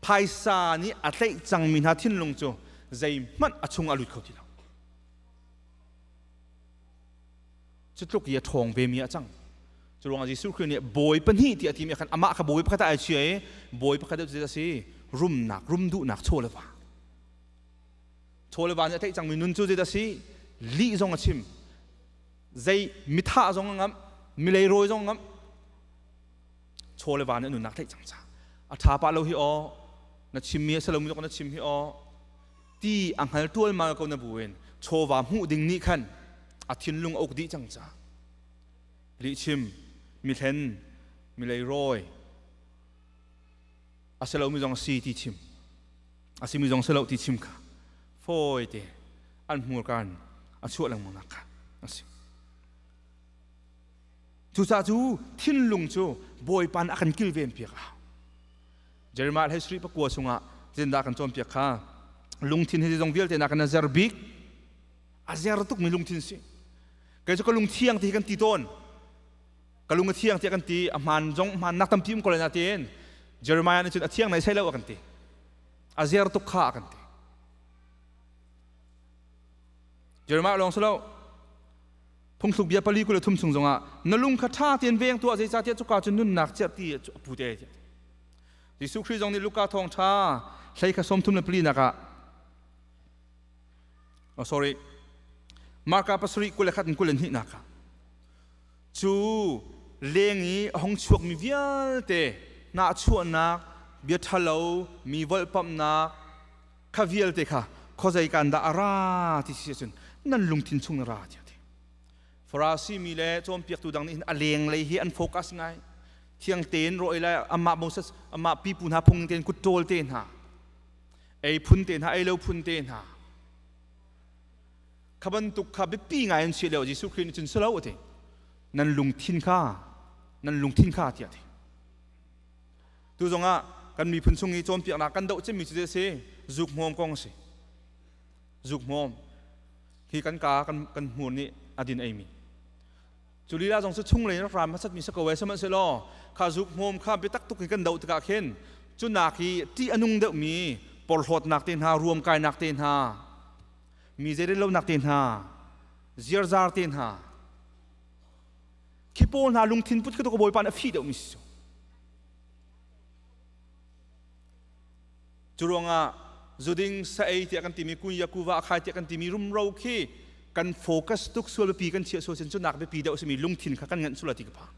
Phaisa nih a tlaih cangmi hna thinlung cu zeihmanh a chung a lut kho ti lo. Cu tluk i a ṭhawng vemi a cang. Cu ruangah Jesuh Khrih nih bawi pahnih ti a timi ah khan amah kha bawi pakhat ah ai chia i bawi pakhat deuh cu a si rumnak rum duhnak chaw le va. Chaw le va nih a tlaih cangmi nun cu zeidah a si? Lih zong a chim. Zei mithah zong a ngamh, milei rawi zong a ngamh. Chaw le va nih a nunnak tlaih cang ca. A ṭha pah lo hi aw, na chimmi a si lomi zong na chim hi aw, ti a hngal ṭualmal ko na buin chawva hmuh ding nih khan a thinlung a uk dih cang ca. Lihchim, mihlen, mileirawi, a si lomi zong si ti chim, a simi zong si lo ti chim kha fawi te an hmurka in a chuah lengmang nak kha a si. Cucaah cu thinlung cu Bawipa nih a kan kilven piak a hau. Jeremiah hlei sarih pakua chungah zindah kan cawnpiak kha lungthin hi zong vialte nak in a zer bik a zer tukmi lungthin si kei cu ka lung thiang ti hi kan ti tawn ka lung a thiang tiah kan ti a hmaan zong hmaan nak tampi um ko lai na tiin Jeremiah nih cun a thiang nai sai lo a kan ti a zer tuk kha a kan ti Jeremiah lawng si lo phungthluk bia pali kul le thum chung zongah na lung kha ṭha tein veng tuah zeicahtiah cuka cu nunnak cerhti a pu te Jesuh Khrih zong nih Luka thawngṭha hlei kha 34 nak ah oh sorry Marka 7 21 in 22 nak ah cu leng i a hung chuakmi vialte hnahchuahnak bia ṭhalo mi volhpamhnak kha vialte kha khuazei kan dah a ra ti si ahcun nan lungthin chung na ra tiah ti Farasi mi le cawnpiaktu dang nih hin a lenglei hi an focus ngai thiang tein rawh lai amah Moses amah pipu hna phung tein kut ṭawl te hna ei phun te hna ei lo phun te hna kha bantuk kha biapi ngai an si lio Jesuh Khrih nih cun si lo a ti nan lungthin kha nan lungthin kha tiah ti Tu zongah kan miphun chung i cawnpiaknak kan doh cemmi cu a si zuk hmawm kong a si. Zuk hmawm hi kan ka kan kan hmur nih a din eimi. Cu lila zong cu chunglei rak ram hmasat mi si ko e sihmanhsehlaw kha zuk hmawm kha biatak tuk in kan doh tikah khin cu nak hi ṭih a nung deuhmi porhlawtnak te hna ruamkainak te hna mi zeirellonak te hna ziarzar te hna khi pawl hna lungthin put khi tu ka bawipa nih a fih deuhmi si cu cu ruangah zuding sa ei tiah kan timi kunya kuva akhai tiah kan timi rumro khi kan focus tuk sual biapi kan chiah sual sin cu nak biapi deuh simi lungthin kha kan nganh sula ti ka phang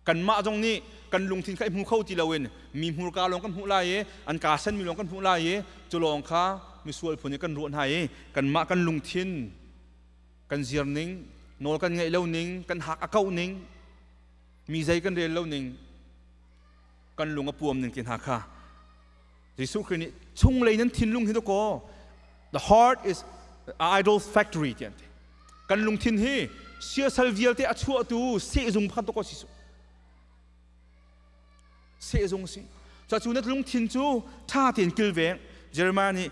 kanmah zong nih kan lungthin kha i hmu kho ti loin mi hmurka lawng kan hmuh lai i an kaa senmi lawng kan hmuh lai i cu lawng kha misual phun i kan ruah hna i kanmah kan lungthin kan zir ning nawl kan ngaih lo ning kan hak a kauh ning mi zei kan rel lo ning kan lung a puam ning ti hna kha Jesuh Khrih nih chunglei nan thinlung hi dakaw the heart is idol factory ti an ti kan lungthin hi siasal vialte a chuahtu sehzung pakhat dakaw si su sehzung si cu na lungthin cu ṭha tein kilveng Jeremiah nih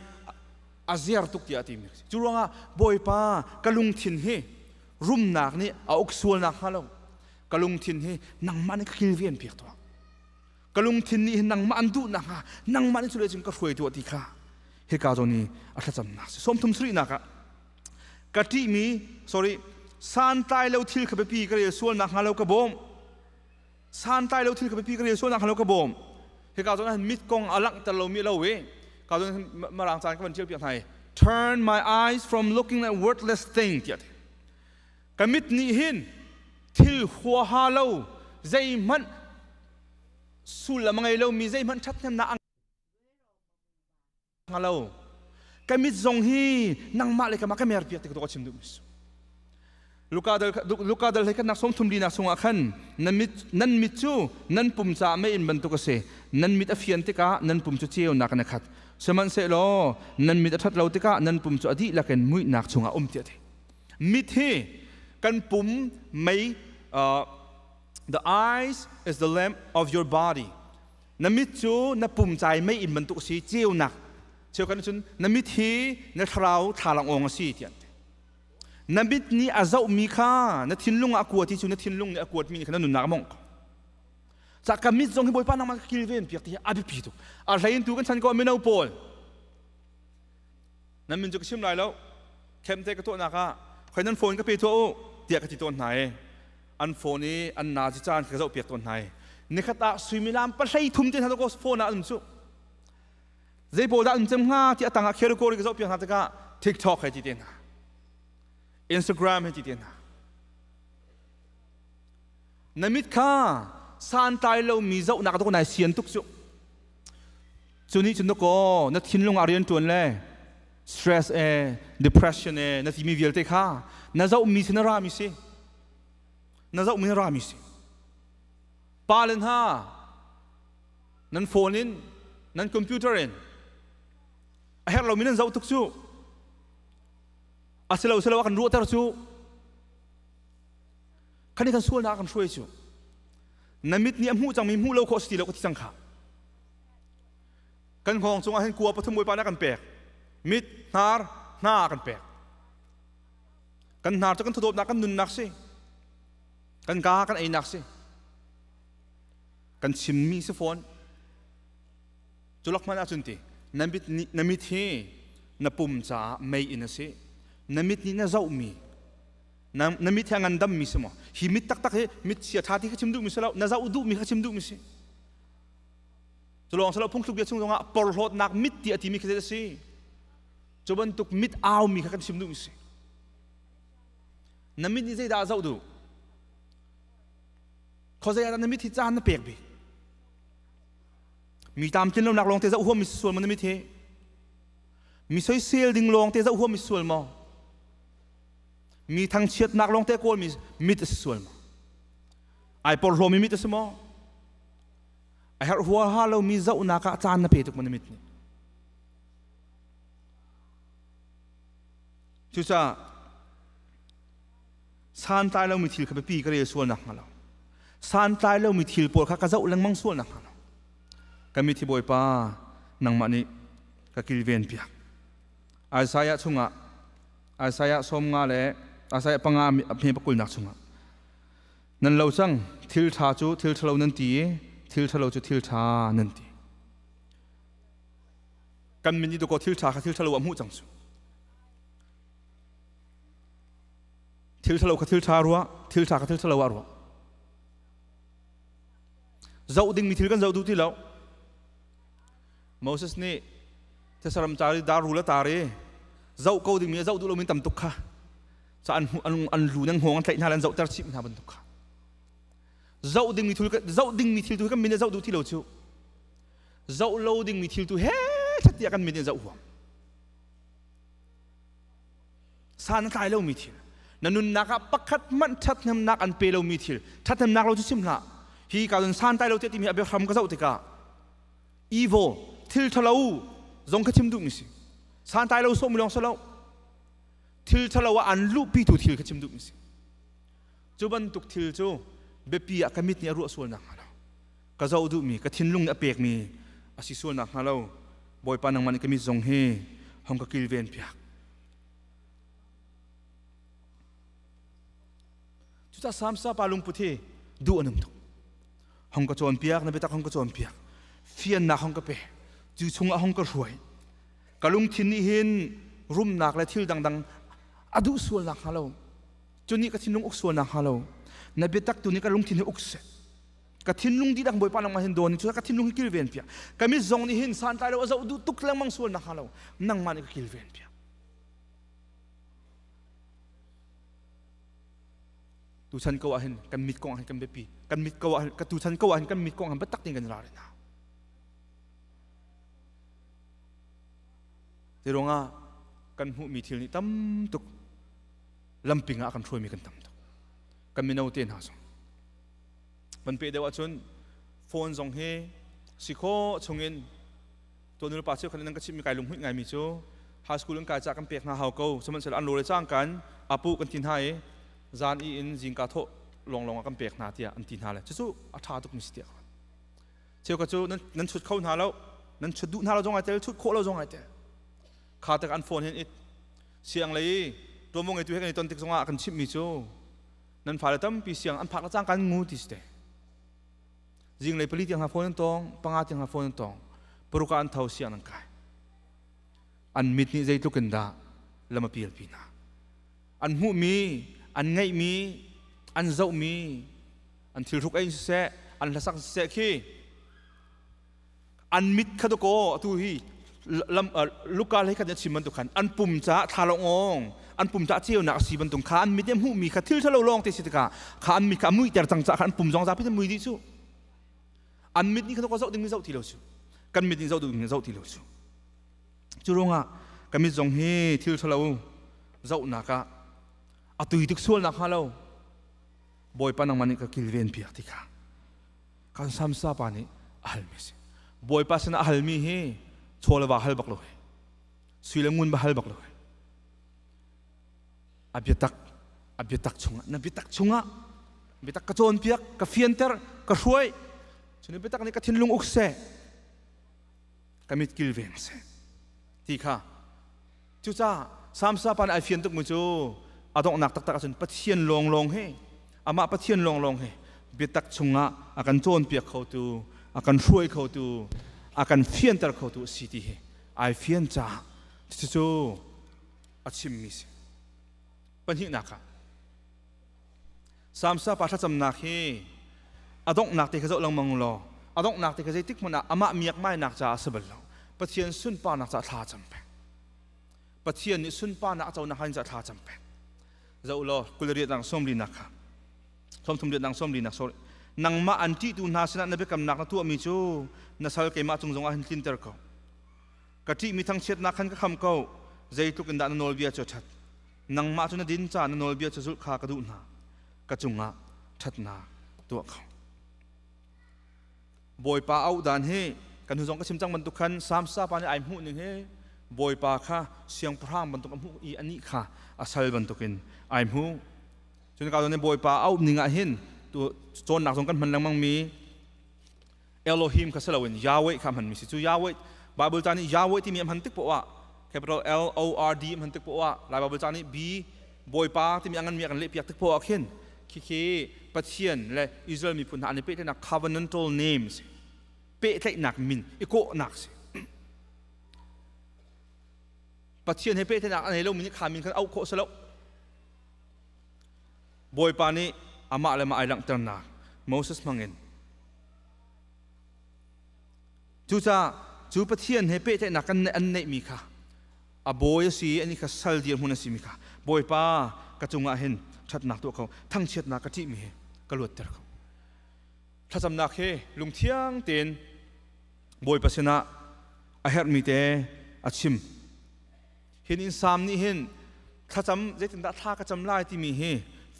a ziar tuk tiah a timi cu ruangah Bawipa ka lungthin hi rumnak nih a uk sual nakhnga lo ka lungthin hi nangmah nih ka kilven piak tuah ka lungthin nih hin nangmah an duh nakhnga nangmah nih cule cun ka hruai tuah ti kha hika zawn i a thlacamnak si 37nak ah ka ṭihmi sorry santlai lo thil kha biapi ka rel sual nakhnga lo ka bawm santlai lo thil kha biapi ka rel sual nakhnga lo ka bawm hika zawn ah mit kong a langhter lomi lo i ka zawn marang caan ka van ṭial piak hna i turn my eyes from looking at worthless thing tiah ka mit nih hin thil huaha lo zeihmanh sullam a ngei lomi zeihmanh ṭhathnemnak a hnga lo ka mit zong hi nangmah le kamah ka mer piak ti ka chim duh mi Luka dal Luka dal he kan nak som thum li nak chungah khan nan mit nan mit cu nan pum caah mei-inn bantuk a si nan mit a fian tikah nan pum cu ceunak in a khat sihmanhsehlaw nan mit a ṭhat lo tikah nan pum cu a dihlak in muihnak chungah um tiah a ti mit hi kan pum mei the eyes is the lamp of your body na mit cu na pum cai mei inn bantuk a si ceunak cheukhat nih cun na mit hi na thlarau thlalangawng a si tiah na mit nih a zohmi kha na thinlung ah a kuat ti cu na thinlung nih a kuatmi nih kha na nunnak a mawngh. Ca ka mit zong hi Bawipa nangmah ka kilven piak ti hi a biapi tuk. A hlei in tu kan chan ko mino pawl. Nan min cu ka chim lai lo. Khem te ka tuahnak ah khoi nan phone ka pe tuah u tiah ka ti tawn hna i an phone i an na ci caan ka zoh piak tawn hna i nikhat ah suimilam pahlei thum te hna ko phone ah an cu zei pawl dah an cem hnga ti a tangah category ka zoh piak hna tikah TikTok hei ti te hna Instagram hei ti te hna na mit kha santlai lomi zohnak dok nai sian tuk cu cu nih cun dakaw na thinlung ah rian ṭuan le stress e depression e na timi vialte kha na zohmi si na rami si na zohmi na rami si pa le hna nan phone in nan computer in a herh lomi nan zoh tuk cu a si lo si lo a kan ruahter cu Khani kan sualnak kan hruai cu na mit nih a hmuh cangmi hmuh lo khawh si ti lo ka ti cang kha. Kan hngawng cungah hin kua pathum Bawipa nih a kan pek. Mit, hnar, hna a kan pek. Kan hnar cu kan thawdawtnak kan nunnak si. Kan ka kan einak si. Kan chimmi si fawn. Cu lak hmanh ahcun ti na mit nih na mit hi na pum caah mei in a si. Na mit nih na zohmi na na mit hi a ngandam mi si maw hi mit taktak hi mit chia tha ti kha chim duh mi si lo na zoh duh mi kha chim duh mi si cu lawng si lo phungthluk bia chung zongah porhlawtnak mit ti a timi khi a si cu bantuk mit au mi kha kan chim duh mi si na mit nih zeidah a zoh duh khuazei ah na mit hi caan na pek bik mi tlamtlin lonak lawng te zoh huam mi si sual maw na mit hi mi soisel ding lawng te zoh huam mi sual maw Mi thangchiatnak lawngte kawlmi mit a si sual maw? Ai porhlawmi mit a si maw? A herh huaha lomi zohnak ah caan na pe tuk maw na mit nih? Cucaah santlai lomi thil kha biapi ka rel sual nak hnga lo. Santlai lomi thil pawl kha ka zoh lengmang sual nak hnga lo. Ka mit hi Bawipa nangmah nih ka kilven piak. Isaiah chungah Isaiah 50 le Isaiah 5 hme pakulnak chungah nan lo cang thil ṭha cu thil ṭhalo nan ti i thil ṭhalo cu thil ṭha nan ti kan min i dakaw thil ṭha kha thil ṭhalo ah hmuh cang cu thil ṭhalo kha thil ṭha ruah thil ṭha kha thil ṭhalo ah ruah zoh dingmi thil kan zoh duh ti lo Moses nih Thesaram car i dar rul a tar i zoh ko dingmi a zoh duh lomi tam tuk kha ca an an lu nan hngawng an tlaih hna le an zohter chih hna bantuk kha zoh dingmi thil zoh dingmi thil tu kan min zoh duh ti lo cu zoh lo dingmi thil tu he tiah kan min in zoh huam san a tlai lomi thil na nunnak ah pakhat hmanh ṭhathnemnak an pe lomi thil ṭhathnemnak lo cu chim hlah hi ka cun san tlai lo tiah timi a biahram ka zoh tikah evil thil ṭhalo zong kha chim duhmi si santlai lo sawhmi lawng si lo thil ṭhalo ah an luhpitu thil kha chim duhmi si cu bantuk thil cu biapi ah ka mit nih a ruah sual nak hnga lo ka zoh duhmi ka thinlung nih a pekmi a si sual nak hnga lo Bawipa nangmah nih ka mit zong hi hong ka kilven piak cucaah Samsa pa lungput hi duh a nung tuk hong ka cawnpiak na biatak hong ka cawnpiak fiannak hong ka pe cu chungah hong ka hruai ka lungthin nih hin rumnak le thil dangdang a duh sual nak hnga lo cu nih ka thinlung uk sual nak hnga lo na biatak tu nih ka lungthin hi uk seh ka thinlung dihlak bawipa nangmah hin dawn cu ka thinlung hi kilven piak ka mit zong nih hin santlai lo a zoh duh tuk lengmang sual nak hnga lo nangmah nih ka kilven piak Tuchan ko ah hin kan mit kong ah hin kan biapi. Kan mit ko ah hin ka tuchan ko ah hin kan mit kong ah hin biatak tein kan i ralrin hna. Te ruangah kan hmuhmi thil nih tam tuk lamping ah kan hruaimi kan tam tuk. Kan mino te hna zong. Van pe deuh ahcun phone zong hi si khawh chungin tuanul pa cheukhat nan ka chimhmi kai lunghmuih ngaimi cu high school in kai ca kan pek hna hau ko sihmanhsehlaw an lore cang kan apu kan ti hna i zan i in zingka thawh lawnglawng ah kan pek hna tiah an ti hna le cucu a ṭha tuk mi si tiah cheukhat cu nan chut kho hna lo nan chut duh hna lo zong ai tel chut khawh lo zong ai tel kha tak an phone hin it siang lei tuanvo ngeitu he kan i ton tik zongah kan chimhmi cu nan fale tampi siang an phak le cang kan ngu ti si te. Zinglei pali tiang hna phone an tawng, panga tiang hna phone an tawng. Paruk ah an tho siang an kai. An mit nih zeitluk in dah lam a pialpi hna. An hmuhmi, an ngeihmi, an zohmi, an thilhruk ei in siseh, an hlasak siseh khi an mit kha dakaw atu hi lam luka lei khan a chim bantuk khan an pum caah thlalangawng an pum caah ceunak a si bantuk kha an mit i hmuhmi kha thil ṭhalo lawng te si tikah kha an mit kha a muihter cang caah khan an pum zong zapi te mui dih cu an mit nih kha dakaw zoh dingmi zoh ti lo cu kan mit nih zoh dingmi zoh ti lo cu cu ruangah kan mit zong hi thil ṭhalo zohnak ah a tui tuk sual nak hnga lo Bawipa nangmah nih ka kilven piak ti kha kan samsa pa nih a halmi a si. Bawipa sinah a halmi hi chaw le va hal bak lo hi. Sui le ngun ba hal bak lo hi. A biatak, a biatak chungah, na biatak chungah biatak ka cawnpiak, ka fianter, ka hruai. Cun biatak nih ka thinlung uk seh, ka mit kilveng seh ti kha. Cucaah Samsa pa nih ai fian tukmi cu a donghnak taktak ahcun Pathian lawnglawng hi amah Pathian lawnglawng hi biatak chungah a kan cawnpiak khotu, a kan hruai khotu, a kan fianter khotu a si ti hi ai fian caah cucu a chimmi si. Pahnihnak ah Samsa pa thlacamnak hi a donghnak te kha zoh lengmang law a donghnak te kha zeitik hmanh ah amah miakmainak caah a si bal lo. Pathian sunparnak caah thla cam peng. Pathian nih sunparnak a conak hain caah thla cam peng. Zoh law kulariat nang sawmli nak kha sawmthum riat nang sawmli nak sorry nangmah an ṭihtu hna sinah na biakamnak na tuahmi cu na sal keimah cung zongah hin tlinter ko. Ka ṭihmi thangchiatnak khan ka kham ko. Zeitluk in dah na nawlbia cu a ṭhat. Nangmah cu na din caah na nawlbia cu zulh kha ka duh hna. Ka cungah ṭhatnak tuah kho. Bawipa auh dan hi kan hnu zong ka chim cang bantuk khan Samsa pa nih ai hmuh ning hi Bawipa kha siangpahrang bantuk a hmuh i anih kha a sal bantukin ai hmu. Cun ka nih Bawipa auh ning ah hin tu cawnnak zong kan hman lengmang mi Elohim kha si loin Yahweh kha hmanmi si. Cu Yahweh Bible ca nih Yahweh timi a hman tik poah ah capital L O R D hman tik poah ah Lai Bible ca nih B Bawipa timi a nganmi a kan lehpiak tik poah ah khin khikhi Pathian le Israel miphun hna an i pehtlaihnak covenantal name si. Pehtlaihnak min i kawhnak si. Pathian he pehtlaihnak a nei lomi nih kha min khan auh khawh si lo. Bawipa nih amah le mah ai langhternak Moses hmangin Cucaah cu Pathian he pehtlaihnak kan an neihmi kha a bawi a si i ani kha sal dirhmun a simi kha Bawipa ka cungah hin ṭhatnak tuah ko thangchiatnak ka ṭihmi hi ka luatter ko. Thlacamnak hi lungthiang tein Bawipa sinah a herhmi te a chim. Hin in Salm nih hin thlacam zeitindah thla ka cam lai timi hi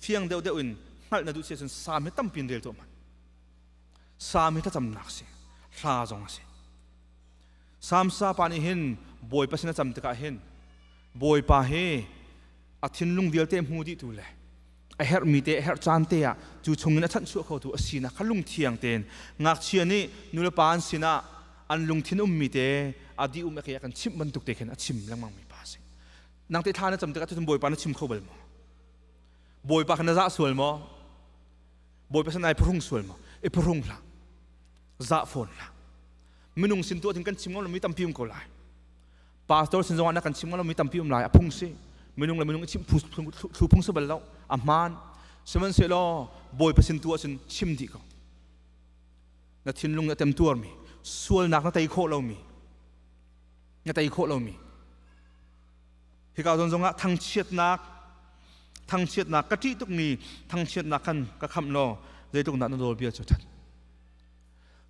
fiang deuhdeuh in hngalh na duh si ahcun Salm hi tampi in rel tuah hmanh. Salm hi thlacamnak si, hla zong a si. Salm sa pa nih hin Bawipa sin a cam tikah hin Bawipa hi a thinlung vialte hmu dihtu le a herhmi te a herh caan te ah cu chungin a chanhchuah khotu a sinak kha lungthiang tein ngakchia nih nulepa an sinah an lungthin ummi te a dih um a kan chimh bantuk te khin a chim lengmang mi pa a si. Nang te thla na cam tikah cutin Bawipa na chim kho bal maw? Bawipa kha na zah sual maw? Bawipa sin ai phuhrung sual maw? I phuhrung hlah. Zah fawn hlah. Minung sin tuah ding kan chim ngam lomi tampi um ko lai. Pastor sin zongah na kan chim ngam lomi tampi um lai. A phung si. Minung le minung i chim thlu phung si bal lo. A hmaan. Sihmanhsehlaw Bawipa sin tu ahcun chim dih ko. Na thinlung na temtuarmi, sualnak na tei khawh lomi, na tei khawh lomi. Hika zawn zongah thangchiatnak thangchiatnak ka ṭih tukmi thangchiatnak khan ka khamh law zeitluk dah na nawlbia cu ṭhat.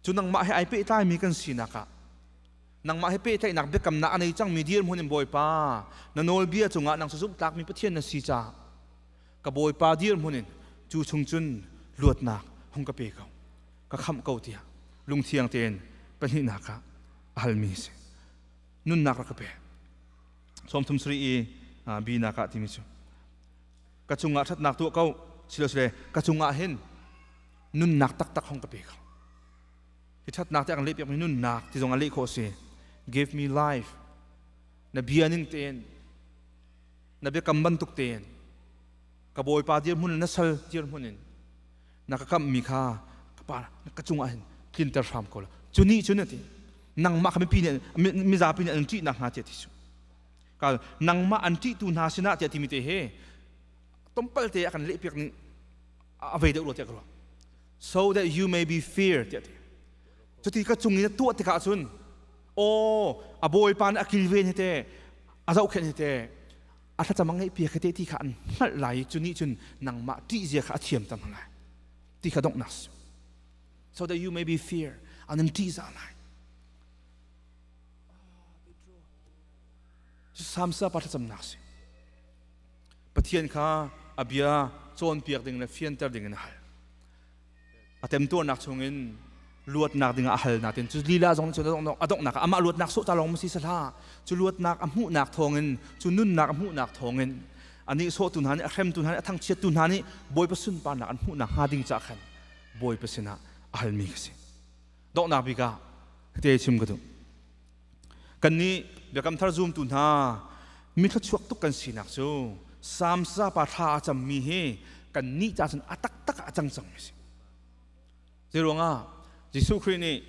Cu nangmah he ai pehtlaimi kan sinak ah nangmah he pehtlaihnak biakamnak a nei cangmi dirhmun in Bawipa na nawlbia cungah nang cu zumhtlakmi Pathian na si caah ka Bawipa dirhmun in cu chung cun luatnak hung ka pe ko ka khamh ko tiah lungthiang tein pahnihnak ah a halmi a si. Nunnak rak ka pe. Sawmthum sarih i binak ah timi cu ka cungah ṭhatnak tuah ko silosile ka cungah hin nunnak taktak hong ka pe ko. Hi ṭhatnak te an leh piakmi nunnak ti zong a leh khawh a si. Give me life. Na bia ning tein na biakam bantuk tein ka bawipa dirhmun na sal dirhmun in na ka kamhmi kha ka pa ka cungah hin Tlinter hram ko la. Cu nih cun a ti. Nangmah kha mipi nih mizapi nih an ṭih nakhnga tiah ti su. Kal nangmah an ṭihtu hna sinah tiah timi te he tompal te a kan lehpiak ning a vei deuh rua tiah ka ruah. So that you may be feared tiah ti. Cuti ka cung in a tuah tikah cun aw a bawipa nih a kilven hi te a zohkhenh hi te a thlacam a ngeihpiak hi te ti kha an hngalh lai i cu nih cun nangmah ṭih zia kha a thiamter hna lai ti kha donghnak si. So that you may be feared an in ṭihzah lai. Samsa pa thlacamnak si. Pathian kha a bia cawnpiak ding le fianter ding in a hal. A temtuarnak chungin luatnak dingah a hal natin cu lila zong cu a donghnak ah amah luatnak sawh ta lawng si sahla cu luatnak a hmuhnak thawngin cu nunnak a hmuhnak thawngin anih sawhtu hna nih a hremtu hna nih a thangchiattu hna nih Bawipa sunparnak an hmuhnak hnga ding caah khan Bawipa sinah a halmi ka si. Donghnak bik ah te chim ka duh. Kannih Biakam Thar zumtu hna mi thluachuak tuk kan sinak cu Salm pa thla a cammi hi kannih ca cun a taktak ah a cang cangmi si. Zeiruangah Jesuh Khrih nih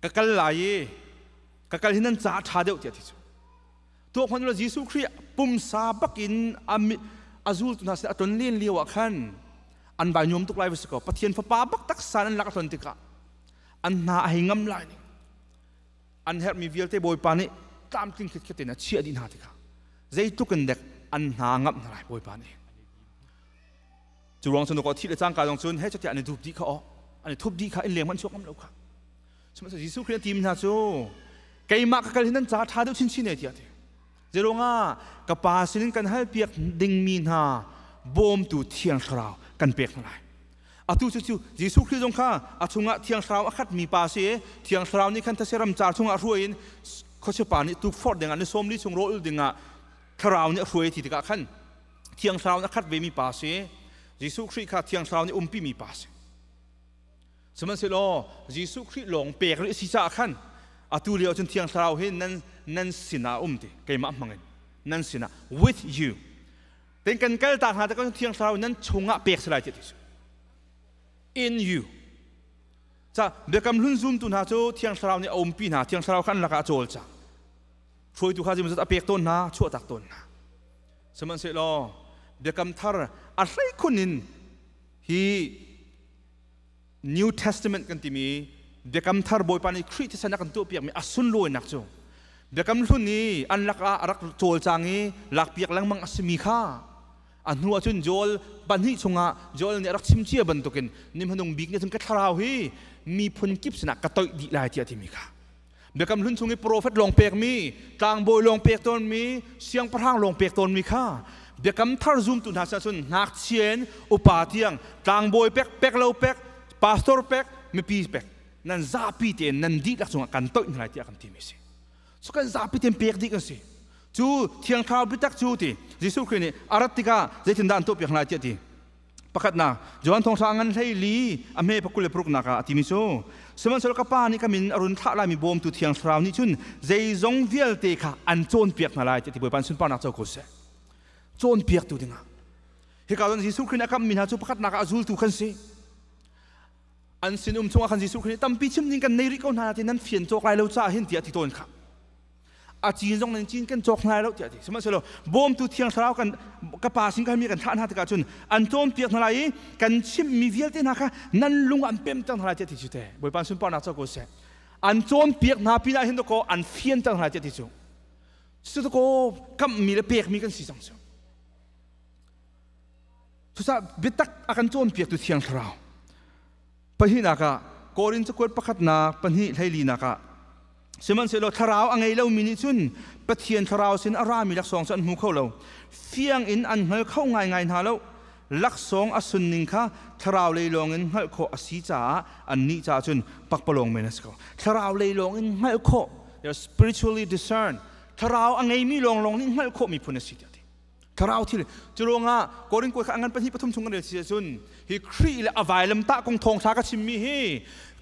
ka kal lai i ka kal hi nan caah ṭha deuh tiah a ti cu. Tuak hmanh ulaw Jesuh Khrih pumsa bakin a zultu hna sin a ton len lio ah khan an vai nuam tuk lai va si kaw Pathian fapa bak taksa an lak a ton tikah an hna a hei ngam lai ning an herhmi vialte Bawipa nih tlamtling khitkhet in a chiah dih hna tikah zeitluk in dek an hna ngamh hna lai Bawipa nih. Cu ruang cun ko thih le cangka zong cun he catiah an i dup dih kha aw an i thup dih kha inn leng hmanh chuak ngam lo kha. Sihmanhsehlaw Jesuh Khrih a tim hna cu keimah ka kal hi nan ca ṭha deuh chinchin e tiah a ti. Zeiruangah ka pa sinin kan halpiak dingmi hna bawmtu Thiang Thlarau kan pek hna lai. Atu cu cu Jesuh Khrih zong kha a chungah Thiang Thlarau a khatmi pa a si i Thiang Thlarau nih khan these ramcar chungah hruai in khuachia pa nih tukforh dingah ni 40 chung rawl ul dingah Thlarau nih a hruai ti tikah khan Thiang Thlarau nih a khat vemi pa a si. Jesuh Khrih kha Thiang Thlarau nih umpimi pa a si. Sihmanhsehlaw Jesuh Khrih lawng pek rih a si caah khan atu lio cun Thiang Thlarau hi nan nan sinah a um ti keimah hmangin nan sinah with you Ten kan kal ta hna te kan Thiang Thlarau nan chungah pek si lai ti ti in you ca biakam hlun zumtu hna cu Thiang Thlarau nih a umpi hna Thiang Thlarau khan lakah a cawl cang hruaitu kha zimzat a pek tawn hna chuahtak tawn hna sihmanhsehlaw biakam thar a hleikhun in hi New Testament kan timi Biakam Thar Bawipa nih Khrih thisen a kan tuahpiakmi a sunlawinak cu Biakam Hlun i an lakah a rak cawlcang i lakpiak lengmang a simi kha a hnu ahcun Joel pahnih chungah Joel nih a rak chim cia bantukin ni hmanung bik nih cun ka thlarau hi miphun kip sinah ka toih dih lai tiah a timi kha Biakam Hlun chung i profet lawng pekmi, tlangbawi lawng pek tawnmi, siangpahrang lawng pek tawnmi kha Biakam Thar zumtu hna sinah cun ngakchia in upa tiang tlangbawi pek, pek lo pek, pastor pek, mipi pek, nan zapi tein nan dihlak cungah kan toih hna lai tiah kan timi a si. Cu kan zapi tein pek dih kan si. Cu Thiang Thlarau biatak cu ti Jesuh Khrih nih a rat tikah zeitindah an tuahpiak hna lai tiah ti. Pakhatnak, Johan thawngṭha ngan 14 a hme 26 nak ah a timi cu, Sihmanhsehlaw ka Pa nih ka min a run thlah laimi bawmtu Thiang Thlarau nih cun zeizong vialte kha an cawnpiak hna lai tiah ti Bawipa in sunparnak co ko seh. Cawnpiaktu dingah. Hika cun Jesuh Khrih nih a kamhmi hna cu pakhatnak ah a zultu kan si. An sinum chungah khan Jesuh Khrih nih tampi chim ding kan nei rih ko hna ti nan fian cawk lai lo caah hin tiah a ti tawn kha. A cin zong nan cin kan cawk hna lo tiah ti sihmanhsehlaw bawmtu thiang thlarau kan ka pa sin kan mi kan thlah hna tikah cun an cawnpiak hna lai i kan chimhmi vialte hna kha nan lung an pemter hna lai tiah ti cu te Bawipa sunparnak co ko seh an cawnpiak hna pinah hin dakaw an fianter hna lai tiah ti cu cu dakaw kamhmi le pekmi kan si cang cu cucaah biatak a kan cawnpiaktu thiang thlarau pahnihnak ah Korin cakuat pakhatnak pahnih 14nak ah Sihmanhsehlaw thlarau a ngei lomi nih cun Pathian thlarau sin a rami laksawng cu an hmu kho lo. Fiang in an hngal kho ngaingai hna lo. Laksawng a sunning kha thlarau lei lawngin hngalh khawh a si caah annih caah cun pakpalawng men a si ko. Thlarau lei lawngin hngalh khawh, spiritually discern, thlarau a ngeimi lawnglawng nih hngalh khawhmi phun a si tiah a ti. Thlarau thil cu ruangah Korin kuat kha a ngan pahnih pathum chung kan rel si ahcun hi Khrih le a vailamtah kong thawngṭha ka chimmi hi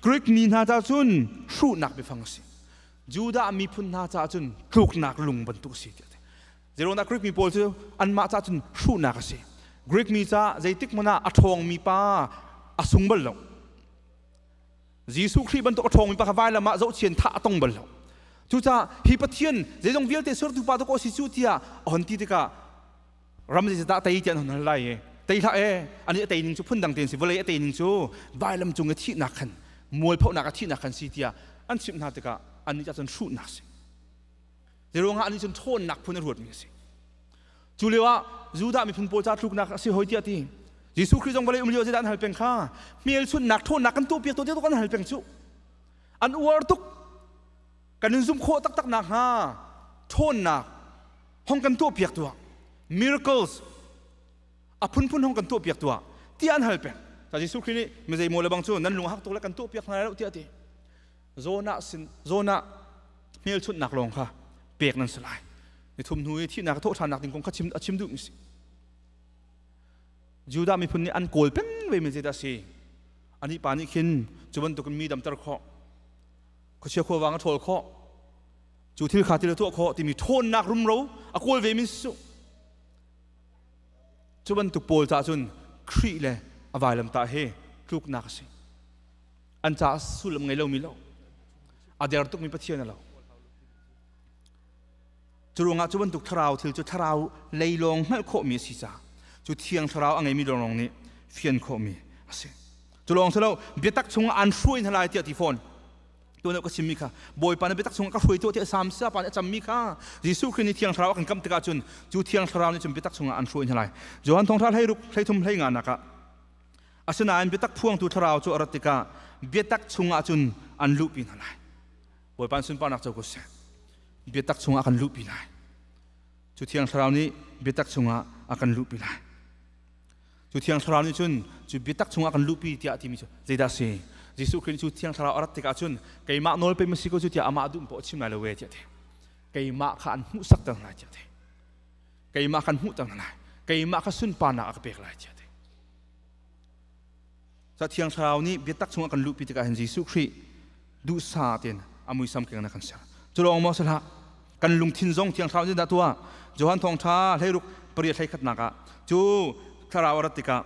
Greek mi hna caah cun hruhnak biafang a si. Judah miphun hna caah cun tluknak lung bantuk a si tiah a ti. Zeiruangah Greek mi pawl cu anmah caah cun hruhnak a si. Greek mi caah zeitik hmanh ah a ṭhawngmi pa a sung bal lo. Jesuh Khrih bantuk a ṭhawngmi pa kha vailam ah zohchian thah a tong bal lo. Cucaah hi Pathian zeizong vialte sertu pa dawkaw si cu tiah a hon ti tikah ram zeizatah tei tiah an hon hal lai i tei hlah e ani a tei ning cu phundang tein si vawlei a tei ning cu vailam cung i thihnak khan mualphonak a thihnak khan si tiah an chimh hna tikah annih cah cun hruhnak si. Zeiruangah annih cun ṭhawnnak phun a ruatmi a si. Cu lio ah Judah miphun pawl ca tluknak a si hoi tiah ti. Jesuh Khrih zong vawlei um lio zeidah an hal peng kha hmelchunhnak ṭhawnnak kan tuahpiak tuah tiah kan hal peng cu. An uar tuk. Kan in zumh khawh taktak nakhnga ṭhawnnak hong kan tuahpiak tuah. Miracles a phunphun hong kan tuahpiak tuah tiah an hal peng. Ta Jesuh Khrih nih mi zeimaw le bang cu nan lung a hak tuk le kan tuahpiak hna lai lo tiah a ti. Jonah sin Jonah hmelchunhnak lawng kha pek nan si lai. Ni thum hnu i thihnak thawh ṭhannak ding kong kha chim a chim duhmi si. Judah miphun nih an kawl peng ve mi zeidah si? Anih pa nih khin cu bantukin mi damter khawh, khuachia khuavang a ṭhawl khawh, cu thil kha thil a tuah khawh timi ṭhawnnak rumro a kawl ve mi si. Cu bantuk pawl caah cun Khrih le a vailamtah he tluknak a si. An caah sullam ngei lomi lo. A der tukmi Pathian a lo. Cu ruangah cu bantuk thlarau thil cu thlarau lei lawng hngalh khawhmi a si caah cu thiang thlarau a ngeimi lawnglawng nih fian khawhmi a si. Cu lawng si lo biatak chungah an hruai hna lai tiah ti fawn. Tuan ka chimmi kha Bawipa na biatak chungah ka hruai tuah tiah Sam pa nih a cammi kha Jesuh Khrih nih thiang thlarau a kan kamh tikah cun cu thiang thlarau nih cun biatak chungah an hruai hna lai. Johan thawngṭha 16 13 hlei nga nak ah asinain biatak phuangtu thlarau cu a rat tikah biatak chungah cun an luhpi hna lai. Bawipa sunparnak co ko seh. Biatak chungah a kan luhpi lai. Cu Thiang Thlarau nih biatak chungah a kan luhpi lai. Cu Thiang Thlarau nih cun cu biatak chungah a kan luhpi tiah a timi cu zeidah a si? Jesuh Khrih nih cu Thiang Thlarau a rat tikah cun keimah nawl pe ma si ko cu tiah amah duh paoh a chim lai lo ve tiah a ti. Keimah kha an hmuhsakter lai tiah a ti. Keimah kan hmuhter hna lai. Keimah kha sunparnak a ka pek lai tiah a ti. Ca Thiang Thlarau nih biatak chungah kan luhpi tikah hin Jesuh Khrih duhsah tein a muisam keng na kan ser. Cu lawng maw si hlah. Kan lungthin zong Thiang Thlarau nih dah tuah. Johan thawngṭha 16 pariat hleikhatnak ah cu thlarau a rat tikah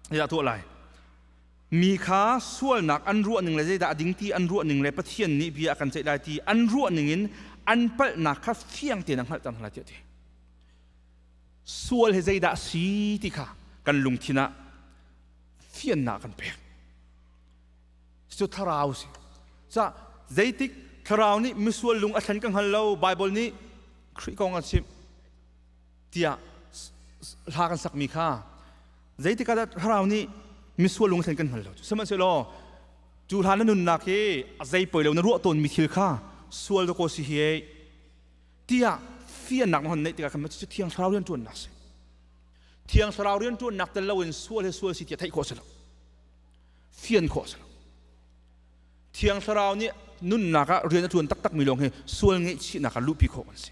zeidah tuah lai? Mi kha sualnak an ruah ning le zeidah a ding ti an ruah ning le Pathian nih bia a kan ceih lai ti an ruah ning in an palhnak kha fiang tein a hngalhter hna lai tiah a ti. Sual hi zeidah si ti kha kan lungthin ah fiannak kan pek. Cu thlarau si. Ca zeitik thlarau nih misual lung a thlen ka hngal lo Bible nih Khrih kong an chimh tiah hla kan sakmi kha zeitik ah dah thlarau nih misual lung a thlen kan hngal lo. Sihmanhsehlaw cu hla na nunnak hi a zei poi lo na ruah tawnmi thil kha sual dakaw si hi tiah fiannak na hon neih tikah khan cu thiang thlarau rian ṭuannak si. Thiang thlarau rian ṭuannak tel loin sual hi sual si tiah theih khawh si lo. Fian khawh si lo. Thiang thlarau nih nunnak ah rian a ṭuan taktakmi lawng hi sual ngeihchihnak ah luhpi khawh kan si.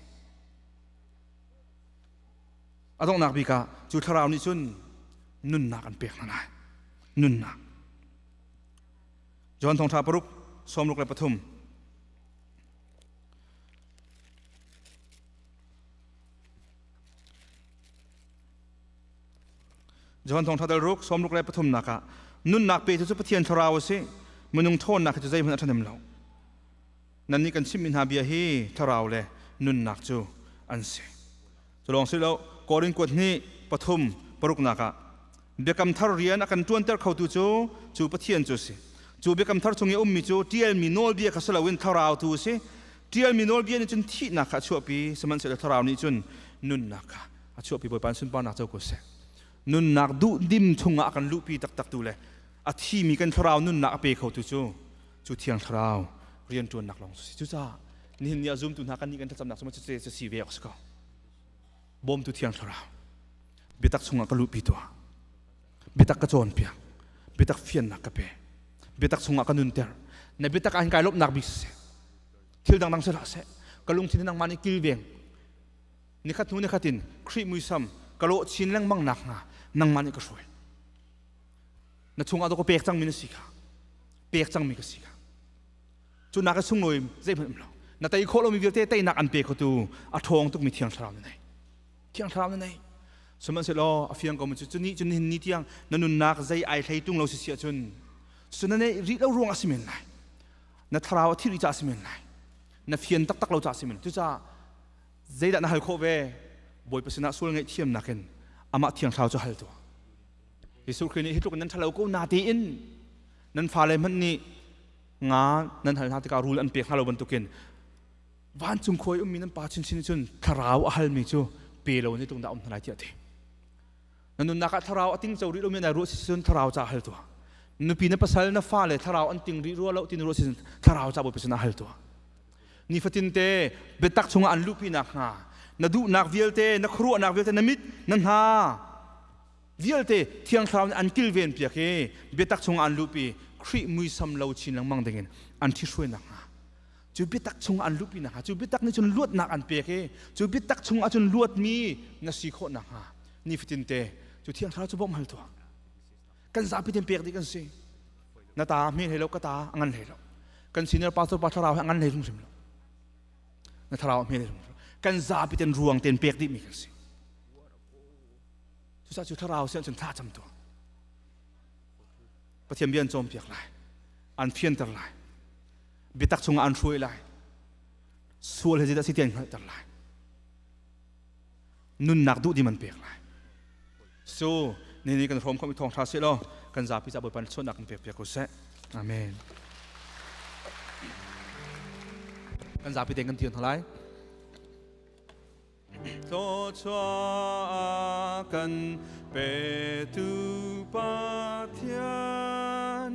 A donghnak bik ah cu thlarau nih cun nunnak an pek hna lai. Nunnak. John thawngṭha 6 63. Johan thawngṭha dal ruk 63 nak ah nunnak petu cu Pathian thlarau a si minung ṭhawnnak hi cu zeihmanh a ṭhahnem lo nannih kan chimhmi hna bia hi thlarau le nunnak cu an si cu lawng si lo Korin kuat hnih pathum paruknak ah biakam thar rian a kan ṭuanter khotu cu cu Pathian cu a si cu biakam thar chung i a ummi cu ṭialmi nawlbia kha si loin thlarau tu a si ṭialmi nawlbia nih cun thihnak kha a chuahpi sihmanhsehlaw thlarau nih cun nunnak kha a chuahpi Bawipa sunparnak co ko seh nunnak duhdim chungah a kan luhpi taktak tu le a thimi kan thlarau nunnak a pe khotu cu cu thiang thlarau rianṭuannak lawng cu si cucaah nihin ni ah zumtu hna kan nih kan thlacamnak cu cu si ve awk si ko bawmtu thiang thlarau biatak chungah ka luhpi tuah biatak ka cawnpiak biatak fiannak ka pe biatak chungah ka nunter na biatak ah hin kai lawmhnak bik siseh thil dangdang si hlah seh ka lungthin nangmah nih kilveng nikhat hnu nikhat in Khrih muisam ka lawh chin lengmang nak hnga nangmah nih ka hruai na chungah ka pek cangmi na si kha pek cangmi ka si kha cu nak ka sunglawi zeihmanh um lo na tei khawh lomi vialte teinak an pe khotu a ṭhawng tukmi thiang thlarau na nei thiang thlarau na nei sihmanhsehlaw a fiang ko mi cu cu ni cu nihin ni tiang na nunnak zei ai hlei tung lo si si ahcun. Cu na neih rih lo ruang a si men lai. Na thlarau a thih rih caah a si men lai. Na fian taktak lo caah a si men. Cucaah zeidah na hal khawh ve? Bawipa sinah sual ngaihthiamnak in amah thiang thlarau cu hal tuah. Jesuh Khrih nih hi tluk in nan ṭhalo ko na tiin nan fale hmanh nih nga nan hal hna tikah rul an pek hna lo bantukin vancung khua i ummi nan pa chinchin cun thlarau a halmi cu pe lo ni tlung dah um hna lai tiah a ti. Na nunnak ah thlarau a ting co rih lomi nai ruah si cun thlarau ca hal tuah. Nupi na pasal na fale thlarau an ting rih rua lo ti na ruah si cun thlarau ca Bawipa sinah hal tuah. Nifatin te biatak chungah an luhpi nakhnga na duhnak vialte na khuaruahnak vialte na mit na hna vialte thiang thlarau nih an kilven piak i biatak chungah an luhpi Khrih muisam lo chin lengmang dingin an ṭhithruai nakhnga cu biatak chungah an luhpi nakhnga cu biatak nih cun luatnak an pek i cu biatak chungah cun luatmi na si khawh nakhnga nifatin te cu thiang thlarau cu bawmh hal tuah. Kan zapi ten pek dih kan si. Na ta hme hlei lo, ka ta a ngan hlei lo. Kan senior pastor pa thlarau he a ngan hlei hrimhrim lo. Na thlarau a hme hlei hrimhrim. Kan zapi ten ruang ten pek dih mi kan si. Cucaah cu thlarau sian cun thla cam tuah. Pathian bia an cawnpiak lai. An fianter lai. Biatak chungah an hruai lai. Sual he zeidah si ti an hngalhter lai. Nunnak duh dim an pek lai. So, ni ni kan hrawm khomi thawng ṭha seh law kan zapi ca Bawipa chuahnak kan pek piak ko seh. Amen. Kan zapi tein kan ti hna lai. Thluachuah kan petu Pathian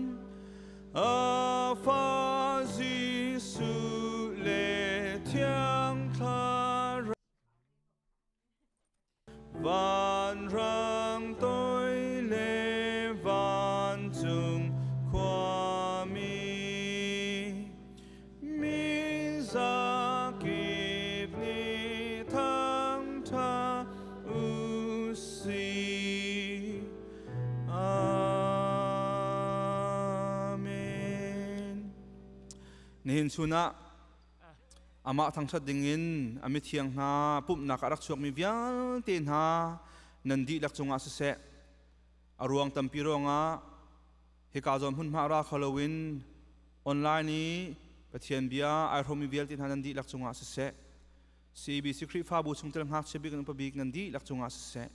a fa Jesuh le Thiang Thlarau Vanrang toi le vancung khuami mi zakip nih thangṭha u sih. Amen. Nihin chun ah Amah thangṭhat dingin a mithiang hna pumhnak ah rak chuakmi vialte hna nan dihlak cungah siseh, a ruang tampi ruangah hika zawn hmunhma ra kho loin online i Pathian bia ai hrawmmi vialte hna nan dihlak cungah siseh, CBC Khrihfabu chungtel ngakchia bik in upa bik nan dihlak cungah siseh,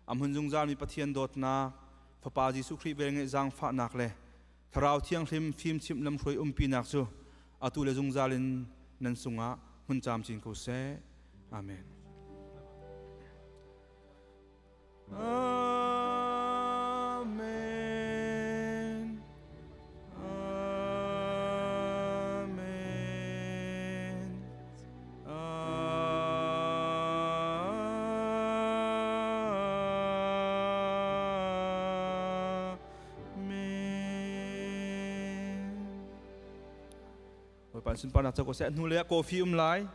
a hmun zungzalmi Pathian dawtnak, Fapa Jesuh Khrih velngeih zaangfahnak le Thlarau Thianghlim fimchimh lamhruai umpinak cu atu le zungzal in nan sungah hmun camcin ko seh. Amen. Amen. Amen. Bawipa sunparnak co ko seh. Hnu lei ah coffee um lai.